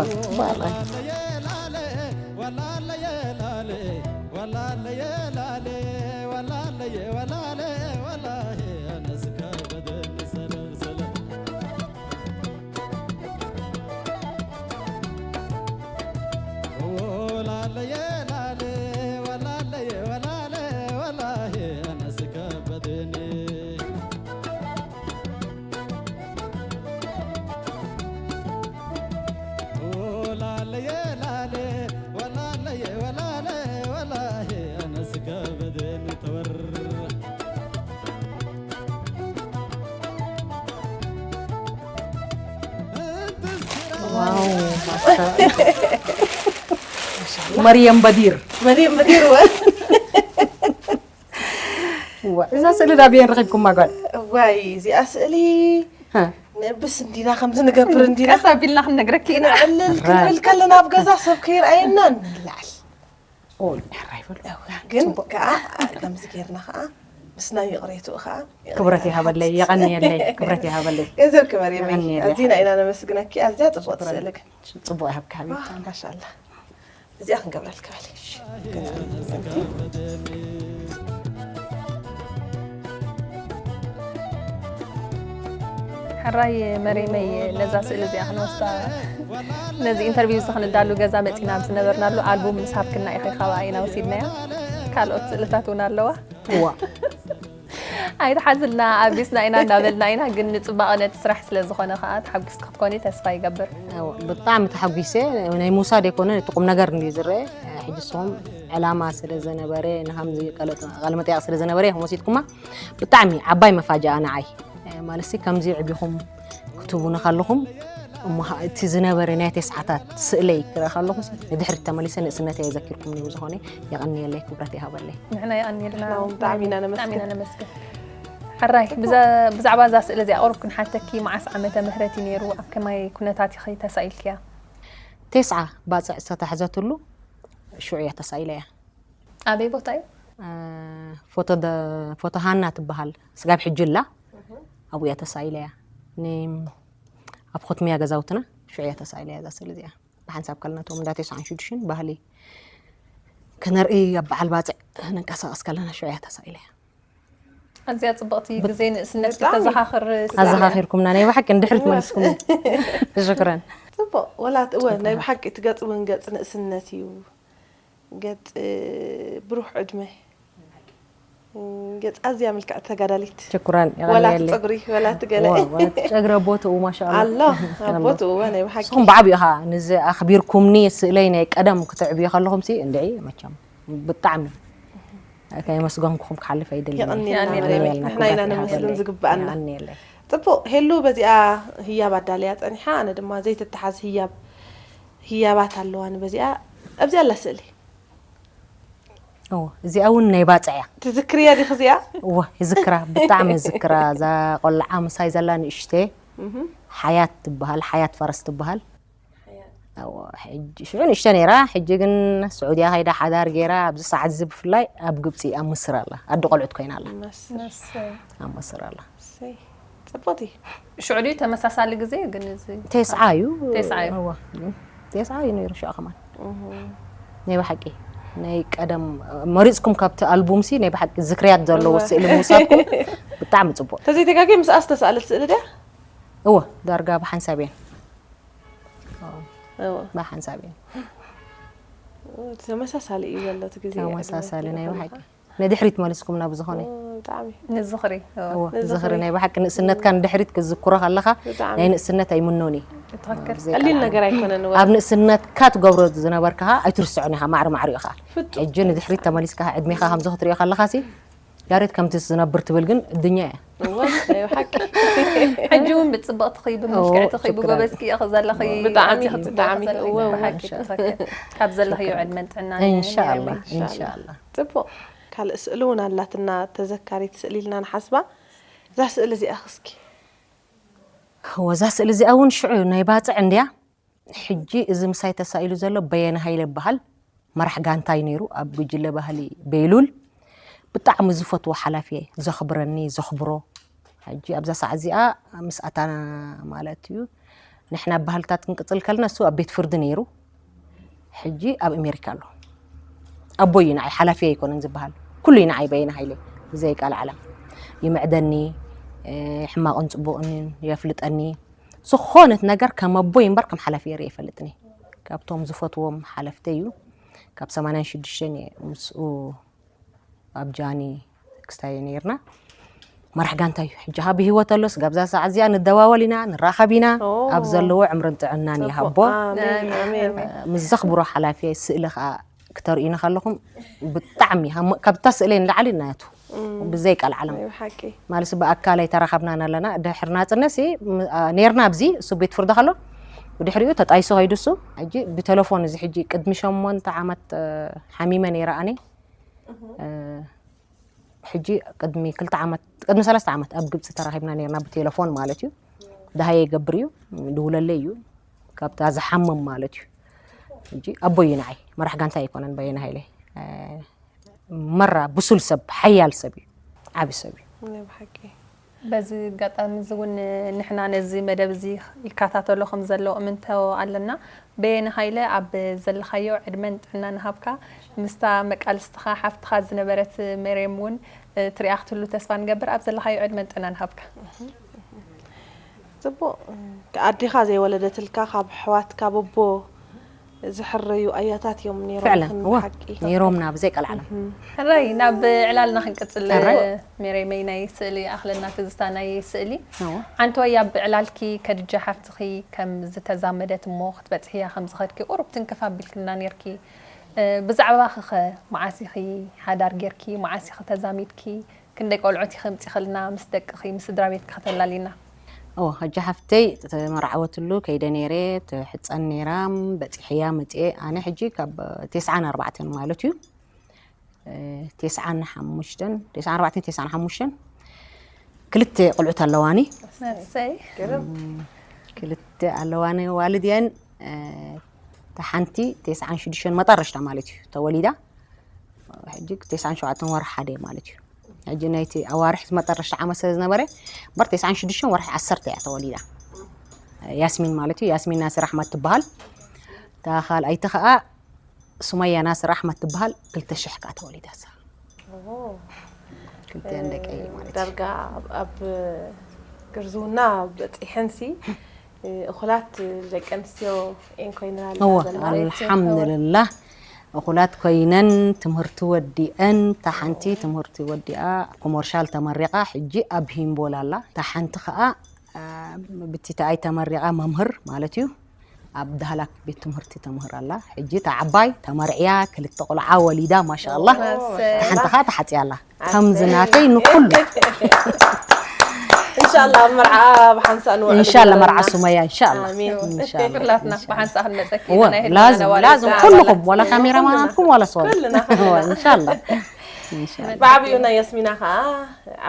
ዋው፣ ማሻ-፣ መርየም በዲር። መርየም በዲር ወ ዋ፣ እዛ ስእሊ ዳብየን ረኺብኩማ ጓል? እዋይ እዚኣ ስእሊ ሃ። ንእብስ እንዲና ከምዚ ንገብር እንዲና ቀስ ኣቢልና ክንነግረኪ ኢና። ክንዕልል ክንብል ከለና ኣብ ገዛ ሰብ ከይርኣየና ንላዕል ኦይ፣ ሕራይ በሉ። ግን ከዓ ከምዚ ጌርና ከዓ ምስናይ ይቕሬትኡ ከዓ ክብረት ይሃበለይ፣ የቐንየለይ፣ ክብረት ይሃበለይ። ገንዘብ ክመርየመይ የቐንየለይ። ኣዚና ኢና ነመስግነኪ። ኣዝያ ጽቡቕ ስእሊ ግን ጽቡቕ ይሃብካ ሓቢብታ። ማሻላ እዚኣ ክንገብረልኪ በሊ ሕራይ መሬመይ ነዛ ስእሊ እዚኣ ክንወስዳ ነዚ ኢንተርቪው እዚ ክንዳሉ ገዛ መፂና ኣብ ዝነበርናሉ ኣልቡም ምስ ሃብክና ኢኸ ካብኣ ኢና ወሲድናያ። ካልኦት ስእልታት እውን ኣለዋ። እዋ። ኣይትሓዝልና ኣቢስና ኢና እንዳበልና ኢና፣ ግን ንፅባቐ ነቲ ስራሕ ስለ ዝኾነ ከዓ ተሓጒስኪ ክትኮኒ ተስፋ ይገብር። እዋ፣ ብጣዕሚ ተሓጒሰ። ናይ ምውሳድ ኣይኮነን፣ እቲ ቁም ነገር እንድዩ ዝረአ። ሕጂ ንስኹም ዕላማ ስለ ዘነበረ ንከምዚ ቃለ መጠይቕ ስለ ዘነበረ ኢኹም ወሲድኩማ። ብጣዕሚ ዓባይ መፋጃኣ ንዓይ። ማለትሲ ከምዚ ዕቢኹም ክትህቡኒ ከለኹም እሞ ሀ-፣ እቲ ዝነበረ ናይ ተስዓታት ስእለይ ክርኢ ከለኹ ንድሕሪት ተመሊሰ ንእስነተይ የዘኪርኩምኒ። ብዝኾነ የቐንየለይ፣ ክብረት ይሃበለይ። ንሕና የቐንየልና። ንሕና እውን ብጣዕሚ ኢና ነመስግን። ብጣዕሚ ኢና ነመስግን። ሕራይ፣ ብዛ-፣ ብዛዕባ እዛ ስእሊ እዚኣ ቁሩብ ክንሓተኪ፣ መዓስ ዓመተ ምህረት እዩ ነይሩ? ኣብ ከማይ ኩነታት ኢኺ ተሳኢልክያ? ቴስዓ ባፅዕ ዝተታሕዘትሉ ሽዑ እያ ተሳኢለ እያ። ኣበይ ቦታ እዩ? እ፣ ፎቶ ደ-፣ ፎቶ ሃና ትበሃል ስጋብ ሕጂ ኣላ። ኣብኡ እያ ተሳኢለ እያ። ን-፣ ኣብ ኾትምያ ገዛውትና ሽዑ እያ ተሳኢለ እያ እዛ ስእሊ እዚኣ። ብሓንሳብ ከለና እቶም እንዳ ቴስዓን ሽዱሽተን ባህሊ ክነርኢ ኣብ በዓል ባፅዕ ንንቀሳቐስ ከለና ሽዑ እያ ተሳኢለ እያ። ኣዝያ ጽብቕቲ ግዜ ንእስነት ብጣዕሚ። ተዘኻኽር ስእሊ እያ። ኣዘኻኺርኩምና ናይ ብሓቂ እንድሕሪት መልስኩም። ሽክረን። ጽቡቕ። ወላ እቲ፣ እወ፣ ናይ ብሓቂ እቲ ገጽ እውን ገጽ ንእስነት እዩ። ገጽ ብሩህ ዕድመ። ገጽ ኣዝያ ምልክዕቲ ተጋዳሊት። ሽክረን። ወላ እቲ የቐንየለይ። ጸጉሪ፣ ወላ እቲ ገለ። ዋ፣ ወላ እቲ ጨግረ ቦትኡ ማሻኣላ። ኣሎ፣ ኣብ ቦትኡ፣ እወ፣ ናይ ብሓቂ። ንስኹም ብዓቢኡ ኢኻ ንዚ ኣኽቢርኩምኒ ስእለይ ናይ ቀደም ክትዕብዮ ከለኹም ሲ እንድዒ መቸም ብጣዕሚ ከየመስገንኩኹም ክሓልፍ ኣይደልን። የቐንየልና የቐንየልና። መሬመይ። የቐንየልና። ንሕና ኢና ክብረት ነመስግን ይሃበለይ። ዝግብኣና። የቐንየለይ። ጽቡቕ፣ ሄሉ በዚኣ ህያብ ኣዳልያ ጸኒሓ፣ ኣነ ድማ ዘይትተሓዝ ህያብ፣ ህያባት ኣለዋኒ በዚኣ። ኣብዚኣ ኣላ ስእሊ። እዎ፣ እዚኣ እውን ናይ ባፅዕ እያ። ትዝክርያ ዲኺ እዚኣ? እዎ፣ ይዝክራ፣ ብጣዕሚ ይዝክራ። እዛ ቆልዓ ምሳይ ዘላ ንእሽተ ሓያት ትበሃል፣ ሓያት ፈረስ ትበሃል። እዎ፣ ሕጂ፣ ሽዑ ንእሽተ ነይራ፣ ሕጂ ግን ስዑድያ ከይዳ ሓዳር ገይራ፣ ኣብዚ ሰዓት እዚ ብፍላይ ኣብ ግብፂ ኣብ ምስር ኣላ፣ ኣዲ ቆልዑት ኮይና ኣላ። መስር። ኣብ ምስር ኣላ። እሰይ፣ ጽቡቕቲ። ሽዑ ድዩ ተመሳሳሊ ግዜ ግን እዚ ቴስዓ እዩ። ቴስዓ እዩ። እዎ፣ ቴስዓ እዩ ነይሩ ሽዑ ከማን። ናይ ብሓቂ ናይ ቀደም መሪፅኩም ካብቲ ኣልቡም ሲ ናይ ብሓቂ ዝክርያት ዘለዎ እወ። ስእሊ ምውሳድኩም ብጣዕሚ ፅቡቅ። ተዘይተጋጊ ምስኣ ዝተሳእለት ስእሊ ድያ? እዎ፣ ዳርጋ ብሓንሳብ እየን። እወ። ብሓንሳብ እየን። ተመሳሳሊ እዩ ዘሎ እቲ ግዜ። ተመሳሳሊ ናይ ብሓቂ ንድሕሪት መሊስኩምና ብዝኾነ። ብጣዕሚ። ንዝኽሪ። እዎ። እዎ፣ ዝኽሪ ናይ ብሓቂ ንእስነትካ ንድሕሪት ክዝክሮ ከለኻ ብጣዕሚ። ናይ ንእስነት ኣይምኖን እዩ። ትኽክል። ብዘይ ቀሊል ቃል ነገር ኣይኮነን። እወ። ኣብ ንእስነትካ ትገብሮ ዝነበርካ ከዓ ኣይትርስዖን ኢኻ፣ ማዕረ ማዕሪኡ ከዓ። ፍጹም። ሕጂ ንድሕሪት ተመሊስካ ዕድሜኻ ከምዚ ክትሪኦ ከለኻ ሲ ያሬት ከምቲ ዝነብር ትብል ግን እድኛ እያ። እወ፣ ናይ ብሓቂ። ሕጂ እውን ብፅብቕቲ ኺ ብመልክዕቲ ኺ ኦ፣ ብጎበዝኪ ኢኺ ዘለኺ ብጣዕሚ፣ ኣዝኺ ጽብቕቲ ብጣዕሚ፣ ዘለኺ እወ፣ እወ። ብሓቂ ትኽክል። ካብ ዘለኽዮ ዕድመን ጥዕናን እንሻላ የቐንየለይ። እንሻላ። እንሻላ። ጽቡቕ። ካልእ ስእሊ እውን ኣላትና ተዘካሪት ስእሊ ኢልና ንሓስባ። እዛ ስእሊ እዚኣ እስኪ። እወ፣ እዛ ስእሊ እዚኣ እውን ሽዑ ናይ ባፅዕ እንድያ። ሕጂ እዚ ምሳይ ተሳኢሉ ዘሎ በየነ ሃይለ ይበሃል። መራሕ ጋንታ እዩ ነይሩ ኣብ ጉጅለ ባህሊ ቤሉል። ብጣዕሚ ዝፈትዎ ሓላፊ እየ፣ ዘኽብረኒ፣ ዘኽብሮ። ሕጂ ኣብዛ ሰዓት እዚኣ ምስ ኣታና ማለት እዩ፣ ንሕና ባህልታት ክንቅጽል ከልና እሱ ኣብ ቤት ፍርዲ ነይሩ። ሕጂ ኣብ ኣሜሪካ ኣሎ። ኣቦይ እዩ ንዓይ፣ ሓላፊ ኣይኮነን ዝበሃል። ኩሉ እዩ ንዓይ በየነ ሃይለ፣ ብዘይ ቃል ዓለም። ይምዕደኒ፣ እ፣ ሕማቕን ጽቡቕን የፍልጠኒ። ዝኾነት ነገር ከም ኣቦይ እምበር ከም ሓላፊ የርኢ ኣይፈልጥን እየ። ካብቶም ዝፈትዎም ሓለፍተይ እዩ። ካብ ሰማንያን ሽዱሽተን እየ ምስኡ ኣብ ጃኒ ክስታይ ነይርና። መራሕ ጋንታ እዩ። ሕጂ ካ ብህይወት ኣሎ፣ ስጋብ እዛ ሰዓት እዚኣ ንደዋወል ኢና፣ ንራኸብ ኢና። ኦ። ኣብ ዘለዎ ዕምርን ጥዕናን ይሃቦ። ኣሜን፣ ኣሜን። ምስ ዘኽብሮ ሓላፊ ስእሊ ከዓ ክተርእዩኒ ከለኹም ብጣዕሚ ሃሞ-፣ ካብታ ስእለይ ንላዕሊ ናቱ ብዘይ ቃል ዓለም ናይ ብሓቂ። ማለት ብኣካል ኣይተራኸብናን ኣለና። ድሕሪ ናጽነት ሲ፣ ም-፣ ኣ፣ ነይርና ኣብዚ፣ እሱ ቤት ፍርዲ ከሎ፣ ብድሕሪኡ ተጣይሱ ከይዱ እሱ። ሕጂ ብቴሌፎን እዚ ሕጂ ቅድሚ ሸሞንተ ዓመት፣ እ፣ ሓሚመ ነይረ ኣነ። እ፣ ሕጂ ቅድሚ ክልተ ዓመት፣ ቅድሚ ሰለስተ ዓመት ኣብ ግብጺ ተራኺብና ነይርና ብቴሌፎን ማለት እዩ። ደሃየ ይገብር እዩ፣ ድውለለይ እዩ። ካብታ ዝሓምም ማለት እዩ። ሕጂ ኣቦይ እዩ ንዓይ፣ መራሕ ጋንታ ኣይኮነን በየነ ሃይለ። እ፣ መራ ብሱል ሰብ፣ ሓያል ሰብ እዩ፣ ዓቢ ሰብ እዩ። ናይ ብሓቂ። በዚ ኣጋጣሚ እዚ እውን ንሕና ነዚ መደብ እዚ ይከታተሎ ከም ዘሎ እምንቶ ኣለና። በየነ ሃይለ ኣብ ዘለኻዮ ዕድመን ጥዕናን ሃብካ። ምስታ መቃልስትኻ ሓፍትኻ ዝነበረት መርየም እውን፣ እ፣ ትሪኣ ክትህሉ ተስፋ ንገብር። ኣብ ዘለኻዮ ዕድመን ጥዕናን ሃብካ። ጽቡቕ። ኣዴኻ ዘይወለደትልካ ካብ ኣሕዋት ካብ ኣቦ ዝሕረዩ ኣያታት እዮም ነይሮም። ፍዕለን፣ ከም እወ፣ ሓቂ። ነይሮምና ብዘይ ቃል ዓለም። ሕራይ ናብ ዕላልና ክንቅጽል ሕራይ። ሜሬመይ ናይ ስእሊ ኣኽለና ትዝታ ናይ ስእሊ እወ። ሓንቲ ወይ ኣብ ዕላልኪ ከድጃ ሓፍትኺ ከም ዝተዛመደት እሞ ክትበጽሕያ ከም ዝኸድኪ ቁሩብ ትንክፍ ኣቢልክልና ነርኪ። እ፣ ብዛዕባኺ ኸ መዓስ ኢኺ ሓዳር ጌርኪ፣ መዓስ ኢኺ ተዛሚድኪ፣ ክንደይ ቆልዑት ኢኺ ኣምጺኽልና፣ ምስ ደቅኺ ምስ ስድራ ቤትኪ ከተላሊና። ኦ፣ ሕጂ ሓፍተይ ተመርዓወትሉ ከይደ ነይረ፣ ትሕጸን ነይራ፣ በጺሕያ መጽኤ። ኣነ ሕጂ ካብ ተስዓን ኣርባዕተን ማለት እዩ። እ፣ ተስዓን ሓሙሽተን፣ ተስዓን ኣርባዕተን፣ ተስዓን ሓሙሽተን ክልተ ቆልዑት ኣለዋኒ። መሰይ ክልተ ኣለዋኒ ዋልድ የን። እታ ሓንቲ ተስዓን ሽዱሽተን መጠረሽታ ማለት እዩ ተወሊዳ። ሕጂ ተስዓን ሸውዓተን ወርሒ ሓደ ማለት እዩ። ሕጂ ናይቲ ኣዋርሕ መጠረሽታ ዓመት ስለ ዝነበረ እምበር ተስዓን ሽዱሽተን ወርሒ ዓሰርተ እያ ተወሊዳ። ያስሚን ማለት እዩ። ያስሚን ናስር ኣሕመድ ትበሃል። እታ ካልኣይቲ ከዓ ሱመያ ናስር ኣሕመድ ትበሃል። ክልተ ሽሕ ከዓ ተወሊዳ እሳ። ክልተን ደቀይ ማለት እዩ። ዳርጋ ኣብ ግርዝውና በፂሐንሲ እኹላት ደቂ ኣንስትዮ እየን ኮይነን ኣለዋ እወ ዘለዋ። ኣልሓምዱልላህ። እኹላት ኮይነን ትምህርቲ ወዲአን። እታ ሓንቲ ትምህርቲ ወዲኣ ኮመርሻል ተመሪቓ ሕጂ ኣብ ሂምቦል ኣላ። እታ ሓንቲ ከዓ ብቲቲኣይ ተመሪቓ መምህር ማለት እዩ። ኣብ ዳህላክ ቤት ትምህርቲ ተምህር ኣላ። ሕጂ እታ ዓባይ ተመርዕያ ክልተ ቆልዓ ወሊዳ ማሻኣላህ። እታ ሓንቲ ከዓ ተሓፅያ ኣላ። ከምዚ ናተይ ንኩሉ እንሻላ ኣብ መርዓ ብሓንሳእ ንውዕል እንሻላ ይግበረልና። መርዓ ሱመያ እንሻላ ኣሚን። እንሻላ ኩላትና ብሓንሳእ ክንመፀኪ እወ፣ ኢና፣ ናይ ህድሞና ላዝም ነዋሪ ላዝም ዘለና ኩልኩም ማለት ወላ እዩ። ካሜራማናትኩም ወላ ሰዋል ኩልና። እወ፣ እንሻላ እንሻላ ብዓብዩ ናይ ያስሚና ከዓ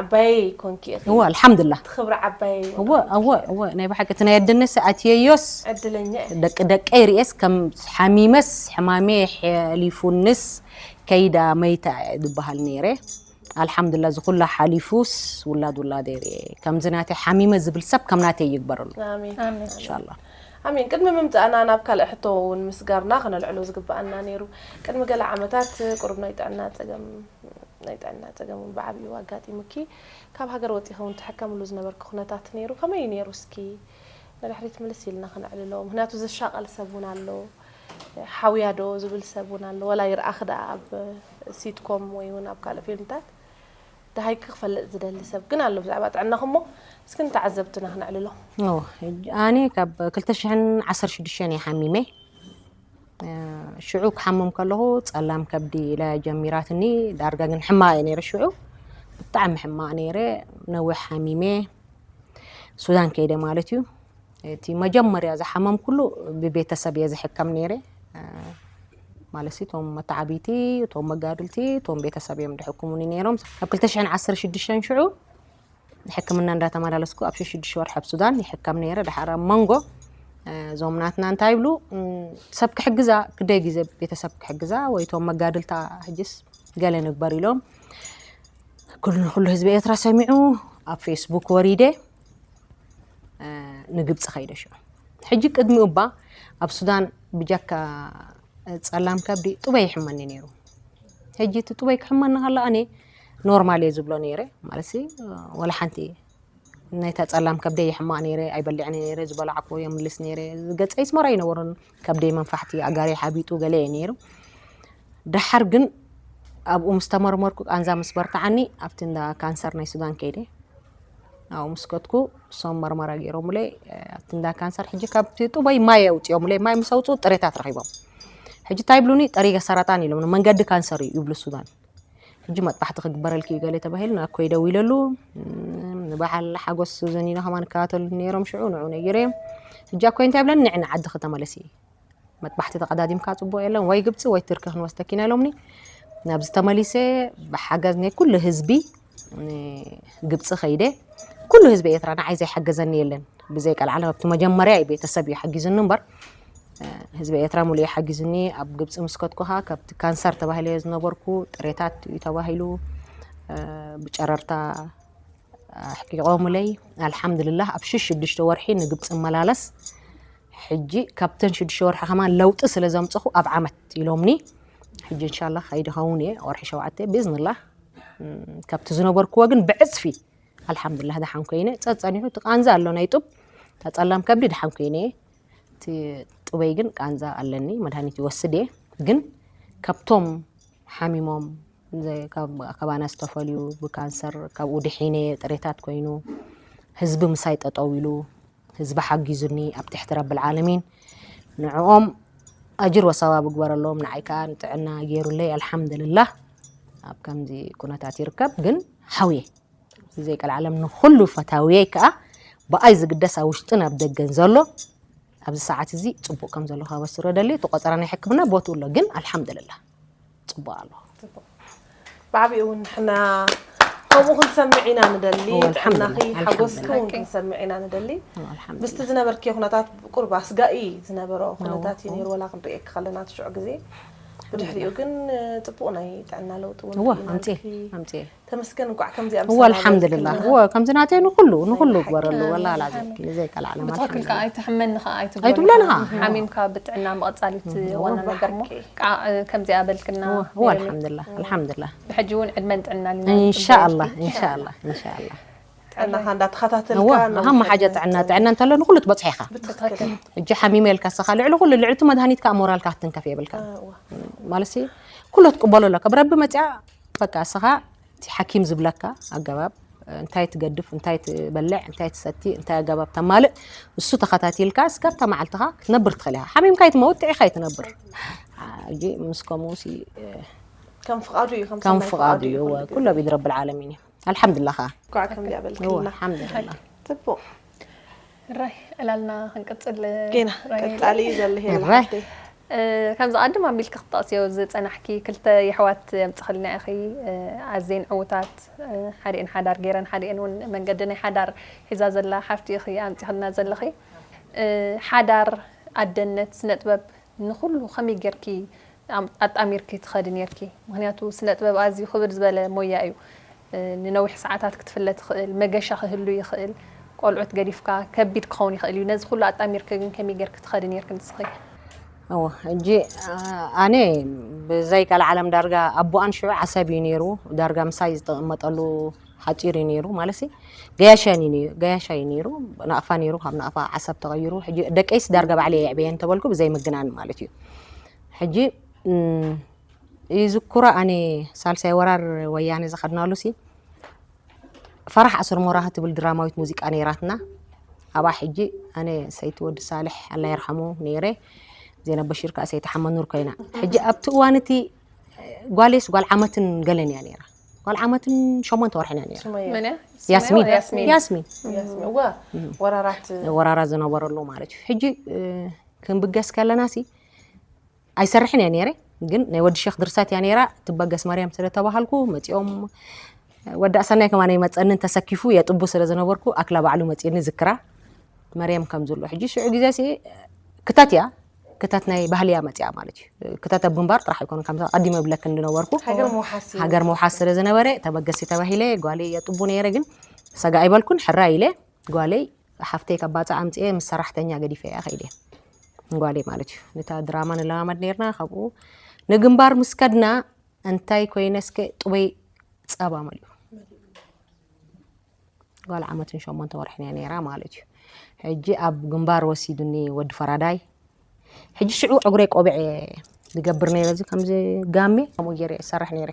ዓባይ ኮንኪ ኢኺ። እወ ኣልሓምዱላ ትኽብሪ ዓባይ እወ እወ እወ ናይ ብሓቂ እቲ ናይ ኣደነስ ኣትየዮስ ዕድለኛ እየ። ደቂ ደቀይ ርእስ ከም ሓሚመስ ሕማሜ ሓሊፉንስ ከይዳ መይታ ዝበሃል ነይረ። ኣልሓምዱላ እዚ ኩላ ሓሊፉስ ውላድ ውላደይ ርእየ። ከምዚ ናተይ ሓሚመ ዝብል ሰብ ከም ናተይ ይግበረሉ ኣሜን። ኣሜን። እንሻላ። ኣሜን። ቅድሚ ምምፃእና ናብ ካልእ ሕቶ እውን ምስጋርና ከነልዕሎ ዝግበኣና ነይሩ። ቅድሚ ገለ ዓመታት ቁሩብ ናይ ጥዕና ፀገም ናይ ጥዕና ፀገም እውን ብዓብዩ ኣጋጢሙኪ ካብ ሃገር ወፂኺ እውን ትሕከምሉ ዝነበርኪ ኩነታት ነይሩ። ከመይ እዩ ነይሩ? እስኪ ንድሕሪት ምልስ ኢልና ከነዕልሎ። ምክንያቱ ዝሻቐል ሰብ እውን ኣሎ። ሓውያ ዶ ዝብል ሰብ እውን ኣሎ። ወላ ይርኣኺ ደኣ ኣብ ሲትኮም ወይ እውን ኣብ ካልእ ፊልምታት ደሃይኪ ክፈልጥ ዝደሊ ሰብ ግን ኣሎ ብዛዕባ ጥዕናኹም እሞ እስኪ ንተዓዘብትና ክነዕልሎ። ኦ፣ ሕጂ ኣነ ካብ ክልተ ሽሕን ዓሰርተ ሽዱሽተን እየ ሓሚመ። እ፣ ሽዑ ክሓምም ከለኹ ጸላም ከብዲ ኢላ ጀሚራትኒ። ዳርጋ ግን ሕማቕ እየ ነይረ ሽዑ። ብጣዕሚ ሕማቕ ነይረ። ነዊሕ ሓሚመ። ሱዳን ከይደ ማለት እዩ። እቲ መጀመርያ ዝሓመምኩሉ ብቤተሰብ እየ ዝሕከም ነይረ። እ፣ ማለት እቶም መተዓብይቲ፣ እቶም መጋድልቲ፣ እቶም ቤተሰብ እዮም ዝሕክሙኒ ነይሮም። ኣብ ክልተ ሽሕን ዓሰርተ ሽዱሽተን ሽዑ ሕክምና እንዳተመላለስኩ ኣብ ሽዱሽተ ወርሒ ኣብ ሱዳን ይሕከም ነይረ። ድሓር ኣብ መንጎ፣ እ፣ እዞም ናትና እንታይ ይብሉ፣ እም፣ ሰብ ክሕግዛ፣ ክደይ ግዜ ቤተሰብ ክሕግዛ ወይ እቶም መጋድልታ ሕጅስ ገለ ንግበር ኢሎም። ኩሉ፣ ንኩሉ ህዝቢ ኤርትራ ሰሚዑ ኣብ ፌስቡክ ወሪደ፣ እ፣ ንግብፂ ከይደ ሽዑ። ሕጂ ቅድሚኡ እባ ኣብ ሱዳን ብጀካ ጸላም ከብዲ ጡበይ ይሕመኒ ነይሩ። ሕጂ እቲ ጡበይ ክሕመኒ ከሎ ኣነ ኖርማል እየ ዝብሎ ነይረ። ማለትሲ ወላ ሓንቲ ናይታ ጸላም ከብደይ ይሕማቕ ነይረ፣ ኣይበልዕን እየ ነይረ፣ ዝበላዕኩዎ የምልስ ነይረ። ገጸይ ስመራ ኣይነበሮን፣ ከብደይ መንፋሕቲ፣ ኣጋረይ ሓቢጡ ገለ እየ ነይሩ። ደሓር ግን ኣብኡ ምስ ተመርመርኩ ቃንዛ ምስ በርትዓኒ ኣብቲ እንዳ ካንሰር ናይ ሱዳን ከይደ። ኣብኡ ምስ ከድኩ እሶም መርመራ ገይሮምለይ ኣብቲ እንዳ ካንሰር። ሕጂ ካብቲ ጡበይ ማይ ኣውፅኦምለይ፣ ማይ ምስ ኣውፅኡ ጥሬታት ረኺቦም። ሕጂ እንታይ ይብሉኒ? ጠሪገ ሰረጣን ኢሎም፣ መንገዲ ካንሰር እዩ ይብሉ ሱዳን። ሕጂ መጥባሕቲ ክግበረልኪ እዩ ገለ ተባሂሉ ናኮይ ደዊለሉ። እም፣ ንበዓል ሓጎስ ሱዘኒኖ ከማን ይከታተሉ ነይሮም ሽዑ ንዑ ነጊረዮም። ሕጂ ኣኮይ እንታይ ይብለኒ? ንዒ ንዓድኺ ተመለሲ፣ መጥባሕቲ ተቐዳዲምካ ጽቡቕ የለን፣ ወይ ግብጺ ወይ ትርኪ ክንወስደኪ ኢና ኢሎምኒ። ናብዚ ተመሊሰ ብሓገዝ ናይ ኩሉ ህዝቢ ንግብጺ ከይደ። ኩሉ ህዝቢ ኤርትራ ንዓይ ዘይሓገዘኒ የለን። ብዘይ ቀልዓለም ኣብቲ መጀመርያ እዩ ቤተሰብ እዩ ሓጊዙኒ እምበር፣ እ፣ ህዝቢ ኤርትራ ሙሉእ እዩ ሓጊዙኒ። ኣብ ግብጺ ምስ ከድኩ ኸኣ ካብቲ ካንሰር ተባሂለ ዝነበርኩ ጥሬታት እዩ ተባሂሉ፣ እ፣ ብጨረርታ ኣሕቂቖምለይ። ኣልሓምዱልላህ ኣብ ሽሽ ሽዱሽተ ወርሒ ንግብጺ እመላለስ። ሕጂ ካብተን ሽዱሽተ ወርሒ ከማን ለውጢ ስለ ዘምጽኹ ኣብ ዓመት ኢሎምኒ። ሕጂ እንሻላ ከይደ ኸውን እየ ወርሒ ሸውዓተ ብእዝንላህ። እም፣ ካብቲ ዝነበርክዎ ግን ብዕጽፊ ኣልሓምዱልላህ ደሓን ኮይነ። ጸጸኒሑ እቲ ቃንዛ ኣሎ ናይ ጡብ፣ እታ ጸላም ከብዲ ደሓን ኮይነ። እቲ ጡበይ ግን ቃንዛ ኣለኒ፣ መድሃኒት ይወስድ እየ። ግን ካብቶም ሓሚሞም ዘ-፣ ካብ፣ ካባና ዝተፈልዩ ብካንሰር ካብኡ ድሒነ ጥሬታት ኮይኑ ህዝቢ ምሳይ ጠጠው ኢሉ ህዝቢ ሓጊዙኒ ኣብ ትሕቲ ረብል ዓለሚን ንዕኦም ኣጅር ወሰዋብ ይግበረሎም። ንዓይ ከዓ ንጥዕና ገይሩለይ ኣልሓምዱልላህ። ኣብ ከምዚ ኩነታት ይርከብ ግን ሓውየ ብዘይ ቀልዓለም ንኹሉ ፈታውየይ ከዓ ብኣይ ዝግደስ ኣብ ውሽጥን ኣብ ደገን ዘሎ ኣብዚ ሰዓት እዚ ጽቡቕ ከም ዘሎ ከበስሮ ደሊ። እቲ ቆጸራ ናይ ሕክምና ቦትኡ ኣሎ ግን ኣልሓምዱልላህ ጽቡቕ ኣሎ። ብዓብኡ እውን ንሕና ከምኡ ክንሰምዕ ኢና ንደሊ። እወ፣ ኣልሓምዱሊላህ፣ ጥዕናኺ ሓጎስኪ እውን ኣልሓምዱሊላህ። ክንሰምዕ ኢና ንደሊ። ኣልሓምዱሊላህ። ምስቲ ዝነበርኪ ኩነታት ብቁርብ ኣስጋኢ ዝነበረ ኩነታት እዩ እወ። ነይሩ፣ ዋላ ክንርእየኪ ከለና ትሽዑ ግዜ። ብድሕሪኡ ግን ጽቡቕ ናይ ጥዕና ለውጢ እውን እወ ርኢና ኣምፅእ ኣለኪ። ኣምፅእ ተመስገን፣ እንኳዕ ከምዚኣ እወ ኣልሓምዱሊላህ። እወ ከምዚ ናተይ ንኩሉ ንኩሉ ናይ ብሓቂ። ግበረሉ፣ ወላ ላዘኪ ዘይከላዕና ብትኽክል ከዓ ኣይትሕመኒ ከዓ ኣይትብሎ ኣይትብሎን ኢኻ። ኢኻ። ሓሚምካ ብጥዕና ምቕፃል እቲ ዋና ነገር እሞ ብሓቂ። ከዓ ከምዚኣ በልክና እወ ነይሩ። ኣልሓምዱሊላህ ኣልሓምዱሊላህ። ብሕጂ እውን ዕድመን ጥዕናን ኢና እንሻኣላ ንፅበየኪ። እንሻኣላ እንሻኣላ። ጥዕናኻ እንዳተኸታተልካ እወ ነው ሃማ ሓጃ ጥዕና ጥዕና እንተሎ ንኩሉ ትበፅሖ ኢኻ። ብትኽክል። ሕጂ ሓሚመ ኢልካ ስኻ ልዕሊ ኩሉ ልዕሊ እቲ መድሃኒት ከዓ ሞራልካ ክትንከፍ የብልካ። እወ። ማለት ኩሉ ትቅበሎ ኣለካ ብረቢ መፅያ በቃ ስኻ እቲ ሓኪም ዝብለካ ኣገባብ እንታይ ትገድፍ እንታይ ትበልዕ እንታይ ትሰቲ እንታይ ኣገባብ ተማልእ እሱ ተኸታቲልካ እስከ ኣብታ መዓልትኻ ክትነብር ትኽእል ኢኻ። ሓሚምካ ኣይትመውት ጥዒኻ ኣይትነብር። ሕጂ ምስ ከምኡ ሲ ከም ፍቓዱ እዩ፣ ከም ከም ሰናይ ፍቓዱ እዩ። ኩሉ እወ ግዜ። ኩሎ ቢድ ረብል ዓለሚን እዩ። ኣልሓምዱላ ኸዓ እንኳዕ ከምዚኣ እወ በልክልና። ኣልሓምዱላ። ራይ ዕላልና ክንቅፅል ጌና ራይ ቀጻሊ ዘሎ ሄላ ራይ። ሓፍተይ። እ፣ ከምዚ ኣድም ኣቢልኪ ክትጠቕስዮ ዝጸናሕኪ ክልተ የሕዋት ኣምጽኽልና ኢኺ። እ፣ ኣዜን ዕዉታት፣ እ፣ ሓዲኤን ሓዳር ገይረን ሓዲኤን እውን መንገዲ ናይ ሓዳር ሒዛ ዘላ ሓፍቲ ኢኺ ኣምጺኽልና ዘለኺ። እ፣ ሓዳር ኣደነት ስነ ጥበብ ንኹሉ ከመይ ጌርኪ ኣም- ኣጣሚርኪ ትኸዲ ኔርኪ? ምኽንያቱ ስነ ጥበብ ኣዝዩ ክብድ ዝበለ ሞያ እዩ። እ፣ ንነዊሕ ሰዓታት ክትፍለ ትኽእል፣ መገሻ ክህሉ ይኽእል፣ ቆልዑት ገዲፍካ ከቢድ ክኸውን ይኽእል እዩ። ነዚ ኩሉ ኣጣሚርኪ ግን ከመይ ጌርኪ ትኸዲ ኔርኪ ንስኺ? እወ ሕጂ ኣ- ኣነ ብዘይ ካልእ ዓለም ዳርጋ ኣቦኣን ሽዑ ዓሰብ እዩ ነይሩ። ዳርጋ ምሳይ ዝተቐመጠሉ ሓፂር እዩ ነይሩ ማለት ሲ ገያሻ እዩ ነይሩ፣ ገያሻ እዩ ነይሩ። ናቕፋ ነይሩ፣ ካብ ናቕፋ ዓሰብ ተቐይሩ። ሕጂ ደቀይስ ዳርጋ ባዕለ የዕበየን ተበልኩ ብዘይ ምግናን ማለት እዩ። ሕጂ እም፣ ይዝክሮ ኣነ ሳልሳይ ወራር ወያነ ዝኸድናሉ ሲ ፈራሕ ዓስር ሞራህ ትብል ድራማዊት ሙዚቃ ነይራትና። ኣብኣ ሕጂ ኣነ ሰይቲ ወዲ ሳልሕ ኣላ ይርሓሙ ነይረ፣ ዜና በሺር ከዓ ሰይቲ ሓመኑር ኮይና። ሕጂ ኣብቲ እዋን እቲ ጓሌስ ጓል ዓመትን ገለን እያ ነይራ። ጓል ዓመትን ሸሞንተ ወርሕን እያ ነይራ። ሱመያ። መን እያ? ያስሚን ሱመያ ወይ ያስሚን? ያስሚን ያስሚን። እዋ ወራራት ወራራ ዝነበረሉ ማለት እዩ። ሕጂ እ፣ ክንብገስ ከለና ሲ ኣይሰርሕን እያ ነይረ፣ ግን ናይ ወዲ ሸክ ድርሰት እያ ነይራ። ትበገስ መርያም ስለ ተባሃልኩ መፂኦም ወዲ ኣሰናይ ከማን ኣይመፀንን ተሰኪፉ የጥቡ ስለ ዝነበርኩ ኣክላ ባዕሉ መፂኒ ዝክራ መርያም ከም ዘሎ። ሕጂ ሽዑ ግዜ ሲ ክተት እያ ክተት ናይ ባህሊ እያ መፅያ ማለት እዩ። ክተት ኣብ ግንባር ጥራሕ ኣይኮነ ከም ቀዲመ ብለክን ዝነበርኩ ሃገር ምውሓስ እዩ። ሃገር ምውሓስ ስለ ዝነበረ ተበገሲ ተባሂለ ጓለይ የጥቡ ነይረ፣ ግን ሰጋ ኣይበልኩን ሕራ ኢለ ጓለይ ሓፍተይ ካብ ባፅዕ ኣምፅኤ ምስ ሰራሕተኛ ገዲፈ እያ ከይደ ጓለይ ማለት እዩ። ነታ ድራማ ንለማመድ ነይርና ካብኡ ንግንባር ምስ ከድና እንታይ ኮይነ እስከ ጥበይ ፀባ መሊኡ ጓል ዓመትን ሸሞንተ ወርሕን እያ ነይራ ማለት እዩ። ሕጂ ኣብ ግንባር ወሲዱኒ ወዲ ፈራዳይ። ሕጂ ሽዑ ዕጉረይ ቆቢዕ እየ ዝገብር ነይረ፣ እዚ ከምዚ ጋሜ ከምኡ ገይረ እየ ዝሰርሕ ነይረ።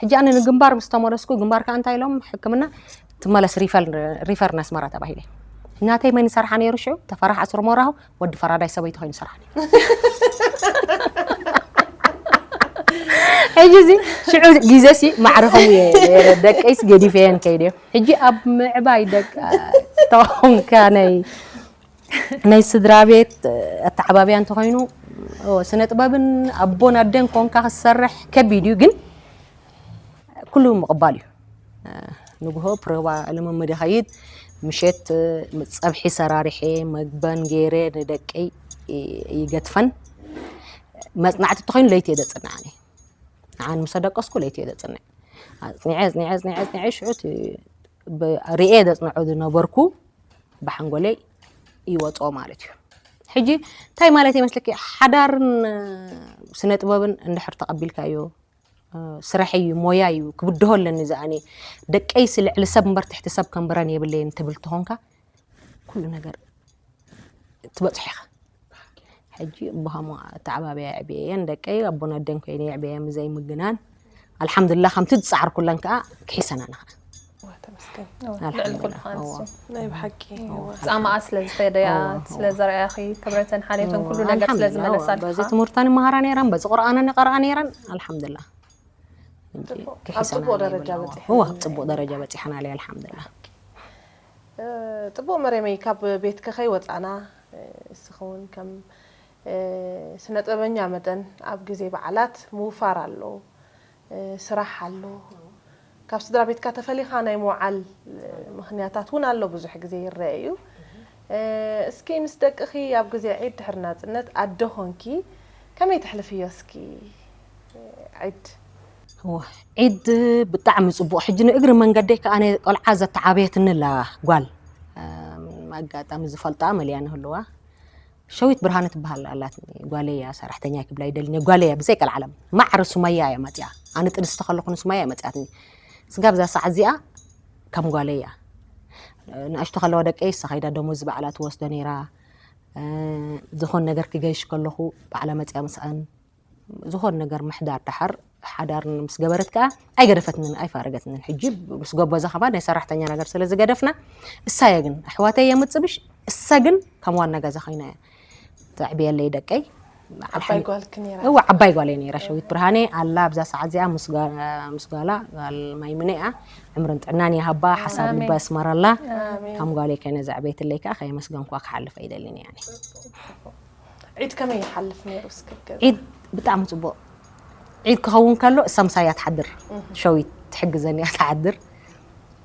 ሕጂ ኣነ ንግንባር ምስ ተመለስኩ ግንባር ከዓ እንታይ ኢሎም ሕክምና ትመለስ ሪፈር ሪፈር ናስመራ ተባሂለ። ናተይ መን ይሰርሓ ነይሩ ሽዑ ተፈራሕ ኣስር ሞራሁ ወዲ ፈራዳይ ሰበይቲ ኮይኑ ይሰርሓ ነይሩ። ሕጂ እዚ ሽዑ ግዜ ሲ ማዕረ ከምኡ እየ ነይረ፣ ደቀይስ ገዲፈየን ከይደ ሕጂ ኣብ ምዕባይ ደቂ ተኾንካ ናይ ናይ ስድራ ቤት ኣተዓባብያ እንተኾይኑ ኦ፣ ስነ ጥበብን ኣቦን ኣደን ኮንካ ክትሰርሕ ከቢድ እዩ፣ ግን ኩሉ ምቕባል እዩ። ንግሆ ፕሮባ ልምምድ ይኸይድ፣ ምሸት ፀብሒ ሰራሪሐ መግበን ገይረ ንደቀይ ይገትፈን። መፅናዕቲ እንተኾይኑ ለይቲ እየ ዘፅንዕ ኣነ። ንዓን ምስ ኣደቀስኩ ለይቲ እየ ዘፅንዕ። ኣፅኒዐ ኣፅኒዐ ኣፅኒዐ ኣፅኒዐ ሽዑ እቲ ብ- ርእየ ዘፅንዖ ዝነበርኩ ብሓንጎለይ ይወፅኦ ማለት እዩ። ሕጂ እንታይ ማለት ይመስለኪ? ሓዳርን ስነ ጥበብን እንድሕር ተቐቢልካዮ ስራሕ እዩ፣ ሞያ እዩ፣ ክብድሆ ኣለኒ ዝኣኒ ደቀይሲ ልዕሊ ሰብ እምበር ትሕቲ ሰብ ከንብረን የብለይን ትብል ተኾንካ ኩሉ ነገር ትበፅሑ ኢኻ። ሕጂ ብኸምኡ ኣተዓባብያ የዕብየየን ደቀይ ኣቦን ኣደን ኮይነ የዕብየየ ምዘይ ምግናን ኣልሓምዱላ ከምቲ ዝፀዓርኩለን ከዓ ክሒሰና ንኽእል። ተመስገን። ልዕሊ ኩሉ ከዓ ንሱ ናይ ብሓቂ ፃማኣ ስለ ዝኸደያ ስለ ዘርኣያኺ ክብረተን ሓልዮተን ኩሉ ነገር ስለ ዝመለሳልካ በዚ ትምህርተን ይመሃራ ነይረን በዚ ቁርኣነን ይቐርኣ ነይረን ኣልሓምዱላ። ኣብ ፅቡቕ ደረጃ በፂሐን እዋ ኣብ ፅቡቕ ደረጃ በፂሐን ኣለይ ኣልሓምዱላ። ፅቡቕ መርየመይ ካብ ቤትኪ ከይወፃና እስኺ እውን ከም ስነ ጥበበኛ መጠን ኣብ ግዜ በዓላት ምውፋር ኣሎ፣ ስራሕ ኣሎ፣ ካብ ስድራ ቤትካ ተፈሊኻ ናይ ምውዓል ምኽንያታት እውን ኣሎ፣ ብዙሕ ግዜ ይረአ እዩ። እስኪ ምስ ደቅኺ ኣብ ግዜ ዒድ ድሕሪ ናጽነት ኣደ ኾንኪ ከመይ ተሕልፍዮ እስኪ ዒድ? ዒድ ብጣዕሚ ጽቡቕ። ሕጂ ንእግሪ መንገደይ ከኣ ናይ ቆልዓ ዘተዓበየትኒ ኣላ ጓል ኣጋጣሚ ዝፈልጣ መሊያ ንህልዋ ሸዊት ብርሃነ ትበሃል ኣላትኒ። ጓለያ ሰራሕተኛ ክብላ ይደሊ ጓለያ ብዘይ ቀልዓለም ማዕረ ሱማያ እያ መፅያ። ኣነ ጥንስቲ ከለኹ ንሱማያ እያ መፅያትኒ። ስጋብ እዛ ሰዓት እዚኣ ከም ጓለያ ንኣሽቱ ከለዋ ደቀይ እሳ ከይዳ ደሞዝ ባዕላ ትወስዶ ነይራ። ዝኾን ነገር ክገይሽ ከለኹ ባዕላ መፅያ ምስኣን ዝኾን ነገር ምሕዳር ደሓር ሓዳር ምስ ገበረት ከዓ ኣይገደፈትንን ኣይፋረገትንን። ሕጂ ምስ ጎበዛ ከማ ናይ ሰራሕተኛ ነገር ስለ ዝገደፍና እሳየ ግን ኣሕዋተይ የምፅብሽ እሳ ግን ከም ዋና ገዛ ኮይና እያ ተዕብየለይ ደቀይ። ዓባይ ጓልክ ነይራ። እወ ዓባይ ጓለይ ነይራ ሸዊት ብርሃኔ ኣላ ኣብዛ ሰዓት እዚኣ ምስ ጓ- ምስ ጓላ ጓል ማይምነ እያ። ዕምርን ጥዕናን ይሃባ ሓሳብ ኣሜን። ልባ ያስመረላ። ኣሜን። ከም ጓለይ ከይነ ዘዕበይትለይ ከዓ ከየመስገንኳ ክሓልፍ ኣይደልን እያ። ዒድ ከመይ ይሓልፍ ነይሩ እስኪ ገዛ? ዒድ ብጣዕሚ ፅቡቕ። ዒድ ክኸውን ከሎ እሳ ምሳያ ትሓድር ሸዊት ትሕግዘኒ እያ ትሓድር።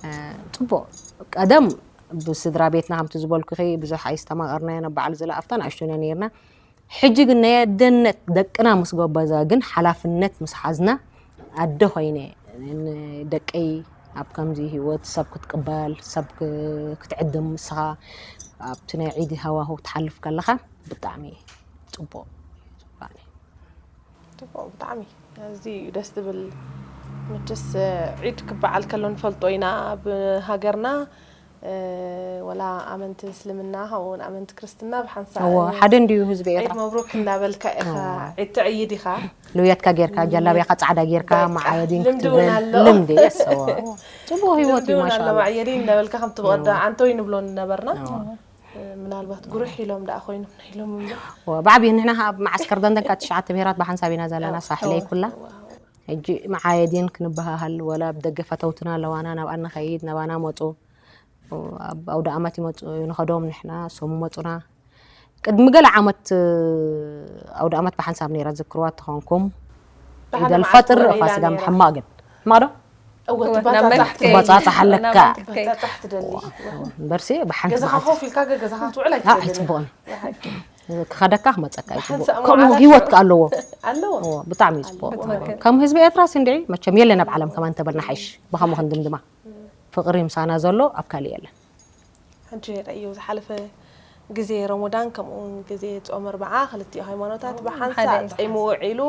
እ፣ ፅቡቕ ቀደም ብስድራ ቤትና ከምቲ ዝበልኩኺ ብዙሕ ኣይስተማቐርናዮ ናብ በዓል ዝለኣፍታ ንኣሽቱና ነይርና። ሕጂ ግን ናይ ኣደነት ደቅና ምስ ጎበዛ ግን ሓላፍነት ምስ ሓዝና ኣደ ኮይነ ንደቀይ ኣብ ከምዚ ህይወት ሰብ ክትቅበል ሰብ ክ- ክትዕድም ንስኻ ኣብቲ ናይ ዒድ ሃዋሁ ክትሓልፍ ከለኻ ብጣዕሚ ፅቡቕ ጽቡቕ ብጣዕሚ ኣዝዩ እዩ ደስ ዝብል። መቸስ ዒድ ክበዓል ከሎ ንፈልጦ ኢና ኣብ ሃገርና ወላ ኣመንቲ እስልምና ከምኡውን ኣመንቲ ክርስትና ብሓንሳእ እዎ ሓደ እንድዩ ህዝቢ ዒድ ኤርትራ መብሩክ እናበልካ ኢኻ ዒድ ትዕይድ ኢኻ። ልውያትካ ጌርካ ጀላብያካ ፃዕዳ ጌርካ በቃ፣ መዓየዲን ልምዲ እውን ኣሎ። ልምዲ የስ እዎ ፅቡቅ ህይወት ልምዲ እዩ እውን ኣሎ ማሻላ መዕየዲ እናበልካ ከምቲ ብቐዳ ዓንቶይ ንብሎ ንነበርና እዎ። ምናልባት ጉርሕ ኢሎም ደኣ ኮይኖም ኢሎም እምበር እዎ ብዓብዩ ንሕና ኣብ መዓስከር ደንደን ካብ ትሽዓተ ብሄራት ብሓንሳብ ኢና ዘለና ሳሕለይ ኩላ ሕጂ መዓየዲን ክንበሃሃል ወላ ብደገ ፈተውትና ኣለዋና ናብኣ ንኸይድ ናባና መፁ ኣብ ኣውደ ኣመት ይመፁ ንኸዶም ንሕና እሶም ይመፁና ቅድሚ ገለ ዓመት ኣውደ ኣመት ብሓንሳብ ነይራ ዝክርዋ ተኾንኩም ኢደል ፈጥር ፋሲጋ ሕማቕ ግን ሕማቕ ዶ እወ ትባጻጻሕ ትባጻጻሕ ኣለካ ትባጻጻሕ ትደሊ እምበርሲ ብሓንቲ ገዛኻ ኮፍ ኢልካ ገ- ገዛኻ ትውዕል ኣይ ኣይትደልን ፅቡቕን ብሓቂ ክኸደካ ክመፀካ እዩ ብሓንሳብ ከምኡ መዓላት ህይወት ከ ኣለዎ ኣለዎ እዎ፣ ብጣዕሚ እዩ ፅቡቕ ብትክክል። ከም ህዝቢ ኤርትራ ሲ እንድዒ መቸም የለን ኣብ ዓለም ከማን ተበልና ሓይሽ ብኸምኡ ክንድምድማ ፍቕሪ ምሳና ዘሎ ኣብ ካሊእ የለን ሕጂ ረእዩ ዝሓለፈ ግዜ ረመዳን ከምኡውን ግዜ ፆም ኣርብዓ ክልቲኡ ሃይማኖታት ብሓንሳእ ሓደ እዩ። ፀይሙ ውዒሉ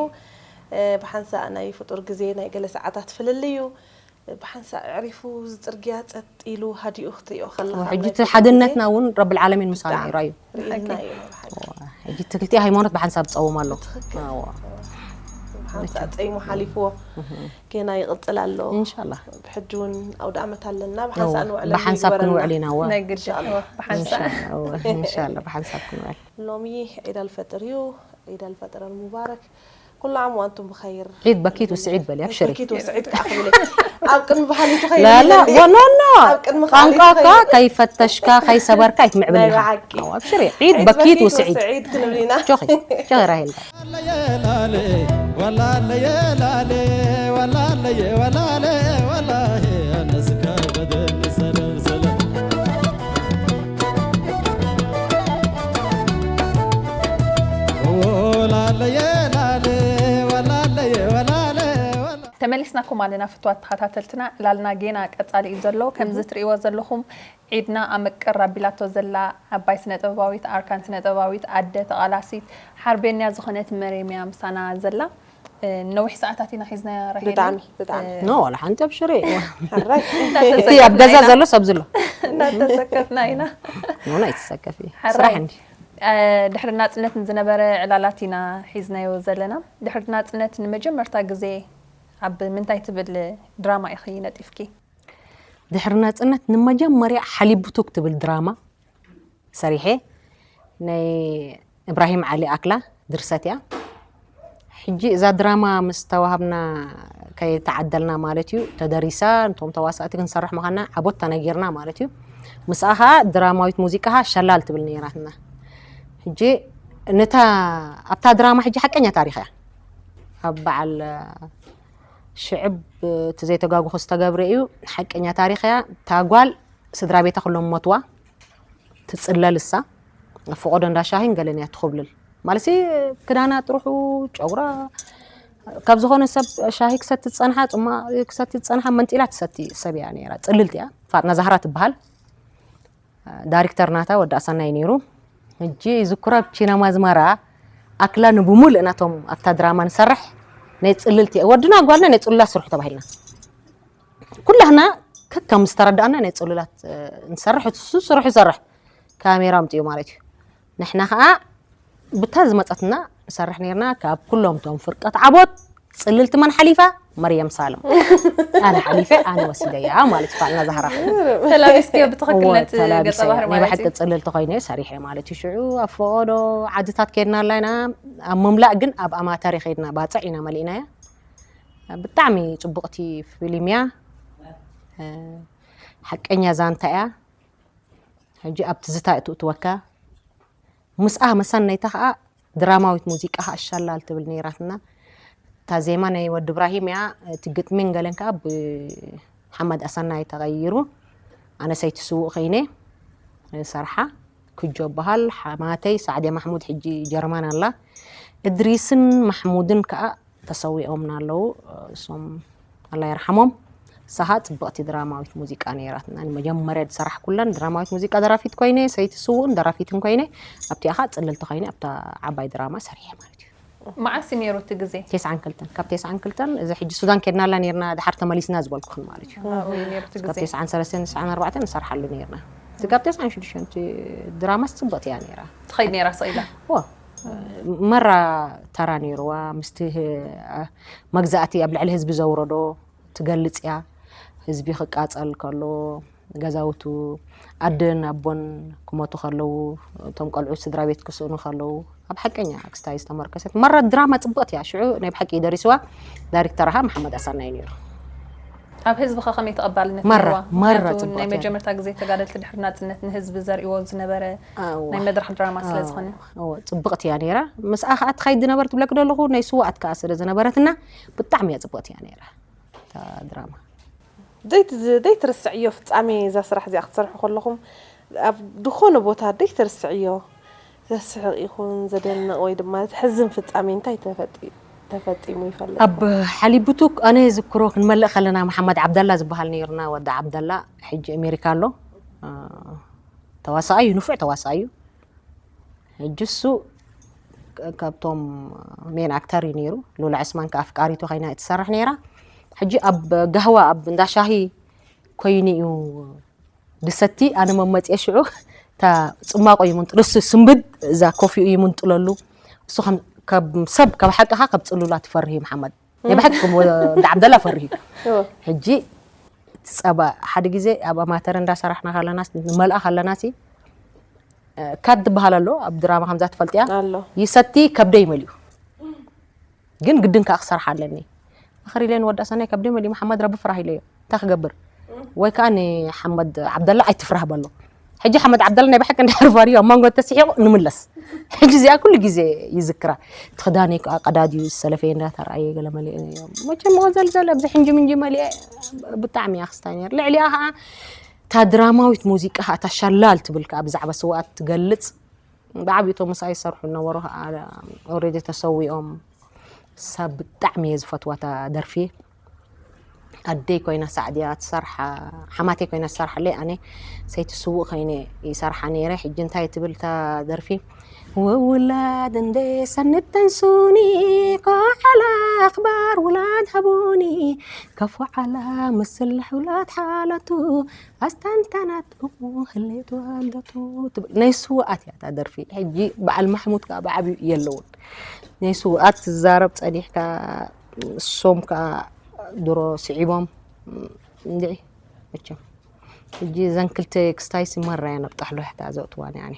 እ፣ ብሓንሳእ ናይ ፍጡር ግዜ ናይ ገለ ሰዓታት ፍልልዩ ብሓንሳእ ኣዕሪፉ ዝፅርግያ ፀጥ ኢሉ ሃዲኡ ክትሪኦ ከለካ ሕጂ ናይ እቲ ፍጡር ሓድነትና ግዜ እውን ረብል ዓለሚን ምሳና እዩ ራዩ ርኢልና እዩ ናይ ብሓቂ ሕጂ እቲ ክልቲኡ ሃይማኖት ብሓንሳብ ዝፀውም ኣሎ ትኽክል። እዎ። ብሓንሳእ ፀይሙ ሓሊፍዎ ጌና ይቕፅል ኣሎ እንሻላ ብሕጂ እውን ኣውደ ኣመት ኣለና ብሓንሳእ ንውዕለሉ ብሓንሳብ ይግበረልና። ክንውዕል ኢና እዋ ናይ ግዲ እዎ፣ ብሓንሳብ እንሻላ ብሓንሳብ ክንውዕል ሎሚ ዒድ ኣልፈጥር እዩ ዒድ ኣልፈጥር ኣልሙባረክ ኩሉ ዓም ዋንቱም ብኸይር ዒድ በኪት ውስዒድ በል ኣብሽሪ በኪት ውስዒድ ከዓ ክብል ኣብ ቅድሚ ባህሊ ትኸይድ ላላ ወኖኖ ኣብ ቅድሚ ካልእ ቋንቋካ ትኸይድ። ከይፈተሽካ ከይሰበርካ ኣይትምዕብል ናይ ኢኻ ብሓቂ። ኣዎ፣ ኣብሽሪ ዒድ በኪት ውስዒድ ውስዒድ ክንብል ኢና ጆኺ ጆኺ ራሄል ላለ የላለ ወላለየ ላለ ወላለየ ወላለ ወላሂ ኣነስካ በደል ሰለም ሰለም ወላለየ ላለ ወላለየ ወላለ ወላ ተመሊስናኩም ኣለና ፍትዋት ተኸታተልትና ዕላልና ጌና ቀጻሊ እዩ ዘሎ ከምዚ ትርእይዎ ዘለኹም ዒድና ኣመቅር ኣቢላቶ ዘላ ዓባይ ስነ ጥበባዊት ኣርካን ስነ ጥበባዊት ኣደ ተቓላሲት ሓርቤንያ ዝኾነት መሬምያ ምሳና ዘላ ነዊሕ ሰዓታት ኢና ሒዝናያ ራሄል ብጣዕሚ ብጣዕሚ ኖ ዋላ ሓንቲ ኣብሽሪ ሕራይ እቲ ኣብ ገዛ ዘሎ ሰብ ዝሎ እንዳተሰከፍና ኢና ኖ ኣይትሰከፊ ሕራይ። ስራሕ እንዲ ድሕሪ ናፅነት ንዝነበረ ዕላላት ኢና ሒዝናዮ ዘለና ድሕሪ ናፅነት ንመጀመርታ ግዜ ኣብ ምንታይ ትብል ድራማ ኢኺ ነጢፍኪ ድሕሪ ናፅነት ንመጀመርያ ሓሊቡቱክ ትብል ድራማ ሰሪሐ ናይ እብራሂም ዓሊ ኣክላ ድርሰት እያ ሕጂ እዛ ድራማ ምስ ተዋሃብና ከይተዓደልና ማለት እዩ ተደሪሳ ነቶም ተዋሳእቲ ክንሰርሕ ምዃንና ዓቦት ተነጊርና ማለት እዩ ምስኣ ከዓ ድራማዊት ሙዚቃ ከዓ ሸላል ትብል ነይራትና ሕጂ ነታ ኣብታ ድራማ ሕጂ ሓቀኛ ታሪክ እያ ኣብ በዓል ሽዕብ እቲ ዘይተጋጉኹ ዝተገብረ እዩ። ሓቀኛ ታሪኽ እያ። እታ ጓል ስድራ ቤታ ኩሎም ሞትዋ። ትጽለል እሳ። ኣብ ፈቐዶ እንዳ ሻሂን ገለን እያ ትኹብልል። ማለትሲ ክዳና ጥርሑ፣ ጨጉራ፣ ካብ ዝኾነ ሰብ ሻሂ ክሰቲ ዝጸንሓ፣ ጽማ ክሰቲ ዝጸንሓ መንጢላ ትሰቲ ሰብ እያ ነይራ። ጽልልቲ እያ። ፋጥና ዛህራ ትበሃል። ዳይሬክተር ናታ ወዲ ኣሳናይ ነይሩ። ሕጂ ዝኩራ ቺና ማዝማራ ኣክላ ንብሙሉእ ናቶም ኣብታ ድራማ ንሰርሕ ናይ ጽልልቲ እያ። ወድና ጓልና ናይ ጽሉላት ስርሑ ተባሂልና። ኩላህና ከከም ዝተረዳእና ናይ ጽሉላት፣ እ፣ ንሰርሕ፣ እሱ ስርሑ ይሰርሕ። ካሜራ ኣምጽኡ ማለት እዩ። ንሕና ኸኣ ብታ ዝመጸትና ንሰርሕ ነይርና። ካብ ኩሎም እቶም ፍርቀት ዓቦት ጽልልቲ መን ሓሊፋ? መርየም ሳሎም። ኣነ ሓሊፈ፣ ኣነ ወሲደያ ማለት እዩ። ፋልና ዛህራ። ተላቢስክዮ ብትኽክል እወ፣ ነቲ ገጸ ተላቢሰ። ባህሪ ናይ ማለት ብሓቂ እዩ። ጽልልቲ ኮይነ ሰሪሐ ማለት እዩ። ሽዑ ኣብ ፈቐዶ ዓድታት ከድና ኣላ ኢና። ኣብ ምምላእ ግን ኣብ ኣማተር ከድና ባጽዕ ኢና መሊእናያ። ብጣዕሚ ጽቡቕቲ ፊልም እያ። እ፣ ሓቀኛ ዛንታ እያ። ሕጂ ኣብ ትዝታ እትእትወካ። ምስኣ መሰነይታ ኸኣ ድራማዊት ሙዚቃ ኸኣ ሻላል ትብል ነይራትና። እታ ዜማ ናይ ወዲ እብራሂም እያ፣ እቲ ግጥሚን ገለን ከኣ ብሓመድ ኣሰናይ ተቐይሩ። ኣነ ሰይቲ ስዉእ ኸይነ ሰርሓ። ክጆ በሃል፣ ሓማተይ ሳዕድያ ማሕሙድ ሕጂ ጀርመን ኣላ። እድሪስን ማሕሙድን ከኣ ተሰዊኦምና ኣለዉ። እሶም ኣላ ይርሓሞም። ንሳ ኸኣ ጽብቕቲ ድራማዊት ሙዚቃ ነይራትና። ንመጀመርያ ዝሰራሕኩላን ድራማዊት ሙዚቃ ደራፊት ኮይነ፣ ሰይቲ ስዉእን ደራፊትን ኮይነ፣ ኣብቲኣ ኸኣ ጽልልቲ ኮይነ፣ ኣብታ ዓባይ ድራማ ሰሪሐ ማለት እዩ። መዓስ እዩ ነይሩ እቲ ግዜ? ተስዓን ክልተን። ካብ ተስዓን ክልተን፣ እዚ ሕጂ ሱዳን ከድናላ ነይርና፣ ድሓር ተመሊስና ዝበልኩኽን ማለት እዩ። ኣብኡ እዩ ነይሩ እቲ ካብ ግዜ። ተስዓን ሰለስተን፣ ተስዓን ኣርባዕተን ንሰርሓሉ ነይርና። እዚ ካብ ተስዓን ሽዱሽተን እቲ ድራማስ ጽብቕቲ እያ ነይራ። ትኸይድ ነይራ ስቕ ኢላ? እዋ፣ መራ ተራ ነይርዋ፣ ምስቲ ህ-፣ መግዛእቲ ኣብ ልዕሊ ህዝቢ ዘውረዶ ትገልጽ እያ። ህዝቢ ክቃጸል ከሎ፣ ገዛውቱ፣ ኣደን ኣቦን ክሞቱ ከለዉ፣ እቶም ቆልዑ ስድራ ቤት ክስእኑ ከለዉ፣ ኣብ ሓቀኛ ክስታይ ዝተመርከሰት መራ ድራማ ጽብቕቲ እያ። ሽዑ ናይ ብሓቂ ደሪስዋ ዳይሬክተር ኸኣ መሓመድ ኣሳናይ ነይሩ። ኣብ ህዝቢ ኸ ከመይ ተቐባልነት መራ፣ ነይርዋ? መራ ምኽንያቱ ጽቡቕ ናይ እያ። መጀመርታ ግዜ ተጋደልቲ ድሕሪ ናጽነት ንህዝቢ ዘርእዎ ዝነበረ ኣዋ። ናይ መድረኽ ድራማ ስለ ዝኾነ። ኣዎ፣ ጽብቕቲ እያ ነይራ። ምስኣ ኸኣ ትኸይድ ዝነበረት ትብለኪ ዘለኹ ናይ ስዋኣት ከኣ ስለ ዝነበረትና ብጣዕሚ እያ ጽብቕቲ እያ ነይራ እታ ድራማ። ዘይት-፣ ዘይትርስዕዮ ፍጻሜ እዛ ስራሕ እዚኣ ክትሰርሑ ከለኹም ኣብ ዝኾነ ቦታ ዘይትርስዕዮ ዘስሕቕ ይኹን ዘደንቕ ወይ ድማ ዘሕዝን ፍጻሜ እንታይ ተፈጢ-፣ ተፈጺሙ ይፈልጥ? ኣብ ሓሊቡቱ ኣነ ዝክሮ ክንመልእ ከለና መሓመድ ዓብደላ ዝበሃል ነይሩና። ወዲ ዓብደላ ሕጂ ኣሜሪካ ኣሎ። እ፣ ተዋሳኣይ እዩ፣ ንፉዕ ተዋሳኣይ እዩ። ሕጂ እሱ ክ-፣ ካብቶም ሜን ኣክተር እዩ ነይሩ። ሉላ ዕስማን ከኣ ኣፍቃሪቱ ኮይና እትሰርሕ ነይራ። ሕጂ ኣብ ጋህዋ ኣብ እንዳ ሻሂ ኮይኑ እዩ ድሰቲ። ኣነ መመፅየ ሽዑ እታ ፅማቆ ይምንጥሉ፣ እሱ ስምብድ እዛ ኮፊኡ ይምንጥለሉ። እሱ ከም፣ ከም ሰብ ካብ ሓቅኻ ካብ ፅሉላት ይፈርህ እዩ መሓመድ። ናይ ብሓቂ ከም ወዲ ዓብደላ ፈርህ እዩ። ሕጂ እቲ ጸባ ሓደ ግዜ ኣብ ኣማተር እንዳሰራሕና ከለና፣ ንመልኣ ከለና ሲ፣ እ፣ ካት ዝበሃል ኣሎ ኣብ ድራማ ከምዛ ትፈልጥያ? ኣሎ። ይሰቲ ከብደይ መሊኡ። ግን ግድን ከኣ ክሰርሕ ኣለኒ። ኣኽር ኢለ ንወዲ ኣሰናይ ከብደይ መሊኡ፣ መሓመድ ረቢ ፍራህ ኢለዮ። እንታይ ክገብር? ወይ ከኣ ንሓመድ ዓብደላ ኣይትፍራህ በሎ። ሕጂ ሓመድ ዓብደላ ናይ ብሓቂ እንድሕር ፈርዩ ኣብ መንጎ ተስሒቑ ንምለስ። ሕጂ እዚኣ ኩሉ ግዜ ይዝክራ። እቲ ክዳነይ ከኣ ቀዳድዩ ዝሰለፈየ እንዳተረኣየ ገለ መሊኡ። መቸም መዘልዘል ኣብዚ ሕንጂ ምንጂ መሊአ ብጣዕሚ እያ ክስታይ ነይራ። ልዕሊኣ ከኣ እታ ድራማዊት ሙዚቃ ከኣ እታ ሻላል ትብል ከኣ ብዛዕባ ስውኣት ትገልጽ። ብዓብዩ እቶም ምስኣ ይሰርሑ ዝነበሩ ከኣ ኦሬዲ ተሰዊኦም። ንሳ ብጣዕሚ እየ ዝፈትዋ እታ ደርፊ። ኣደይ ኮይና ሳዕድያ ትሰርሓ፣ ሓማተይ ኮይና ትሰርሓለይ፣ ኣነ ሰይቲ ስዉእ ኮይነ ይሰርሓ ነይረ። ሕጂ እንታይ ትብል እታ ደርፊ? ውላድ እንደ ሰንድ ተንሱኒ፣ ኮዓላ ኣኽባር ውላድ ሃቡኒ፣ ከፎዓላ ምስል ውላድ ሓላቱ፣ ኣስታንታናት እሙ ህሌት ዋልደቱ ትብል። ናይ ስውኣት እያ እታ ደርፊ። ሕጂ በዓል ማሕሙድ ከኣ ብዓብዩ የለውን። ናይ ስውኣት ትዛረብ ጸኒሕካ፣ እሶም ከኣ ድሮ ስዒቦም፣ እንድዒ መቸም። ሕጂ እዘን ክልተ ክስታይ ሲመራ እየን ኣብ ጣሕሎ ሕታ ዘእትዋን፣ ያኒ።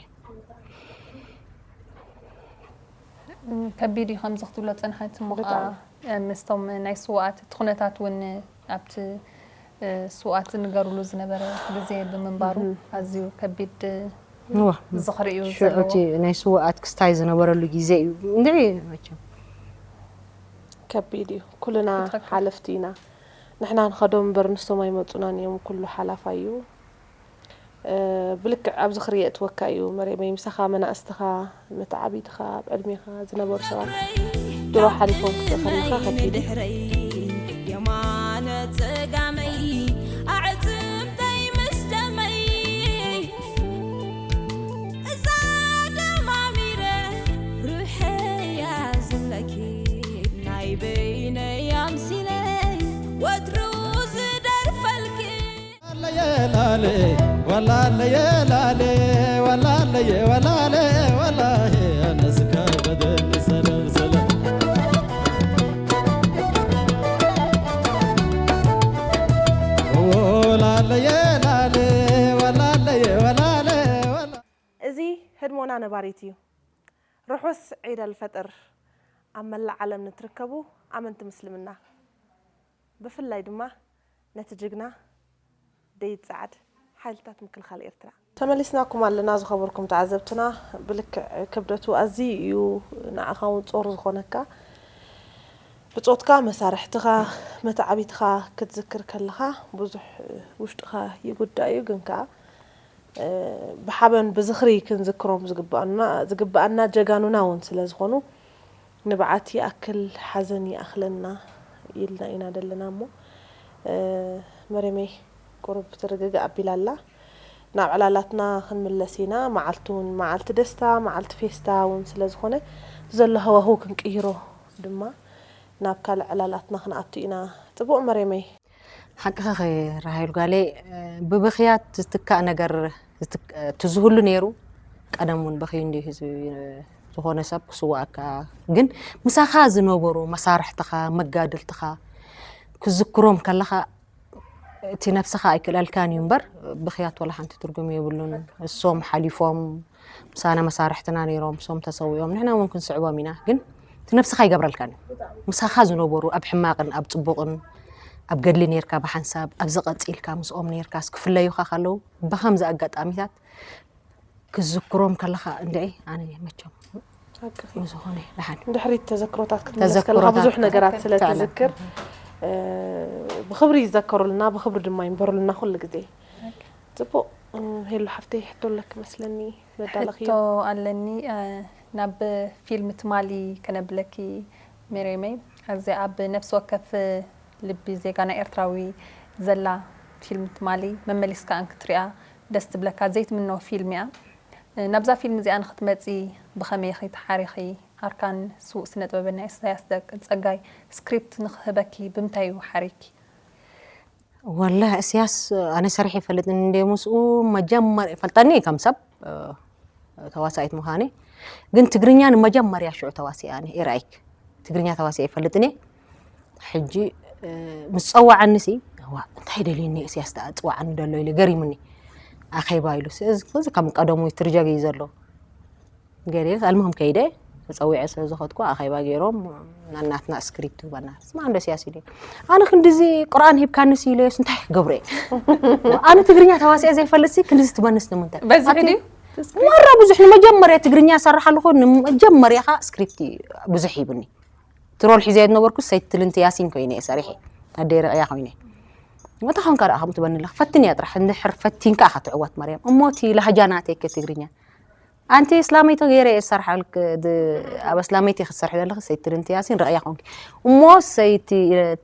ከቢድ እዩ ከምዚ ክትብሎ ጸንሓት እሞ ኸዓ ብጣዕሚ። ምስቶም ናይ ስውኣት እቲ ኩነታት እውን ኣብቲ ስውኣት ዝንገሩሉ ዝነበረ ግዜ ብምንባሩ ኣዝዩ ከቢድ እዋ። ዝኽሪ እዩ ሽዑ ዘለዎ። እቲ ናይ ስውኣት ክስታይ ዝነበረሉ ግዜ እዩ። እንድዒ መቸም። ከቢድ እዩ። ኩልና ሓለፍቲ ኢና። ንሕና ንኸዶ እምበር ንሶም ኣይመጹናን እዮም። ኩሉ ሓላፋይ እዩ። ብልክዕ ኣብ ዝኽሪ የእትወካ እዩ መሬመይ። ምሳኻ መናእስትኻ፣ መተዓቢትኻ፣ ኣብ ዕድሜኻ ዝነበሩ ሰባት ድሮ ሓሊፎም ክትርኢ ከለኻ ከቢድ እዩ። የማነ ጸጋመይ ኣዕጽምተይ ምስ ደመይ እዛ ደማሚረ ሩሐያ ዝብለኪ ናይ በይነይ ኣምሲለ ወትሩ ዝደርፈልኪ ላለ ላለ ወላለየ ላለ ወላለየ ወላለ ወላሂ ኣነስካ በደል ሰለል ሰለል ወላለየ ላለ ወላለየ ወላለ ወላ እዚ ህድሞና ነባሪት እዩ። ርሑስ ዒድ ኣልፈጥር ኣብ መላእ ዓለም ንትርከቡ ኣመንቲ ምስልምና፣ ብፍላይ ድማ ነቲ ጅግና ደይድ ጸዓድ ሓይልታት ምክልኻል ኤርትራ። ተመሊስናኩም ኣለና ዝኸበርኩም ተዓዘብትና። ብልክዕ ክብደቱ ኣዝዩ እዩ ንዓኻ እውን ጾር ዝኾነካ። ብጾትካ፣ መሳርሕትኻ፣ መተዓቢትኻ ክትዝክር ከለኻ ብዙሕ ውሽጥኻ ይጉዳእ እዩ። ግን ከኣ ብሓበን ብዝኽሪ ክንዝክሮም ዝግባኣና ዝግባኣና ጀጋኑና እውን ስለ ዝኾኑ ንብዓት ይኣክል ሓዘን ይኣኽለና ኢልና ኢና ደለና እሞ መሬመይ ቁሩብ ትርግጋእ ኣቢላ ኣላ። ናብ ዕላላትና ክንምለስ ኢና። መዓልቲ እውን መዓልቲ ደስታ፣ መዓልቲ ፌስታ እውን ስለ ዝኾነ ዘሎ ሃዋህው ክንቅይሮ ድማ ናብ ካልእ ዕላላትና ክንኣቱ ኢና። ጽቡቕ መሬመይ። ሓቅኺ ራሄል ጓለይ፣ ብብኽያት ዝትካእ ነገር እቲ ዝህሉ ነይሩ። ቀደም እውን በኽዩ እንድዩ ህዝቢ ዝኾነ ሰብ ክስዋኣካ፣ ግን ምሳኻ ዝነበሩ መሳርሕትኻ መጋድልትኻ ክዝክሮም ከለኻ እቲ ነብስኻ ኣይክልኣልካን እዩ እምበር ብኽያት ወላ ሓንቲ ትርጉም የብሉን። እሶም ሓሊፎም ምሳና መሳርሕትና ነይሮም፣ እሶም ተሰዊኦም፣ ንሕና እውን ክንስዕቦም ኢና። ግን እቲ ነብስኻ ኣይገብረልካን እዩ። ምሳኻ ዝነበሩ ኣብ ሕማቕን ኣብ ጽቡቕን ኣብ ገድሊ ነይርካ ብሓንሳብ ኣብዚ ቀጺልካ ምስኦም ነይርካስ ክፍለዩኻ ከለዉ ብኸምዚ ኣጋጣሚታት ክዝክሮም ከለኻ እንድዒ ኣነ መቸም ዝኾነ ደሓን ድሕሪት ተዘክሮታት ክትምለስ ከለኻ ብዙሕ ነገራት ስለ ትዝክር ብኽብሪ ይዘከሩልና ብኽብሪ ድማ ይንበሩልና ኩሉ ግዜ። ጽቡቕ ሄሉ ሓፍተይ ሕቶ ኣለኪ መስለኒ መዳለኽዮ። ሕቶ ኣለኒ ናብ ፊልም ትማሊ ከነብለኪ ሜሬመይ። እዚ ኣብ ነፍሲ ወከፍ ልቢ ዜጋ ናይ ኤርትራዊ ዘላ ፊልም ትማሊ መመሊስካ እንክትሪኣ ደስ ትብለካ ዘይትምነው ፊልም እያ። ናብዛ ፊልም እዚኣ ንክትመጺ ብኸመይ ኢኺ ተሓሪኺ? ኣርካን ስዉእ ስነ ጥበበኛ ኢሳያስ ደቂ ጸጋይ ስክሪፕት ንክህበኪ ብምንታይ እዩ ሓሪኪ? ወላሂ እስያስ ኣነ ሰሪሐ ይፈልጥን እንደ ምስኡ መጀመር ይፈልጠኒ ከም ሰብ ተዋሳኢት ምዃነ ግን ትግርኛ ንመጀመርያ ሽዑ ተዋሲኣ ኣነ ኤራይክ ትግርኛ ተዋሲኣ ይፈልጥን እየ ሕጂ ምስ ጸዋዓኒ ሲ ዋ እንታይ ደልየኒ እስያስ ደኣ ጽዋዓኒ ደሎ ኢለ ገሪሙኒ ኣኼባ ኢሉ እዚ ከም ቀደሙ ትርጀግ እዩ ዘሎ ገለ ኣልሙህም ከይደ ተጸዊዐ ስለ ዝኸድኩ ኣኼባ ገይሮም ናናትና ስክሪፕት ህባና ስማ እንዶ ስያስ ኢለ ኣነ ክንድዚ ቁርኣን ሂብካንስ ኢለዮስ እንታይ ክገብረ ኣነ ትግርኛ ተዋሲአ ዘይፈልጥ ሲ ክንድዚ ትበንስ ንምንታይ በዝሒ ድዩ መራ ብዙሕ ንመጀመርያ ትግርኛ ሰርሕ ኣለኹ ንመጀመርያ ኻ ስክሪፕት ብዙሕ ሂብኒ ትሮል ሒዘ ዝነበርኩ ሰይትልንቲ ያሲን ኮይነ ሰሪሐ ኣደይ ረቕያ ኮይነ መታ ኾንካ ደኣ ከምኡ ትበኒ ኣለኻ ፈትን እያ ጥራሕ እንድሕር ፈቲንካ ኢኻ ትዕወት ማርያም እሞ እቲ ላህጃ ናተይ ከ ትግርኛ ኣንቲ እስላመይቲ ገይረ እየ ዝሰርሓልክ ኣብ እስላመይቲ ክትሰርሒ ዘለኺ ሰይቲ ድንቲ ያሲን ረእያ ኮንኪ እሞ ሰይቲ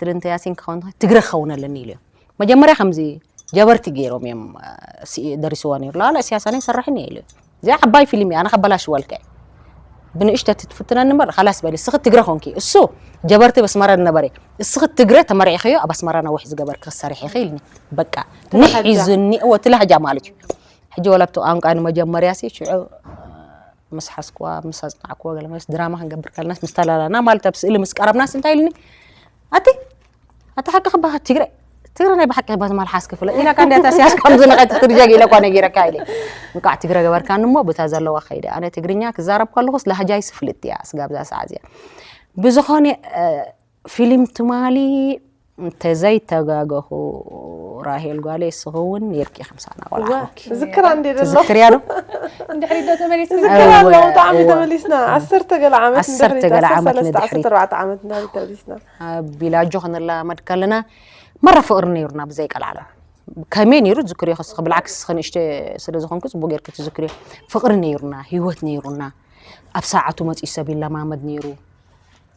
ድንቲ ያሲን ክኸውን ትግረ ክኸውን ኣለኒ ኢሉ እዮም መጀመርያ ከምዚ ጀበርቲ ገይሮም እዮም ደሪስዋ ነይሩ ላላ እስያሳነ ይሰርሕን እየ ኢሉ እዮም እዚኣ ዓባይ ፊልም እያ ኣነ ከበላሽወልካ እየ ብንእሽተቲ ትፍትነኒ እምበር ካላስ በሊ እስኺ ትግረ ኮንኪ እሱ ጀበርቲ በስመራ ዝነበረ እስኺ ትግረ ተመሪዕኽዮ ኣብ ኣስመራ ነዊሕ ዝገበርኪ ክሰርሕ ኢኺ ኢልኒ በቃ ንሕ ይዝኒ እወ እቲ ላህጃ ማለት እዩ ሕጂ ወላ ኣብቲ ቋንቋ ንመጀመርያ ሲ ሽዑ ምስ ሓዝክዋ ምስ ኣጽናዕክዎ ገለ መለስ ድራማ ክንገብር ከለናስ ምስ ተላላና ማለት ኣብ ስእሊ ምስ ቀረብናስ እንታይ ኢልኒ ኣቲ ኣቲ ሓቂ ክባኻ ትግረ ትግረ ናይ ብሓቂ ክባ ትማል ሓዝኪ ፍለ ኢላ ካንዲያ ታስያስ ከም ዝነቐት ትርጃ ኢለ እኳ ነጊረካ ኢለ እንቃዕ ትግረ ገበርካኒ እሞ ብታ ዘለዋ ከይደ ኣነ ትግርኛ ክዛረብ ከለኹስ ላህጃይ ስፍልጥ እያ ስጋብ እዛ ሰዓት እዚኣ ብዝኾነ ፊልም ትማሊ እንተዘይተጋገኹ፣ ራሄል ጓለይ፣ እስኺ እውን ነይርኪ ከምሳና ቆልዓ እዋ ኮንኪ። ዝክራ እንዴ ደሎ ትዝክርያ ዶ? እንድሕሪ ዶ ተመሊስና? ዝክራ እወ፣ ኣለዉ ብጣዕሚ እወ። ተመሊስና ዓሰርተ ገለ ዓመት ዓሰርተ ንድሕሪት ገለ ዓሰርተ ዓመት ሰለስተ ንድሕሪት። ዓሰርተ ኣርባዕተ ዓመት ንድሕሪት ተመሊስና ኣብ ቢላጆ ክንላመድ ከለና መራ ፍቕሪ ነይሩና ብዘይ ቀልዓለም። ከመይ ነይሩ ዝክርዮ ከስኽ ብልዓክስ ኽንእሽተ ስለ ዝኾንኩ ጽቡቅ ጌርኪ ትዝክርዮ። ፍቕሪ ነይሩና፣ ህይወት ነይሩና። ኣብ ሰዓቱ መጺኡ ሰብ ይለማመድ ነይሩ።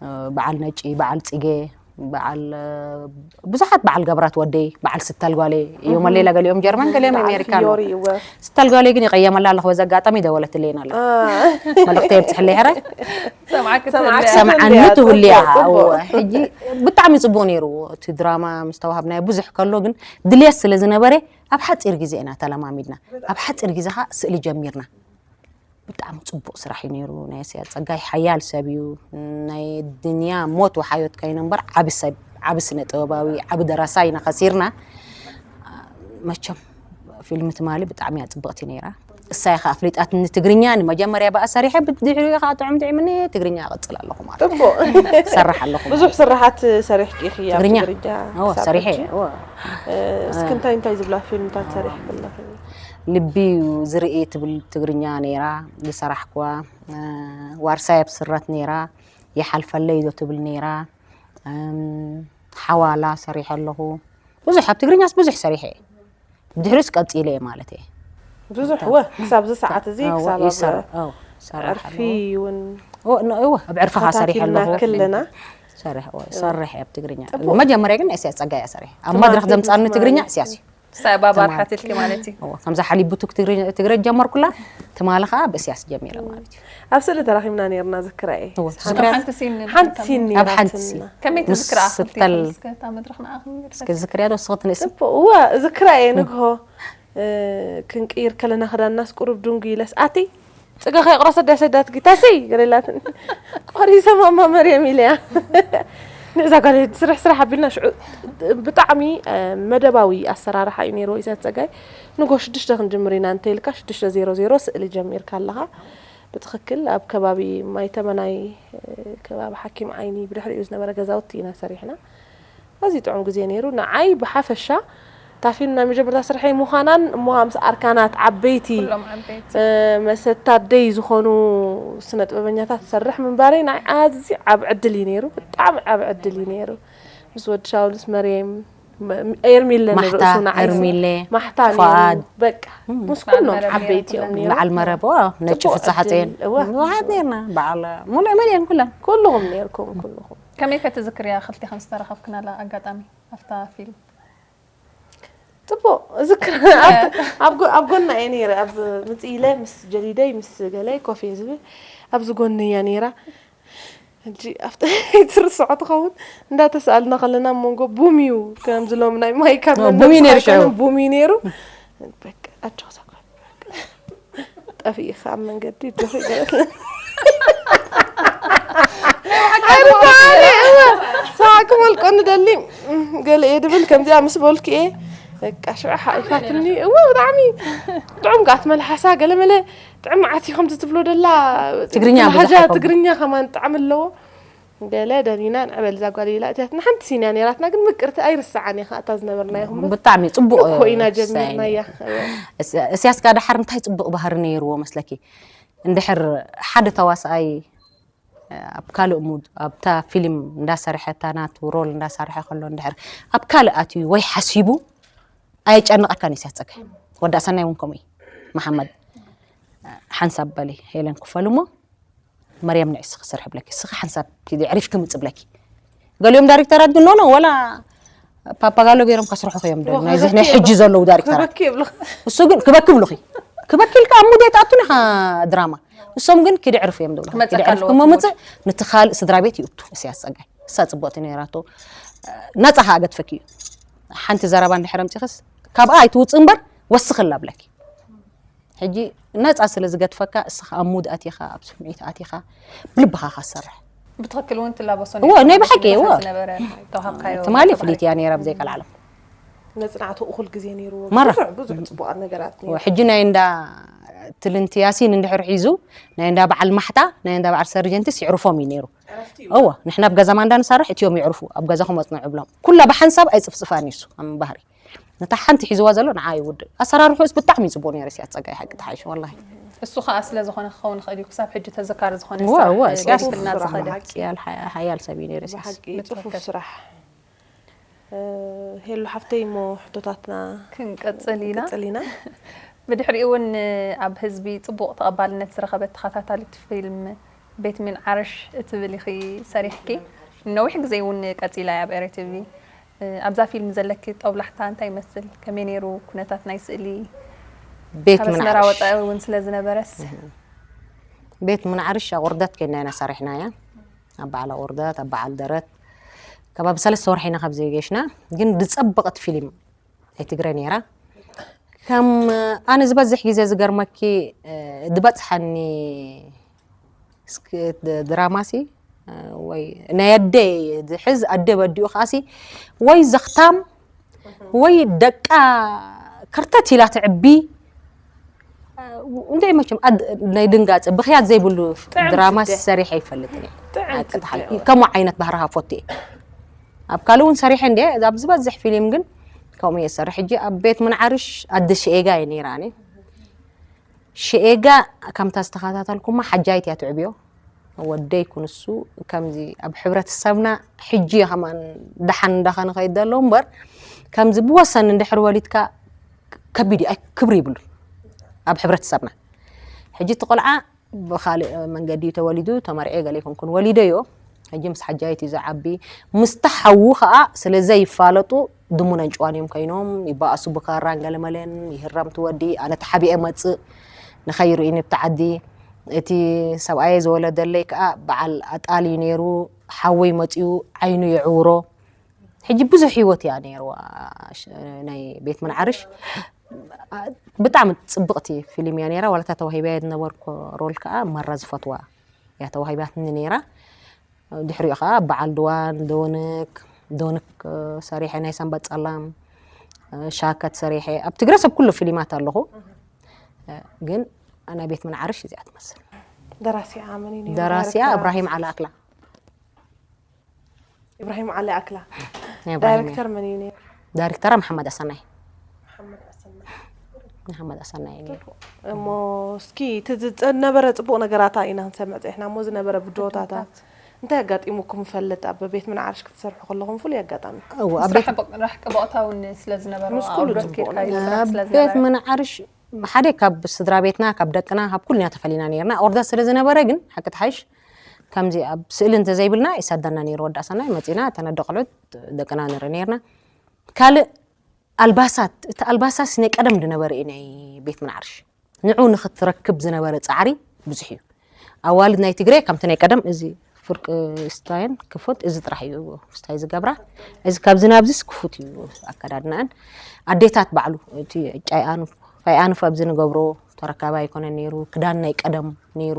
እ፣ በዓል ነጪ፣ በዓል ጽጌ፣ በዓል፣ እ፣ ብዙሓት በዓል ገብራት ወደይ፣ በዓል ስተል ጓለይ እዮም። ሌላ ገሊኦም ጀርመን፣ ገሊኦም በዓል ኣሜሪካ ኣለዉ። ፊዮሪ እወ ስተል ጓለይ ግን ይቐየመላ ኣለኹ፣ በዚ ኣጋጣሚ ይደወለትለይ ኣላ። አ፣ መልእኽተይ የብፅሕለይ ሕራይ። ሰምዓክ ሰምዓክ ትብለ። ሰምዓኒ ትብልያ፣ ትህልያ ጽቡቅ፣ ጽቡቅ። እወ። ሕጂ ብጣዕሚ ጽቡቅ ነይሩ። እቲ ድራማ ምስ ተዋሃብናዮ ብዙሕ ከሎ ግን ድልየት ስለ ዝነበረ ኣብ ሓፂር ግዜ ኢና ተለማሚድና። ኣብ ሓፂር ግዜ ኸዓ ስእሊ ጀሚርና። ብጣዕሚ ጽቡቅ ስራሕ እዩ ነይሩ። ናይ እስያስ ጸጋይ ሓያል ሰብ እዩ። ናይ ድንያ ሞት ወሓዮት ከይኑ እምበር ዓቢ ሰብ፣ ዓቢ ስነ ጥበባዊ፣ ዓቢ ደራሳይ ኢና ከሲርና። መቸም ፊልም ትማሊ ብጣዕሚ እያ ጽብቕቲ ነይራ። እሳይ ኸዓ ኣፍሊጣትኒ ትግርኛ ንመጀመርያ ብኣ ሰሪሐ፣ ብድሕሪኡ ኸዓ ጥዑም ጥዒምኒ ትግርኛ እቕጽል ኣለኹ ማለት እዩ። ጽቡቅ ሰርሕ ኣለኹ ማለት ብዙሕ ስራሓት ሰሪሕኪ ኢኺ ኣብ ትግርኛ? ትግርኛ እወ፣ ክሳብ ሰሪሐ፣ ሕጂ። እወ። እ፣ እስኪ እንታይ እንታይ ዝብላ ፊልምታት ሰሪሕኪ ኣለኺ? ልቢ እዩ ዝርኢ ትብል ትግርኛ ነይራ ዝሰራሕኩዋ። እ፣ ዋርሳይ ኣብ ስረት ነይራ፣ ይሓልፈለይ ዶ ትብል ነይራ። እም፣ ሓዋላ ሰሪሐ ኣለኹ። ብዙሕ ኣብ ትግርኛስ ብዙሕ ሰሪሐ እየ። ብድሕሪስ ቀጺለ እየ ማለት እየ። ብዙሕ ወ ክሳብ እዚ ሰዓት እዚ እወ፣ ክሳብ ይሰር-፣ ኣብ እወ፣ ይሰርሕ ዕርፊ ኣለኹ። እውን እወ፣ ን-፣ እወ፣ ኣብ ዕርፍኻ ሰሪሐ ተኸታቲልና ኣለኹ። ከለና ሰሪሐ፣ እወ፣ ይሰርሕ እየ ኣብ ትግርኛ። ጽቡቅ። መጀመርያ ግን እስያስ ጸጋይ እያ ሰሪሐ። ኣብ ትማሊ መድረኽ ዘምጻኒ ትማሊ። ትግርኛ እስያስ እዩ። ሳይ ባባ ትማሊ። ሓቲልኪ ማለት እዩ። እወ፣ ከምዛ ሓሊብ ቡቱክ ትግርኛ፣ ትግረ ጀመርኩላ፣ ትማሊ ኸዓ ብእስያስ ጀሚረ ማለት እዩ። ኣብ ስእሊ ተራኺብና ነይርና ዝክራ እየ። እወ፣ ሓንቲ ትዝክርያ? ሓንቲ ሲን ሓንቲ ሲን ኣብ ሓንቲ ነይራትና። ሲን። ከመይ ምስ ትዝክራ? ስተል- እታ መድረኽ ንዓኺ ንገድፈኪ። እስኪ ዝክርያ ዶ ስኽትንእሲ? ጽቡቅ እወ ዝክራ እየ። ንግሆ እ፣ ክንቅይር ከለና ክዳንናስ ቁሩብ ድንጉ ኢለስ ኣቲ ጽጋ ከየቕረሰ ደሰዳት ጊታሲ ገለላት ቆሪሰ ማማ መርየም ኢለያ። ንእዛ ጋር ስራሕ ስራሕ ኣቢልና ሽዑ ብጣዕሚ እ፣ መደባዊ ኣሰራርሓ እዩ ነይሩ። ወይሳት ጸጋይ ንጎ ሽዱሽተ ክንጅምር ኢና እንተ ኢልካ ሽዱሽተ ዜሮ ዜሮ ስእሊ ጀሚርካ ኣለኻ። ብትኽክል ኣብ ከባቢ ማይተመናይ እ፣ ከባቢ ሓኪም ዓይኒ ብድሕሪኡ ዝነበረ ገዛውቲ ኢና ሰሪሕና። ኣዝዩ ጥዑም ግዜ ነይሩ። ንዓይ ብሓፈሻ እታ ፊልም ናይ መጀመርታ ስርሐይ ምዃናን እሞ ምስ ኣርካናት ዓበይቲ ኩሎም ዓበይቲ። እ፣ መሰታደይ ዝኾኑ ስነ ጥበበኛታት ትሰርሕ ምንባረይ ንዓይ ኣዝዩ ዓብ ዕድል እዩ ነይሩ። ብጣዕሚ ዓብ ዕድል እዩ ነይሩ። ምስ ወዲ ሻውል፣ ምስ መርየም፣ መ-፣ ኤርሚለ ማሕታ፣ ንርእሱ ንዓይ ኤርሚለ፣ ማሕታ ፉኣድ። ነይሩ። በቃ ምስ ኩሎም መረብ ዓበይቲ ነይሩ እዮም ነይሩ። በዓል መረብ፣ እዎ፣ ነጭ ጽቡቕ ፍጻ ሓፀየን ዕድል፣ እወ። ብዙሓት ነይርና። በዓል ሙሉእ መን እየን ኩለን። ኩልኹም ነይርኩም ኩልኹም። ከመይ ከትዝክርያ ክልቲኹም ዝተረኸብክናላ ኣጋጣሚ ኣብታ ፊልም? ጽቡቕ ዝክር ኣብ ጎ- ኣብ ጎና እየ ነይረ። ኣብ ምጽኢለ ምስ ጀሊደይ ምስ ገለይ ኮፍ እየ ዝብል ኣብዚ ጎኒ እያ ነይራ። ሕጂ ኣብቲ ትርስዖ ትኸውን እንዳተሰኣልና ከለና ኣብ መንጎ ቡም እዩ ከም ዝሎም ናይ ማይ ካብ ቡም እዩ ነይሩ ሽዑ። ቡም እዩ ነይሩ። በቃ ኣጆኻ ሳኳ ጠፊእኻ ኣብ መንገዲ ጆኺ ገለት ሳዕኪ መልቆ ንደሊ ገለ እየ ድብል ከምዚኣ ምስ በልኩ እየ በቃ ሽዑ ሓቂፋትኒ እወ ብጣዕሚ ጥዑም ከኣ ትመልሓሳ ገለ መለ ጥዑም መዓት እዩ ከምዚ ትብሎ ደላ ትግርኛ ትምሃጃ ብዙሕ ኣይኮን። ትግርኛ ከማን ጣዕሚ ኣለዎ ገለ ደኒና ንዕበል እዛ ጓል ኢላ እትያትና ሓንቲ ሲንያ ነይራትና ግን ምቅርቲ ኣይርስዓን እየ ከዓ እታ ዝነበርናዮ እምበር ብጣዕሚ ፅቡቅ እኮ ኢና ሳይን ጀሚርናያ እዩ። እስ- እስያስ ከ ደሓር እንታይ ፅቡቅ ባህሪ ነይርዎ መስለኪ? እንድሕር ሓደ ተዋሳኣይ ኣብ ካልእ ሙድ ኣብታ ፊልም እንዳሰርሐ እታ ናቱ ሮል እንዳሰርሐ ከሎ እንድሕር ኣብ ካልእ ኣትዩ ወይ ሓሲቡ ኣየጨንቐካን እዩ እስያስ ጸጋይ። ወዲ ኣሰናይ እውን ከምኡ እዩ። መሓመድ ሓንሳብ በሊ ሄለን ክፈሉ እሞ መርያም ንዒ እስኺ ስርሒ ብለኪ፣ እስኺ ሓንሳብ ኪዲ ዕሪፍኪ ምጽ ብለኪ። ገሊኦም ዳይሬክተራት ግን ኖ ኖ ወላ ፓፓጋሎ ገይሮም ከስርሑኺ እዮም ዶ ናይዚ ናይ ሕጂ ዘለዉ ዳይሬክተራት። ክበኪ ይብልኽ እሱ ግን ክበኪ ብሉኺ ክበኪ ኢልካ ኣብ ሙድ ኣይትኣቱን ኢኻ ድራማ። እሶም ግን ኪዲ ዕርፉ እዮም ዝብሉ። ክመጸካ ኪዲ ዕርፉ ኣለዎ ክመምጽእ ትብሎ። ነቲ ካልእ ስድራ ቤት ይእቱ። እስያስ ጸጋይ እሳ ጽቡቕቲ ነይራቶ። ነጻ ኸኣ ገድፈኪ እዩ። ሓንቲ ዘረባ እንድሕር ኣምጺኽስ ካብኣ ኣይትውጽእ እምበር ወስኽላ ብለኪ። ሕጂ ነጻ ስለ ዝገድፈካ እስኻ ኣብ ሙድ ኣቲኻ ኣብ ስምዒት ኣቲኻ ብልብኻ ኻሰርሕ። ብትኽክል እውን ትላበሶ እወ፣ ናይ ብሓቂ፣ እወ። ዝነበረ ተዋሃብካዮ ትማሊ ተባሂሉ። ፍሊት እያ ነይራ ብዘይ ቀልዓለም። መጽናዕቲ እኹል ግዜ ነይርዎ ማራ። ብዙሕ ብዙሕ ጽቡቓት ነገራት ነይሩ እወ፣ ሕጂ ናይ እንዳ ትልንቲ ያሲን እንድሕር ሒዙ ናይ እንዳ በዓል ማሕታ ናይ እንዳ በዓል ሰርጀንትስ ይዕርፎም እዩ ነይሩ። እወ፣ ንሕና ኣብ ገዛ ማንዳ ንሰርሕ፣ እቲኦም ይዕርፉ፣ ኣብ ገዛኹም ኣጽንዑ እብሎም። ኩላ ብሓንሳብ ኣይጽፍጽፋን እዩ እሱ፣ ኣብ ባህሪ። ነታ ሓንቲ ሒዝዋ ዘሎ ንዓ ይውድእ። ኣሰራርሑስ ብጣዕሚ እዩ ጽቡቕ ነይሩ፣ ሲያት ጸጋይ፣ ሓቂ ተሓይሽ፣ ወላሂ። እሱ ከዓ ስለ ዝኾነ ክኸውን ይኽእል እዩ፣ ክሳብ ሕጂ ተዘካሪ ዝኾነ እወ፣ ስራሕ እወ፣ ቤት ሲያስ ፍልና ዝኸደ። ሓቂ ያል-፣ ሓያል ሰብ እዩ ነይሩ፣ ሲያስ። ብሓቂ ጽፉፍ ስራሕ። ሄሉ ሓፍተይ፣ እሞ ሕቶታትና ክንቀጽል ኢና። ክንቀጽል ኢና። ብድሕሪኡ እውን ኣብ ህዝቢ ጽቡቕ ተቐባልነት ዝረኸበት ተኸታታሊት ፊልም ቤት ምንዓርሽ እትብል ኢኺ ሰሪሕኪ። ነዊሕ ግዜ እውን ቀጺላ እያ ኣብ ኤሪ ቲቪ። ኣብዛ ፊልም ዘለኪ ጦብላሕታ እንታይ ይመስል? ከመይ ነይሩ ኩነታት ናይ ስእሊ? ቤት ካብ ኣስመራ ምንዓርሽ። ወጻኢ እውን ስለ ዝነበረስ? ቤት ምንዓርሽ ኣብ ቁርደት ከይና ኢና ሰሪሕናያ። ኣብ በዓል ቁርደት፣ ኣብ በዓል ደረት። ከባቢ ሰለስተ ወርሒ ኢና ካብዚ ገሽና። ግን ዝጸበቐት ፊልም ናይ ትግረ ነይራ። ከም ኣነ ዝበዝሕ ግዜ ዝገርመኪ፣ እ፣ ዝበጽሓኒ እስክ-፣ ድ-፣ ድራማሲ፣ እ፣ ወይ ናይ ኣደ ዝሕዝ፣ ኣደ በዲኡ ከኣሲ፣ ወይ ዘኽታም፣ ወይ ደቃ ከርተት ኢላ ትዕቢ፣ እንታይ መቸም ኣድ-፣ ናይ ድንጋጸ ብኽያት ዘይብሉ ጥዕምቲ ድራማ ስደት። ሰሪሐ ይፈልጥ እየ። ጥዕምቲ ሓቂ ተሓልፊ። ስደት። ከምኡ ዓይነት ባህሪ ሃፎት እየ። ኣብ ካልእ እውን ሰሪሐ እንደ ኣብ ዝበዝሕ ፊልም ግን ከምኡ እየ ዝሰርሕ። ሕጂ ኣብ ቤት ምንዓርሽ ኣደ ሽኤጋ እየ ነይራኒ። ሽኤጋ ከምታ ዝተኸታተልኩማ ሓጃይት እያ ትዕብዮ። ወደይ ኩንሱ ከምዚ ኣብ ሕብረተሰብና ሕጂ እየ ከማን ደሓን እንዳኸነ ከይድ ዘሎ እምበር ከምዚ ብወሰን እንድሕር ወሊድካ ከቢድ እዩ፣ ኣይ ክብሪ ይብሉ ኣብ ሕብረተሰብና። ሕጂ እቲ ቆልዓ ብኻልእ መንገዲ እዩ ተወሊዱ፣ ተመርዕየ ገለ ይኹንኩን ወሊደዮ። ሕጂ ምስ ሓጃይት እዩ ዝዓቢ። ምስቲ ሓዉ ኸዓ ስለ ዘይፋለጡ ድሙነን ጭዋን እዮም ኮይኖም፣ ይበኣሱ ብካራን ገለመለን፣ ይህረም እቲ ወዲ፣ ኣነ ተሓቢኤ መጽእ፣ ንኸይርእዩኒ ኣብቲ ዓዲ። እቲ ሰብኣየ ዝወለደለይ ከኣ በዓል ኣጣል እዩ ነይሩ፣ ሓወይ መጺኡ ዓይኑ የዕውሮ። ሕጂ ብዙሕ ህይወት እያ ነይርዋ ሽ-፣ ናይ ቤት ምንዓርሽ። ብጣዕሚ ጽብቕቲ ፊልም እያ ነይራ። ዋላ እታ ተዋሂባያ ዝነበርኩ ሮል ከኣ ማራ ዝፈትዋ እያ ተዋሂባትኒ ነይራ። ድሕሪኡ ከኣ በዓል ድዋን፣ ዶንክ፣ ዶንክ ሰሪሐ፣ ናይ ሰንበት ጸላም፣ ሻከት ሰሪሐ። ኣብ ትግረ ሰብ ኩሉ ፊልማት ኣለኹ። ግን ናይ ቤት ምንዓርሽ እዚኣ ትመስል። ደራሲኣ መን እዩ ነይሩ? ደራሲያ ዳይሬክተራ? እብራሂም ዓሊ ኣክላ። ኢብራሂም ዓሊ ኣክላ። ናይ እብራሂም ዳይሬክተር መን እዩ ነይሩ? ዳይሬክተራ መሓመድ ኣሰናይ። መሓመድ ኣሰና። መሓመድ ኣሰናይ እዩ ነይሩ። እሞ እስኪ እቲ ዝነበረ ጽቡቕ ነገራታ ኢና ክንሰምዕ ጸኒሕና። እሞ ዝነበረ ብድሆታታ እንታይ ኣጋጢሙኩም ይፈልጥ? ኣብ ቤት ምንዓርሽ ክትሰርሑ ከለኹም ፍሉይ ኣጋጣሚ? እዎ፣ ኣብ ስራሕ ቤት ብቕ-፣ ራሕቂ ቦቕታ እውን ስለ ዝነበረ ምስ ኣብ ኩሉ ዑደት ጽቡቕ ኬድካ ነገር። ይስራሕ ስለ ኣብ ቤት ዝነበረ። ምንዓርሽ ሓደ ካብ ስድራ ቤትና፣ ካብ ደቅና፣ ካብ ኩልና ተፈሊና ነይርና። ኦርደር ስለ ዝነበረ ግን ሓቂ ተሓይሽ ከምዚ ኣብ ስእሊ እንተዘይብልና ይሳደና ነይሩ። ወዲ ኣሰናይ መጺና እተን ኣደ ቆልዑት ደቅና ንርኢ ነይርና። ካልእ ኣልባሳት፣ እቲ ኣልባሳት ናይ ቀደም ዝነበረ እዩ ናይ ቤት ምንዓርሽ። ንዑ ንኽትረክብ ዝነበረ ጻዕሪ ብዙሕ እዩ። ኣዋልድ ናይ ትግረ ከምቲ ናይ ቀደም እዚ ፍርቂ ስታይን ክፉት እዚ ጥራሕ እዩ ስታይ ዝገብራ። እዚ ካብዚ ናብዚስ ክፉት እዩ ኣከዳድናኣን። ኣዴታት ባዕሉ እቲ ጫይ ኣንፍ፣ ፋይ ኣንፍ ኣብዚ ንገብሮ ተረካቢ ኣይኮነን ነይሩ። ክዳን ናይ ቀደም ነይሩ።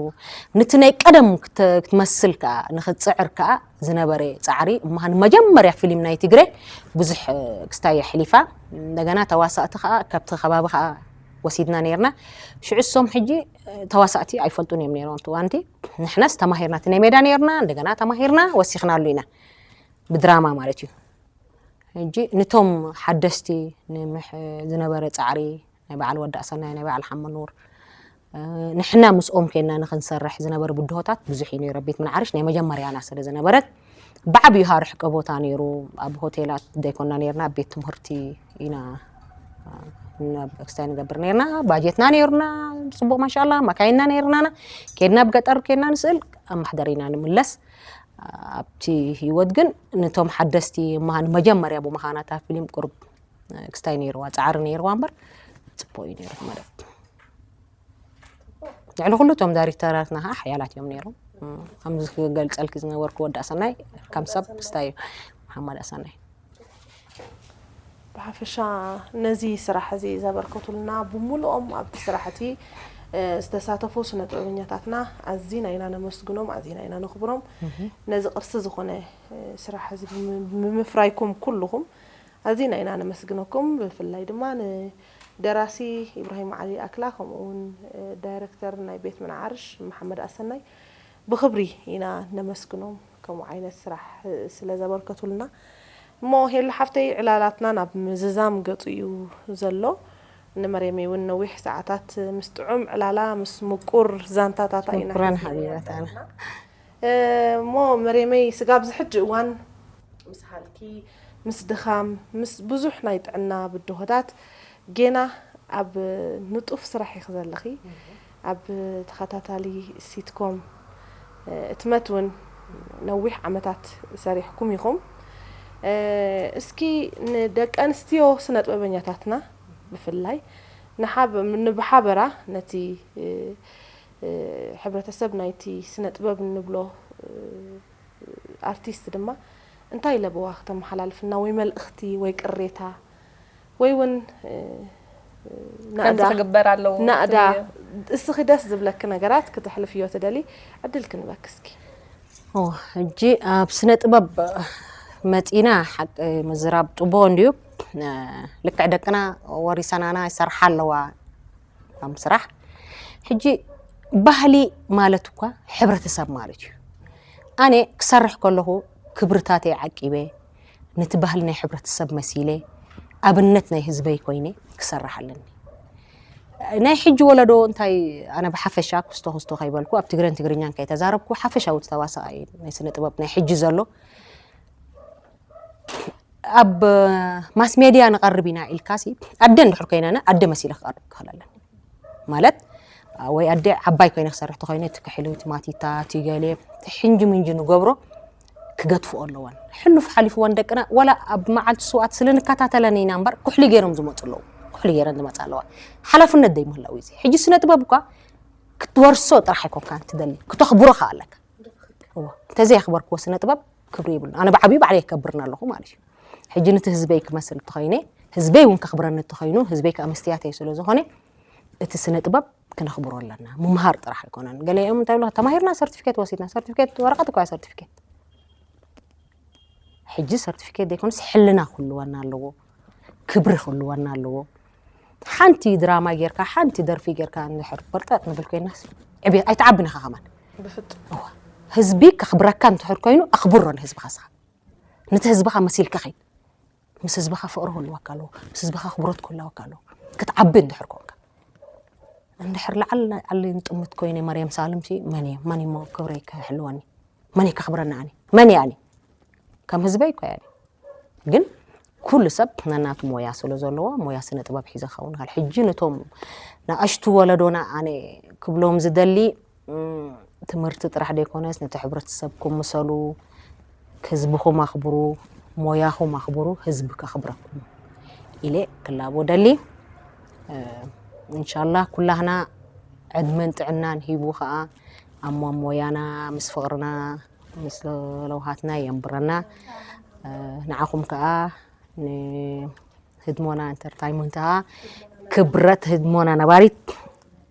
ነቲ ናይ ቀደም ክተ-፣ ክትመስል ከኣ፣ ንኽትጽዕር ከኣ ዝነበረ ጻዕሪ። እምሃን መጀመርያ ፊልም ናይ ትግረ ብዙሕ፣ እ፣ ክስታይ ኣሕሊፋ። እንደገና ተዋሳእቲ ከኣ ካብቲ ከባቢ ከኣ ወሲድና ነይርና። ሽዑ እሶም ሕጂ፣ እ፣ ተዋሳእቲ ኣይፈልጡን እዮም ነይሮም። እቲ እዋንቲ ንሕናስ ተማሂርና፣ እቲ ናይ ሜዳ ነይርና፣ እንደገና ተማሂርና፣ ወሲኽናሉ ኢና። ብድራማ ማለት እዩ። ሕጂ ንቶም ሓደስቲ ንምሕ-፣ ዝነበረ ጻዕሪ ናይ በዓል ወዲ ኣሰናይ፣ ናይ በዓል ሓመኑር፣ እ፣ ንሕና ምስኦም ኮይና ንኽንሰርሕ ዝነበረ ብድሆታት ብዙሕ እዩ ነይሩ። ቤት ምንዓርሽ ናይ መጀመርያና ስለ ዝነበረት ብዓብዩ ሃርሕቀ ቦታ ነይሩ። ኣብ ሆቴላት ዘይኮና ነይርና፣ ኣብ ቤት ትምህርቲ ኢና፣ እ፣ ናብ ክስታይ ንገብር ነይርና። ባጀትና ነይሩና፣ ጽቡቕ ማሻላ፣ መካይንና ነይርናና። ኬድና ኣብ ገጠር ኬድና ንስእል፣ ኣብ ማሕደር ኢና ንምለስ። ኣብቲ ህይወት ግን ነቶም ሓደስቲ ምሃን መጀመርያ ብምዃና እታ ፊልም ቁሩብ ክስታይ ነይርዋ፣ ጻዕሪ ነይርዋ እምበር ጽቡቕ እዩ ነይሩ ማለት። ልዕሊ ኩሉ እቶም ዳይሬክተራትና ከዓ ሓያላት እዮም ነይሮም። ከምዚ ክገልጸልኪ ዝነበርኩ ወዲ ኣሰናይ ከም ሰብ ክስታይ እዩ፣ መሓመድ ኣሰናይ። ብሓፈሻ ነዚ ስራሕ እዚ ዘበርከቱልና ብምሉኦም ኣብቲ ስራሕ እቲ፣ እ፣ ዝተሳተፉ ስነ ጥበበኛታትና ኣዚና ኢና ነመስግኖም፣ ኣዚና ኢና ነኽብሮም። ነዚ ቅርሲ ዝኾነ፣ እ፣ ስራሕ እዚ ብም-፣ ብምፍራይኩም ኩልኹም ኣዚና ኢና ነመስግነኩም። ብፍላይ ድማ ንደራሲ ኢብራሂም ዓሊ ኣክላ፣ ከምኡ እውን፣ እ፣ ዳይረክተር ናይ ቤት ምንዓርሽ መሓመድ ኣሰናይ፣ ብኽብሪ ኢና ነመስግኖም ከምኡ ዓይነት ስራሕ ስለ ዘበርከቱልና። እሞ ሄሉ ሓፍተይ፣ ዕላላትና ናብ ምዝዛም ገጹ እዩ ዘሎ። ንመርየመይ እውን ነዊሕ ሰዓታት ምስ ጥዑም ዕላላ፣ ምስ ምቁር ዛንታታታ ኢና ሽኩራን ሒዝናያ ሓቢባታና። ዘለና። እሞ መርየመይ፣ ስጋብ ዝሕጂ እዋን ምስ ሃልኪ፣ ምስ ድኻም፣ ምስ ብዙሕ ናይ ጥዕና ብድሆታት፣ ጌና ኣብ ንጡፍ ስራሕ ኢኺ ዘለኺ። ኣብ ተኸታታሊ ሲትኮም እትመት እውን ነዊሕ ዓመታት ሰሪሕኩም ኢኹም። እስኪ ንደቂ ኣንስትዮ ስነ ጥበበኛታትና ብፍላይ ንሓብ-፣ ንብሓበራ ነቲ ሕብረተሰብ ናይቲ ስነ ጥበብ እንብሎ ኣርቲስት ድማ እንታይ ኢለ ብዋ ክተመሓላልፍና፣ ወይ መልእኽቲ ወይ ቅሬታ ወይ እውን፣ እ፣ እ፣ ከምዚ ናእዳ፣ ክግበር ኣለዎ ናእዳ፣ ትብልዮ? እስኺ ደስ ዝብለኪ ነገራት ክተሕልፍዮ ትደሊ፣ ዕድል ክንበክ እስኪ። ኦ፣ ሕጂ ኣብ ስነ ጥበብ መጺና፣ ሓቂ ምዝራብ ጽቡቕ እንድዩ። እ፣ ልክዕ ደቅና ወሪሰናና ይሰርሓ ኣለዋ። ከም ስራሕ። ሕጂ ባህሊ ማለት እኳ ሕብረተሰብ ማለት እዩ። ኣነ ክሰርሕ ከለኹ ክብርታተይ ዓቂበ፣ ነቲ ባህሊ ናይ ሕብረተሰብ መሲለ፣ ኣብነት ናይ ህዝበይ ኮይነ ክሰርሕ ኣለኒ። ናይ ሕጂ ወለዶ እንታይ፣ ኣነ ብሓፈሻ ክስቶ ክስቶ ከይበልኩ፣ ኣብ ትግረን ትግርኛን ከይተዛረብኩ፣ ሓፈሻዊ ተዋሳኣይ ናይ ስነ ጥበብ ናይ ሕጂ ዘሎ፣ ኣብ ማስ ሜድያ ንቐርብ ኢና ኢልካሲ፣ ኣደ እንድሕር ኮይነና፣ ኣደ መሲለ ክቐርብ ክኽእል ኣለኒ። ማለት፣ ወይ ኣደ ዓባይ ኮይነ ክሰርሕ ተኾይነ፣ እቲ ክሕሉ፣ እቲ ማቲታ፣ እቲ ገሌ፣ እቲ ሕንጂ ምንጂ ንገብሮ ክገድፍኦ ኣለወን። ሕሉፍ ሓሊፍወን ደቅና፣ ወላ ኣብ መዓልቲ ስውኣት ስለ ንከታተለን ኢና እምበር፣ ኩሕሊ ገይሮም ዝመጹ ኣለዉ። ኩሕሊ ገይረን ዝመጻ ኣለዋ። ሓላፍነት ደይ ምህላው እዩ እዚ። ሕጂ ስነ ጥበብ እኳ ክትወርሶ ጥራሕ ኣይኮንካን ትደሊ፣ ክተኽብሮ ከኣ ኣለካ። እዋ፣ እንተዘይ ኣኽበርክዎ ስነ ጥበብ ክብሪ የብሉን። ኣነ ብዓብዩ ባዕለይ የከብርን ኣለኹ ማለት እዩ። ሕጂ ነቲ ህዝበይ ክመስል እንተኾይነ፣ ህዝበይ እውን ከኽብረኒ እንተኾይኑ፣ ህዝበይ ከኣ መስትያተይ ስለ ዝኾነ፣ እቲ ስነ ጥበብ ክነኽብሮ ኣለና። ምምሃር ጥራሕ ኣይኮነን። ገሊኦም እንታይ ይብሉ፣ ተማሂርና ሰርቲፊኬት ወሲድና፣ ሰርቲፊኬት ወረቐት እኮ እያ ሰርቲፊኬት። ሕጂ ሰርቲፊኬት ዘይኮነስ ሕልና ክህልወና ኣለዎ፣ ክብሪ ክህልወና ኣለዎ። ሓንቲ ድራማ ጌርካ፣ ሓንቲ ደርፊ ጌርካ እንድሕር በርጠጥ ንብል ኮይናስ ዕብየት ኣይትዓብን ኢኻ ከማን። ብፍጹም። እዋ፣ ህዝቢ ከኽብረካ እንድሕር ኮይኑ ኣኽብሮ ንህዝብኻ እስኻ። ነቲ ህዝብኻ መሲልካ ኺድ። ምስ ህዝብኻ ፍቕሪ ክህልወካ ኣለዎ። ምስ ህዝብኻ ኣኽብሮት ክህልወካ ኣለዎ። ክትዓቢ እንድሕር ኮንካ። እንድሕር ላዕሊ ላዕሊ ንጥምት ኮይነ መርየም ሳልምሲ መን እየ? መን እሞ ክብረይ ክሕልወኒ? መን እየ ከኽብረኒ ኣነ? መን እየ ኣነ? ከም ህዝበይ እኮ እየ ኣነ። ግን ኩሉ ሰብ ነናቱ ሞያ ስለ ዘለዎ፣ ሞያ ስነ ጥበብ ሒዘ ክኸውን ይኽእል። ሕጂ ነቶም ንኣሽቱ ወለዶና ኣነ ክብሎም ዝደሊ፣ እም፣ ትምህርቲ ጥራሕ ደይኮነስ ነቲ ሕብረተሰብኩም ምሰሉ፣ ህዝብኹም ኣኽብሩ፣ ሞያኹም ኣኽብሩ፣ ህዝቢ ከኽብረኩም ኢለ ክላቦ ደሊ። እ፣ እንሻላ ኩላህና ዕድመን ጥዕናን ሂቡ ኸኣ ኣብ ሞያና ምስ ፍቕርና ምስ ለውሃትና የንብረና። እ፣ ንዓኹም ከኣ ንህድሞና ኢንተርታይመንት ከኣ ክብረት ህድሞና ነባሪት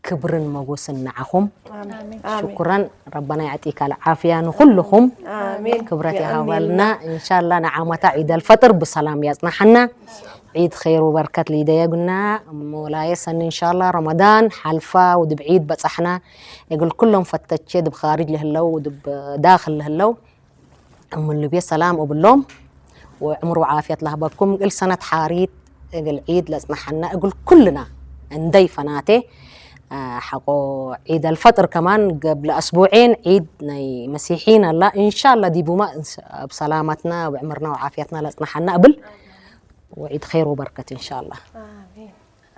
ክብርን መጎስን ንዓኹም። ኣሜን። ኣሜን። ሽኩራን፣ ረበና ያዕጢካ ልዓፍያ ንኹልኹም። ኣሜን። ክብረት ኣሜን። ይሃበልና። እንሻላ ንዓመታ ዒድ ኣልፈጥር ብሰላም ያጽናሓና። ዒድ ኸይር ወበረከት ልደየግና። ሞላየ ሰኒ እንሻላ ረመዳን ሓልፋ ውድብ ዒድ በጻሕና። እግል ኩሎም ፈተቼ ድብ ኻሪጅ ልህለው ውድብ ዳኽል ልህለው እምሉ ቤት ሰላም እብሎም ወዕምር ወዓፍየት ላህበኩም። እግል ሰነት ሓሪት እግል ዒድ ለጽናሓና እግል ኩልና እንደይ ፈናቴ። አ፣ ሓቆ ዒድ ኣልፈጥር ከማን ገብለ ኣስቡዔን ዒድ ናይ መሲሒን ኣላ። እንሻላ ዲቡማ እንስ-፣ ኣብ ሰላማትና ወዕምርና ወዓፍያትና ለጽናሓና እብል። ወዒድ ኸይር ወበርከት እንሻላ። ኣሜን።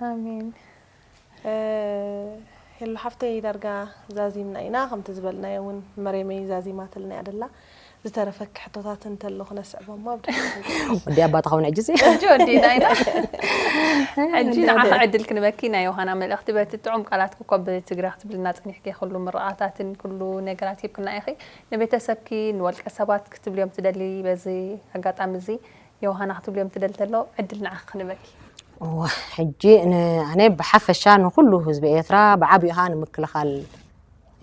ኣሜን። እ፣ ሄሉ ሓፍተይ ዳርጋ ዛዚምና ኢና፣ ከምቲ ዝበልናዮ እውን መሬመይ ዛዚማትልና እያ ደላ። ዝተረፈኪ ሕቶታት እንተሎ ክነስዕቦ እሞ ኣብ ድሕሪት ክንቀጽል። ወዲ ኣባ ተኸውን ሕጂ ሲ? ሕጂ ወዲእና ኢና። ሕጂ ንዓኺ ዕድል ክንበኪ ናይ ዮሃና መልእኽቲ በቲ ጥዑም ቃላት ኮኮብ ብትግረ ክትብልና ጸኒሕኪ ኩሉ ምርቓታትን ኩሉ ነገራት ሂብክና ኢኺ። ንቤተሰብኪ ንወልቀ ሰባት ክትብልዮም ትደሊ በዚ ኣጋጣሚ እዚ ዮሃና ክትብልዮም ትደሊ ተሎ ዕድል ንዓኺ ክንበኪ። እዋ፣ ሕጂ ን-፣ ኣነ ብሓፈሻ ንኹሉ ህዝቢ ኤርትራ፣ ብዓቢኡ ኸኣ ንምክልኻል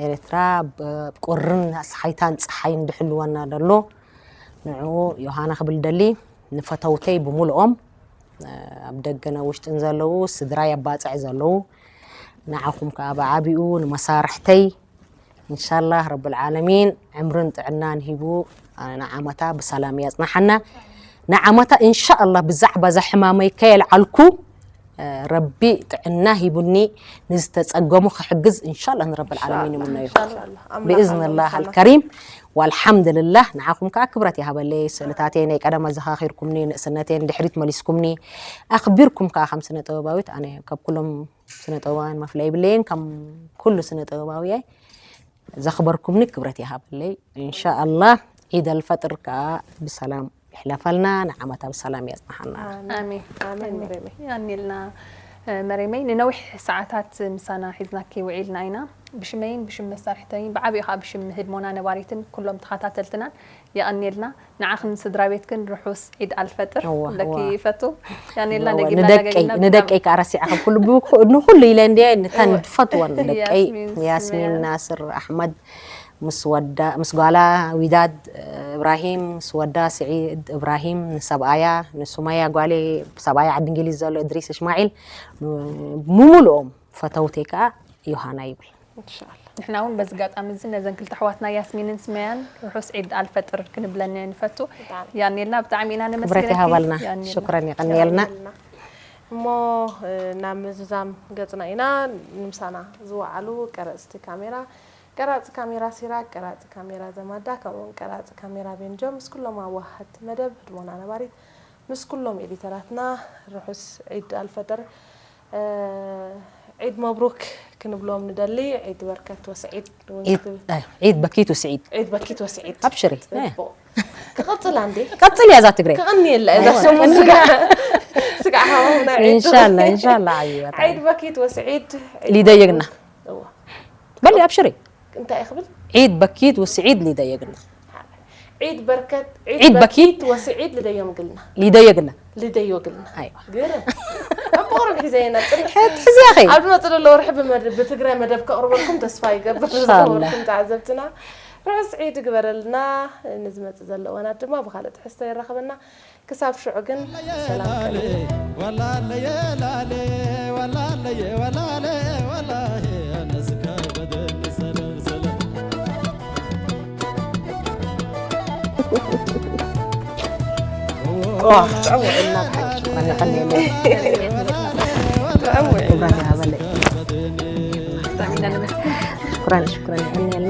ኤርትራ ብ-፣ ብ ቁርን ኣስሓይታን ጸሓይን ድሕልወና ደሎ፣ ንዕኡ ዮሃና ክብል ደሊ፣ ንፈተውተይ ብምልኦም፣ ኣብ ደገን ኣብ ውሽጥን ዘለዉ፣ ስድራይ ኣብ ባጽዕ ዘለዉ፣ ንዓኹም ከኣ ብዓቢኡ ንመሳርሕተይ፣ እንሻላህ ረብል ዓለሚን ዕምርን ጥዕናን ሂቡ ንዓመታ ብሰላም ያጽናሓና። ንዓመታ እንሻላህ ብዛዕባ እዛ ሕማመይ ከየልዓልኩ ረቢ ጥዕና ሂቡኒ ንዝተጸገሙ ክሕግዝ እንሻላህ ንረብል ዓለሚን ይምነዩ። ብእዝንላህ ኣልከሪም። ወልሓምድልላህ ንዓኹም ከዓ ክብረት ይሃበለይ። ስእልታተይ ናይ ቀደም ኣዘኻኺርኩምኒ፣ ንእስነተይ ንድሕሪት መሊስኩምኒ፣ ኣኽቢርኩም ከዓ ከም ስነ ጥበባዊት ኣነ ካብ ኩሎም ስነ ጥበባውያን መፍለይ ይብለየን፣ ከም ኩሉ ስነ ጥበባውያይ ዘኽበርኩምኒ ክብረት ይሃበለይ። እንሻኣላህ ዒድ ኣልፈጥር ከዓ ብሰላም ይሕለፈልና፣ ንዓመታ ብሰላም የጽንሓና። ኣሜን። ኣሜን። የቀንየልና መሬመይ፣ ንነዊሕ ሰዓታት ምሳና ሒዝናኪ ውዒልና ኢና። ብሽመይን ብሽም መሳርሕተይን ብዓቢኡ ከዓ ብሽም ህድሞና ነባሪትን ኩሎም ተኸታተልትናን የቐንየልና። ንዓኽን ስድራ ቤትክን ርሑስ ዒድ ኣልፈጥር እዋ፣ ክብለኪ እዋ። ይፈቱ። ያኔላ እዋ፣ ደጊምና ንደቀይ ዳገሊና ንደቀይ ከዓ ረሲዕኻ ኩሉ ብኩ- ንኩሉ ኢለ እንዲያ ንታን ድፈትወን ደቀይ ያስሚን ያስሚን ስመያ። ናስር ኣሕመድ ምስ ወዳ ምስ ጓላ ዊዳድ እብራሂም ምስ ወዳ ስዒድ እብራሂም ንሰብኣያ ንሱማያ ጓሌ ሰብኣያ ዓዲ እንግሊዝ ዘሎ እድሪስ እስማዒል ን- ብምሉኦም ፈተውተይ ከዓ ዮሃና ይብል። እንሻላ ንሕና እውን በዚ ኣጋጣሚ እዚ ነዘን ክልተ ኣሕዋትና ያስሚንን ስመያን ርሑስ ዒድ ኣልፈጥር ክንብለን ንፈቱ። ብጣዕሚ። ያኔልና ብጣዕሚ ኢና ክብረት ነመስግነኪ። ይሃበልና ያኔልና። ሽክረን የቀንየልና። እሞ እ፣ ናብ ምዝዛም ገጽና ኢና። ንምሳና ዝወዓሉ ቀረጽቲ ካሜራ ቀራጺ ካሜራ ሲራክ፣ ቀራጺ ካሜራ ዘማዳ፣ ከምኡውን ቀራጺ ካሜራ ቤንጆ ምስ ኩሎም ኣዋሃድቲ መደብ ህድሞና ነባሪት ምስ ኩሎም ኤዲተራትና ርሑስ ዒድ ኣልፈጥር እ፣ ዒድ መብሩክ ክንብሎም ንደሊ። ዒድ በርከት ወስዒድ እውን ዒድ ክትብል ኣይ፣ ዒድ በኪት ውስዒድ ዒድ በኪት ወስዒድ ኣብሽሪ። ጽቡቕ። ክቕጽል ኣንዴ ቀጽል ያዛ ትግሬ ክቕንየላ እዛ ሰሙን ስጋ ስጋ ሓወና ዒድ ኢንሻላ ኢንሻላ ዓይወት ዒድ በኪት ወስዒድ ሊደየግና እዋ በል ኣብሽሪ። እንታይ ክብል ዒድ በኪት ውስዒድ ሊደየግና ዒድ በርከት ዒድ በኪት ወስዒድ ልደዮም ግልና ሊደየግና ልደዮ ግልና ኣይዋ ግርም ኣብ ቁሩብ ሒዘ ኢና ጽንሕ ሕዝያኸ ኣብ ዝመጽእ ዘሎ ወርሒ ብመድ- ብትግራይ መደብ ከቕርበልኩም ተስፋ ይገብር ኢንሻላህ። ዝነበርኩም ተዓዘብትና ርሑስ ዒድ ግበረልና። ንዝመጽእ ዘሎ እዋናት ድማ ብካልእ ትሕዝቶ የራኽበና። ክሳብ ሽዑ ግን ሰላም ቀኒ ወላለየ ላለ ወላለየ ወላለ ወላሂ ኣነስካ በደል ሰለል ሰለል ጥዑም ውዕልና ብሓይሊ ሽኮር የቐንየለይ። ጥዑም ውዕልና። ክብረት ይሃበለይ። ብጣዕሚ ኢና ነመስግን። ሽኩራን ሽኩራን የቐንየለይ።